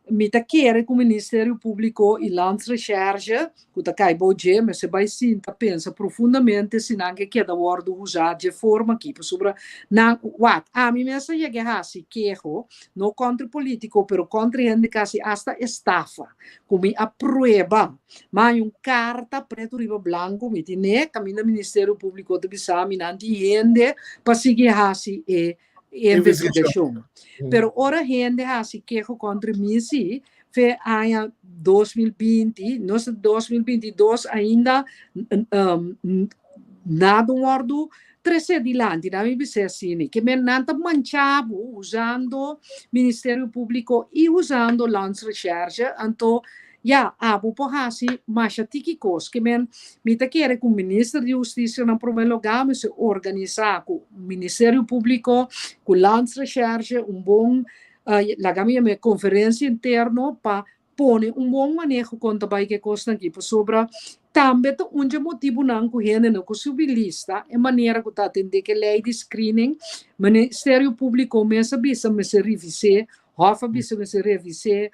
mi ta kere ku Ministerio Públiko i Landsrecherche, ku ta kai bou dje, mester bai sinta pensa profundamente si nan ke keda wòrdu usá dje forma aki. Pasobra nan, wak, ami mes a yega hasi keho, no kontra polítiko, pero kontra hende ku hasi asta estafa, ku mi a prueba. Ma un karta pretu riba blanku mi tine, kaminda Ministerio Públiko ta bisa mi nan tin hende pa sigui hasi e investigashon. Pero ora hende hasi keho kontra mi si, fe aña 2020, nos 2022 ainda nada wòrdu trese dilanti, na mi bisa asina, ke men nan ta mancha bo usando Ministerio Públiko i usando Landsrecherche, anto ja, abo por hasi masha tiki kos, ke men mi ta kere ku Minister di Hustisia na promé lugá mester organisá ku Ministerio Públiko, ku Landsrecherche, un bon laga mi yama konferensia interno pa pone un bon maneho kon ta bai ku e kosnan aki, pasobra tambe ta un dje motibunan ku hende no ku subi lista e manera ku ta atendé ku e lei di screening. Ministerio Públiko mes a bisa mester revis'é, Hof a bisa mester revis'é,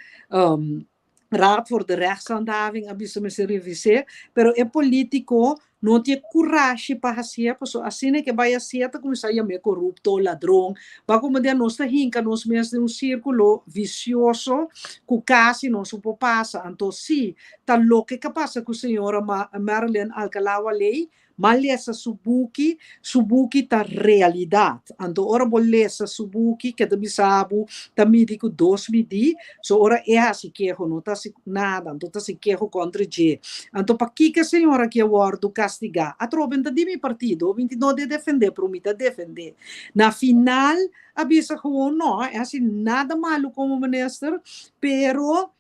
Raad voor de Rechtshandhaving a bisa mester revis'é, pero e polítiko no tin kurashi pa hasié, pasobra asina ke bai hasié ta kuminsá yam'é korupto, ladron. Ba komo den nos ta hinka nos mes den un sírkulo visioso ku kasi nos no por pasa. Anto si ta loke ke pasa ku señora Marilyn Alcalá-Wallé, m'a lesa su buki, su buki ta realidat. Anto ora bo lesa su buki, ke ta bisa bo ta midi ku dos midí, so ora e hasi keho no ta hasi nada, anto ta hasi keho kontra dje. Anto pakiko e señora aki a wòrdu kastigá? Atrobe ta di mi partido, mi no de defendé, pero mi ta defendé. Na final a bisa gewoon no, e hasi nada malu komo minister, pero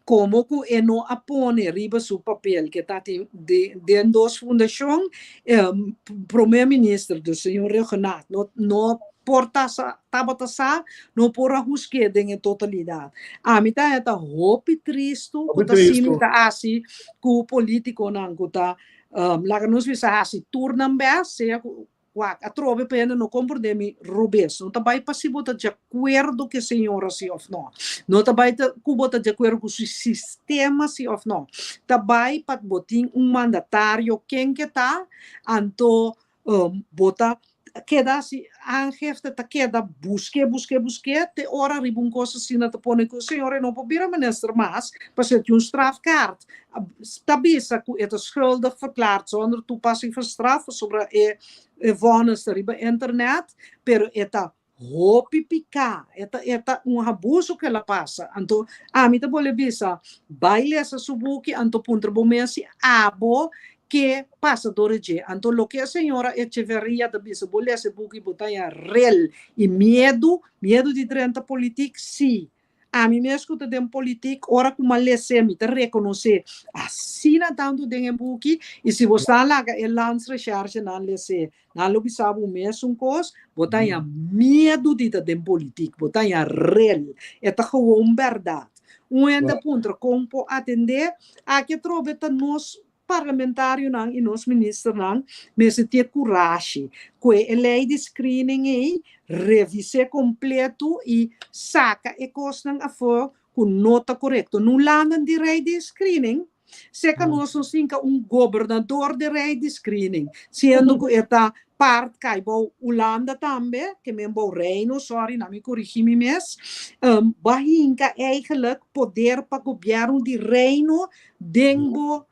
komo ku e no a pone riba su papel ku ta tin den dos fundashon, promé minister, dus señor Rhuggenaath, no por tabata sa, no por a husg'é den e totalidat. Ami ta ta hopi tristu ku ta asina ta hasi ku polítikonan ku ta laga nos bisa hasi tur nan bèst, sea ku wak atrobe pa hende no komprendé mi robes. No ta bai pa si bo ta di akuerdo ku e señora si òf no. No ta bai ku bo ta di akuerdo ku su sistema si òf no. Ta bai pa bo tin un mandatario ken ke ta, anto bo ta keda hasi aangifte, ta keda busk'é, busk'é, busk'é, te ora riba un kos asina ta pone ku señor e no por bira minister mas, pasobra e tin un strafkaart. Ta bisa ku e ta schuldig verklaard zonder toepassing van straf, pasobra e vonnis ta riba internet, pero e ta hopi piká, e ta un abuso ku el a pasa. Anto ami ta bolbe bisa, bai lesa su buki, anto puntra bo mes si abo ke pasa dor dje. Anto loke e señora Echeverria ta bisa, bo lesa e buki, bo ta rel i miedu, miedu di drenta politiek, si. Ami mes ku ta den politiek, ora ku m'a les'é, mi ta rekonosé asina tantu den e buki, i si bo sta laga e Landsrecherche nan les'é, nan lo bisa bo mesun kos, bo ta miedu di ta den politiek, bo ta rel. E ta gewoon bèrdat. Un hende puntra kon por atendé, aki atrobe ta nos parlamentarionan i nos ministernan mester tin kurashi ku e lei di screening ei revis'é kompleto i saka e kosnan afó ku no ta korekto. No landen di lei di screening, seka nos no sinka un gobernador di lei di screening, siendo ku e ta part kai bou Hulanda tambe, ke men bou Reino, sorry, na mi korigí mi mes, bo a hinka eigenlijk poder pa gobièrnu di Reino den bo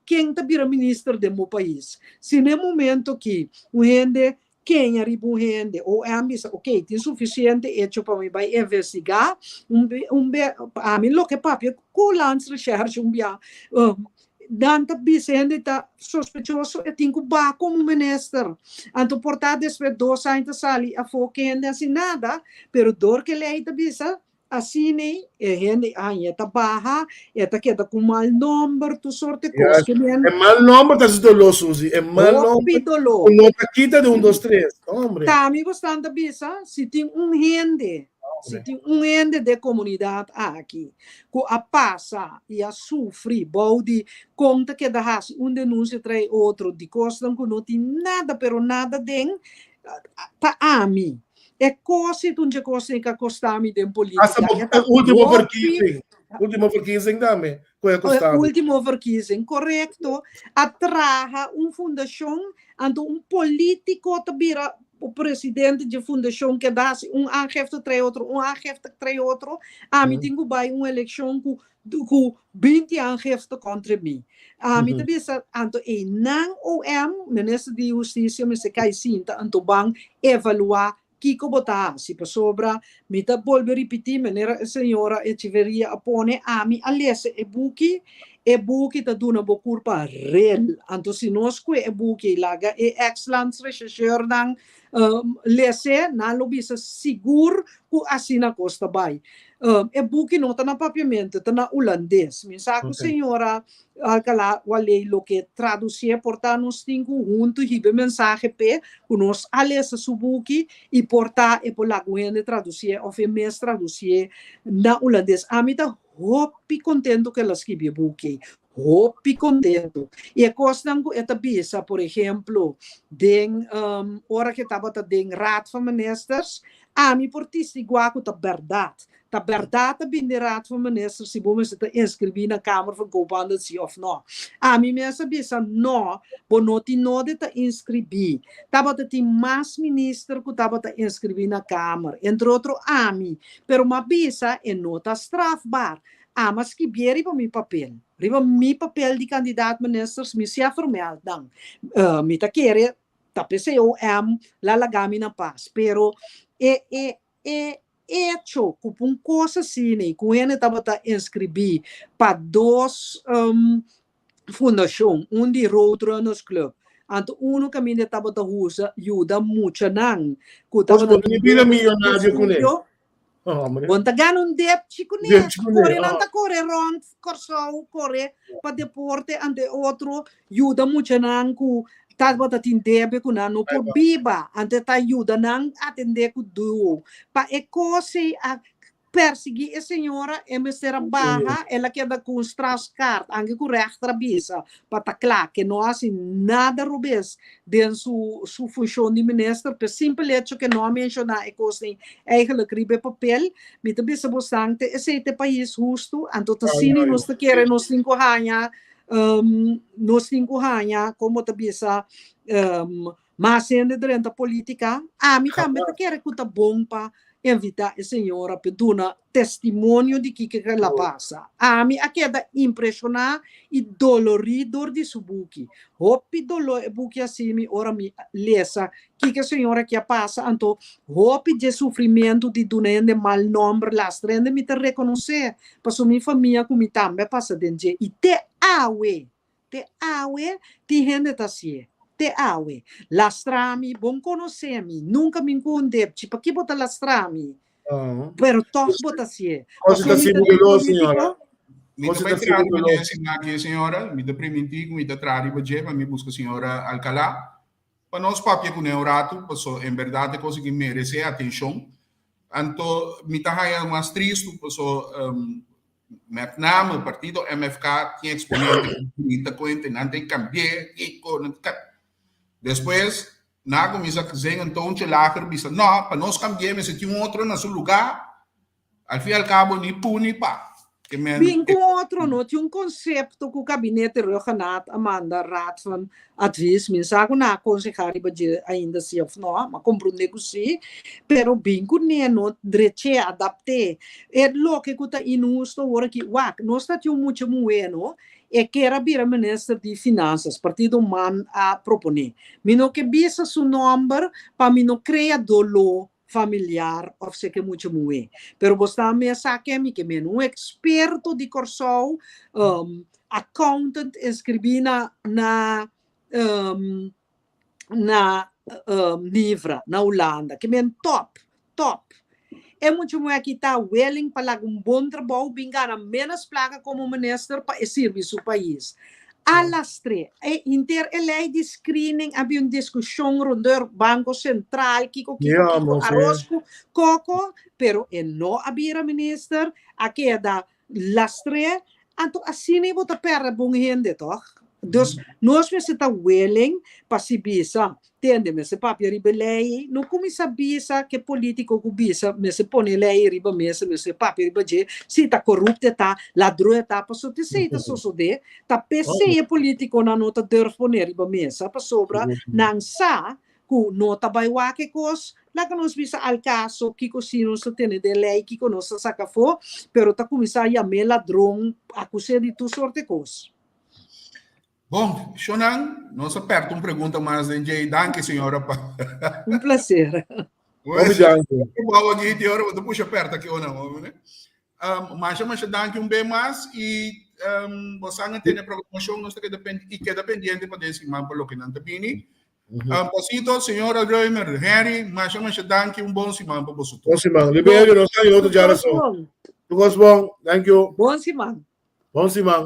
ken ta bira minister den bo pais. Si na momento ku un hende keha riba un hende o bisa, ok, tin sufisiente hecho pa mi bai investigá, un ami loke papia ku Landsrecherche un bia, nan ta bisa hende ta sospechoso e tin ku baha komo minister. Anto por ta despues 2 aña ta sali afó ku hende hasi nada, pero dor ku lei ta bisa asina e hende aña ta baha, e ta keda ku mal nòmber, tur sorto kos ke men. E mal nòmber ta doló, Suzy. E mal Hopi nòmber. Doló. No ta kita di un, dos, tres. Hombre. Tami bastante bisa, si tin un hende, si tin un hende di komunidat aki, ku a pasa i a sufri, bou di kon ta keda hasi un denunsia tras otro, di kosnan ku no tin nada, pero nada den, ta ami. E kos ei ta un dje kosnan ku a kosta mi den polítika. Hasta E ta último hopi verkiezing. Último verkiezing tambe ku a kosta mi. Último verkiezing, korekto. A traha un fundashon, anto un polítiko ta bira presidente dje fundashon keda hasi un aangifte trae otro, un aangifte trae otro. Ami tin ku bai un elekshon ku ku 20 aangifte kontra mi. Ami ta bisa, anto einan OM, Minister di Hustisia mester kai sinta anto ban evaluá kiko bo ta hasi, pasobra mi ta bolbe ripití manera e señora Echeverria a pone, ami a lesa e buki, e buki ta duna bo kurpa rel, anto si nos kue e buki i laga e ex landsrechercheurnan les'é, nan lo bisa sigur ku asina kos ta bai. E buki no ta na papiamento, ta na hulandes. Mi sa ku señora Alcalá Waley loke traducié por ta nos tin cu hunto hiba e mensahe p'e cu nos a lesa su buki y por ta e por laga un hende traducié of e mes traducié na hulandes. Ami ta hopi contento cu el a skibi e buki ei. Hopi contento. Y e cosnan cu e ta bisa, por ehemplo, den ora cu e tabata den Raad van Ministers, ami por tistigua cu ta berdad. Ta bèrdat ta bini Raad van Ministers si bo mester ta inskribí na Kamer van Koophandel si òf nò? Ami mes a bisa nò, bo no tin nodi ta inskribí. Tabata tin mas minister ku tabata inskribí na Kamer, entre otro ami, pero m'a bisa e no ta strafbaar. Ami a skibié riba mi papel, riba mi papel di kandidaat ministers mi si a vermeld nan. Mi ta kere ta p'esei OM la laga mi na pas, pero e e E echo ku un kos asina i ku hende tabata inskribí pa dos fundashon, un di Roadrunners Club, anto unu kaminda e tabata usa yuda muchanan ku tabata tin Bo bira debe miyonario kuné. estudio. Hombre. Bon ta gana un depchi kuné. Depchi kuné, Kore nan ah. ta kore rònt Kòrsou, kore pa deporte, anto e otro yuda muchanan ku tabata tin debe ku nan no por biba, anto ta yuda nan atendé ku duo. Pa e kos ei a persiguí e señora, e mester a baha, el a keda ku un strafkaart, anke ku rèchter a bisa pa ta kla ke no a hasi nada robes den su su funshon di minister, p'e simpel hecho ke no a menshoná e kos ei eigenlijk riba e papel. Mi ta bisa bosnan te esei ta e pais hustu, anto ta asina nos ta kere nos tin ku haña Nos tin ku haña, kon bo ta bisa, mas hende drenta polítika. Ami tambe ta kere ku ta bon pa invitá e señora pa e duna testimonio di kiko ke la pasa. Ami a keda impreshoná i dolorí dor di su buki. Hopi doló e buki a hasi mi ora mi lesa kiko e señora aki a pasa. Anto hopi dje sufrimentu di duna hende mal nòmber lastra hende mi ta rekonosé Pasobra mi famia ku mi tambe a pasa den dje i te awe, te awe tin hende ta hasié, te awe. Lastra mi, bon konosé mi, nunka mi ku un depchi, paki bo ta lastra mi? Pero tòg bo ta hasié. Kos ta Pasobra mi hasi ta bo den doló, señora. polítiko. Mi Kos ta ta bai hasi traha bo riba doló. dje esaki, señora. Mi ta primintí ku mi ta traha riba dje pa mi buska señora Alcalá. Pa nos papia kuné un ratu, paso en bèrdat e kos aki meresé atenshon. Anto mi ta haña mas tristu paso met name partido MFK tin exponente ku grita ku hende nan ta kambi'é kiko nan ta Despues nan a kuminsá zing un toontje lager bisa no pa nos kambi'é mester tin un otro na su lugá. Al fin y al cabo ni pu ni pa. Ke men Bin ku otro no tin un konsepto ku Gabinete Rhuggenaath a manda Raad van Advies, mi sa ku nan a konsehá riba dje ainda si òf no, m'a komprondé ku si, pero bin ku ne no drech'é, adapt'é. E loke ku ta inhusto awor aki, wak, nos ta tin un mucha muhé no, e kier a bira minister di Finansas, partido man a proponé. Mi no ke bisa su nòmber pa mi no krea doló familiar of seke mucha muhé. Pero bo sta mes sa ke mi ke men un eksperto di Kòrsou, accountant inskribí na na na Nivra na Hulanda. Ke men top, top. E mucha muhé aki ta willing pa laga un bon trabou bin gana ménos plaka komo minister pa e sirbi su pais. A lastr'é. E hinter e lei di screening a bin un discusion rondor Banco Central, kiko, kiko, Ja, kiko, mos, aros eh. ku koko, pero e no a bira minister, a keda lastr'é. Anto asina bo ta pèrdè bon hende, tòg? Dus nos mester ta willing pa si bisa, tende, mester papia riba e lei ei, no kuminsá bisa ku e polítiko ku bisa mester pone e lei ei riba mesa, mester papia riba dje, si ta korupto e ta, ladron e ta, pasobra t'esei ta sosodé, ta p'esei e polítikonan no ta durf pone riba mesa, pasobra nan sa ku no ta bai wak e kos, laga nos bisa al kaso kiko si nos ta tene den lei, kiko nos ta saka afó, pero ta kuminsá yam'é ladron, akus'é di tur sorte kos. Bon, shonnan, nos a pèrta un pregunta mas den djei. Danki, señora, pa. Un plaser. Hopi danki. Bou aki, te ora bo ta pusha pèrta ki ona, hombre. Um, masha, masha danki un be mas i um, bo san a tene programacion, nos ta keda pen, i keda pendiente pa den siman pa loke nan ta bini. Um, pasito, señora Reumer, Henry, masha, masha danki, un bon siman pa boso Bon siman. Liberio, nos ta otro djarason. Tukos bon. Thank you. Bon siman. Bon siman.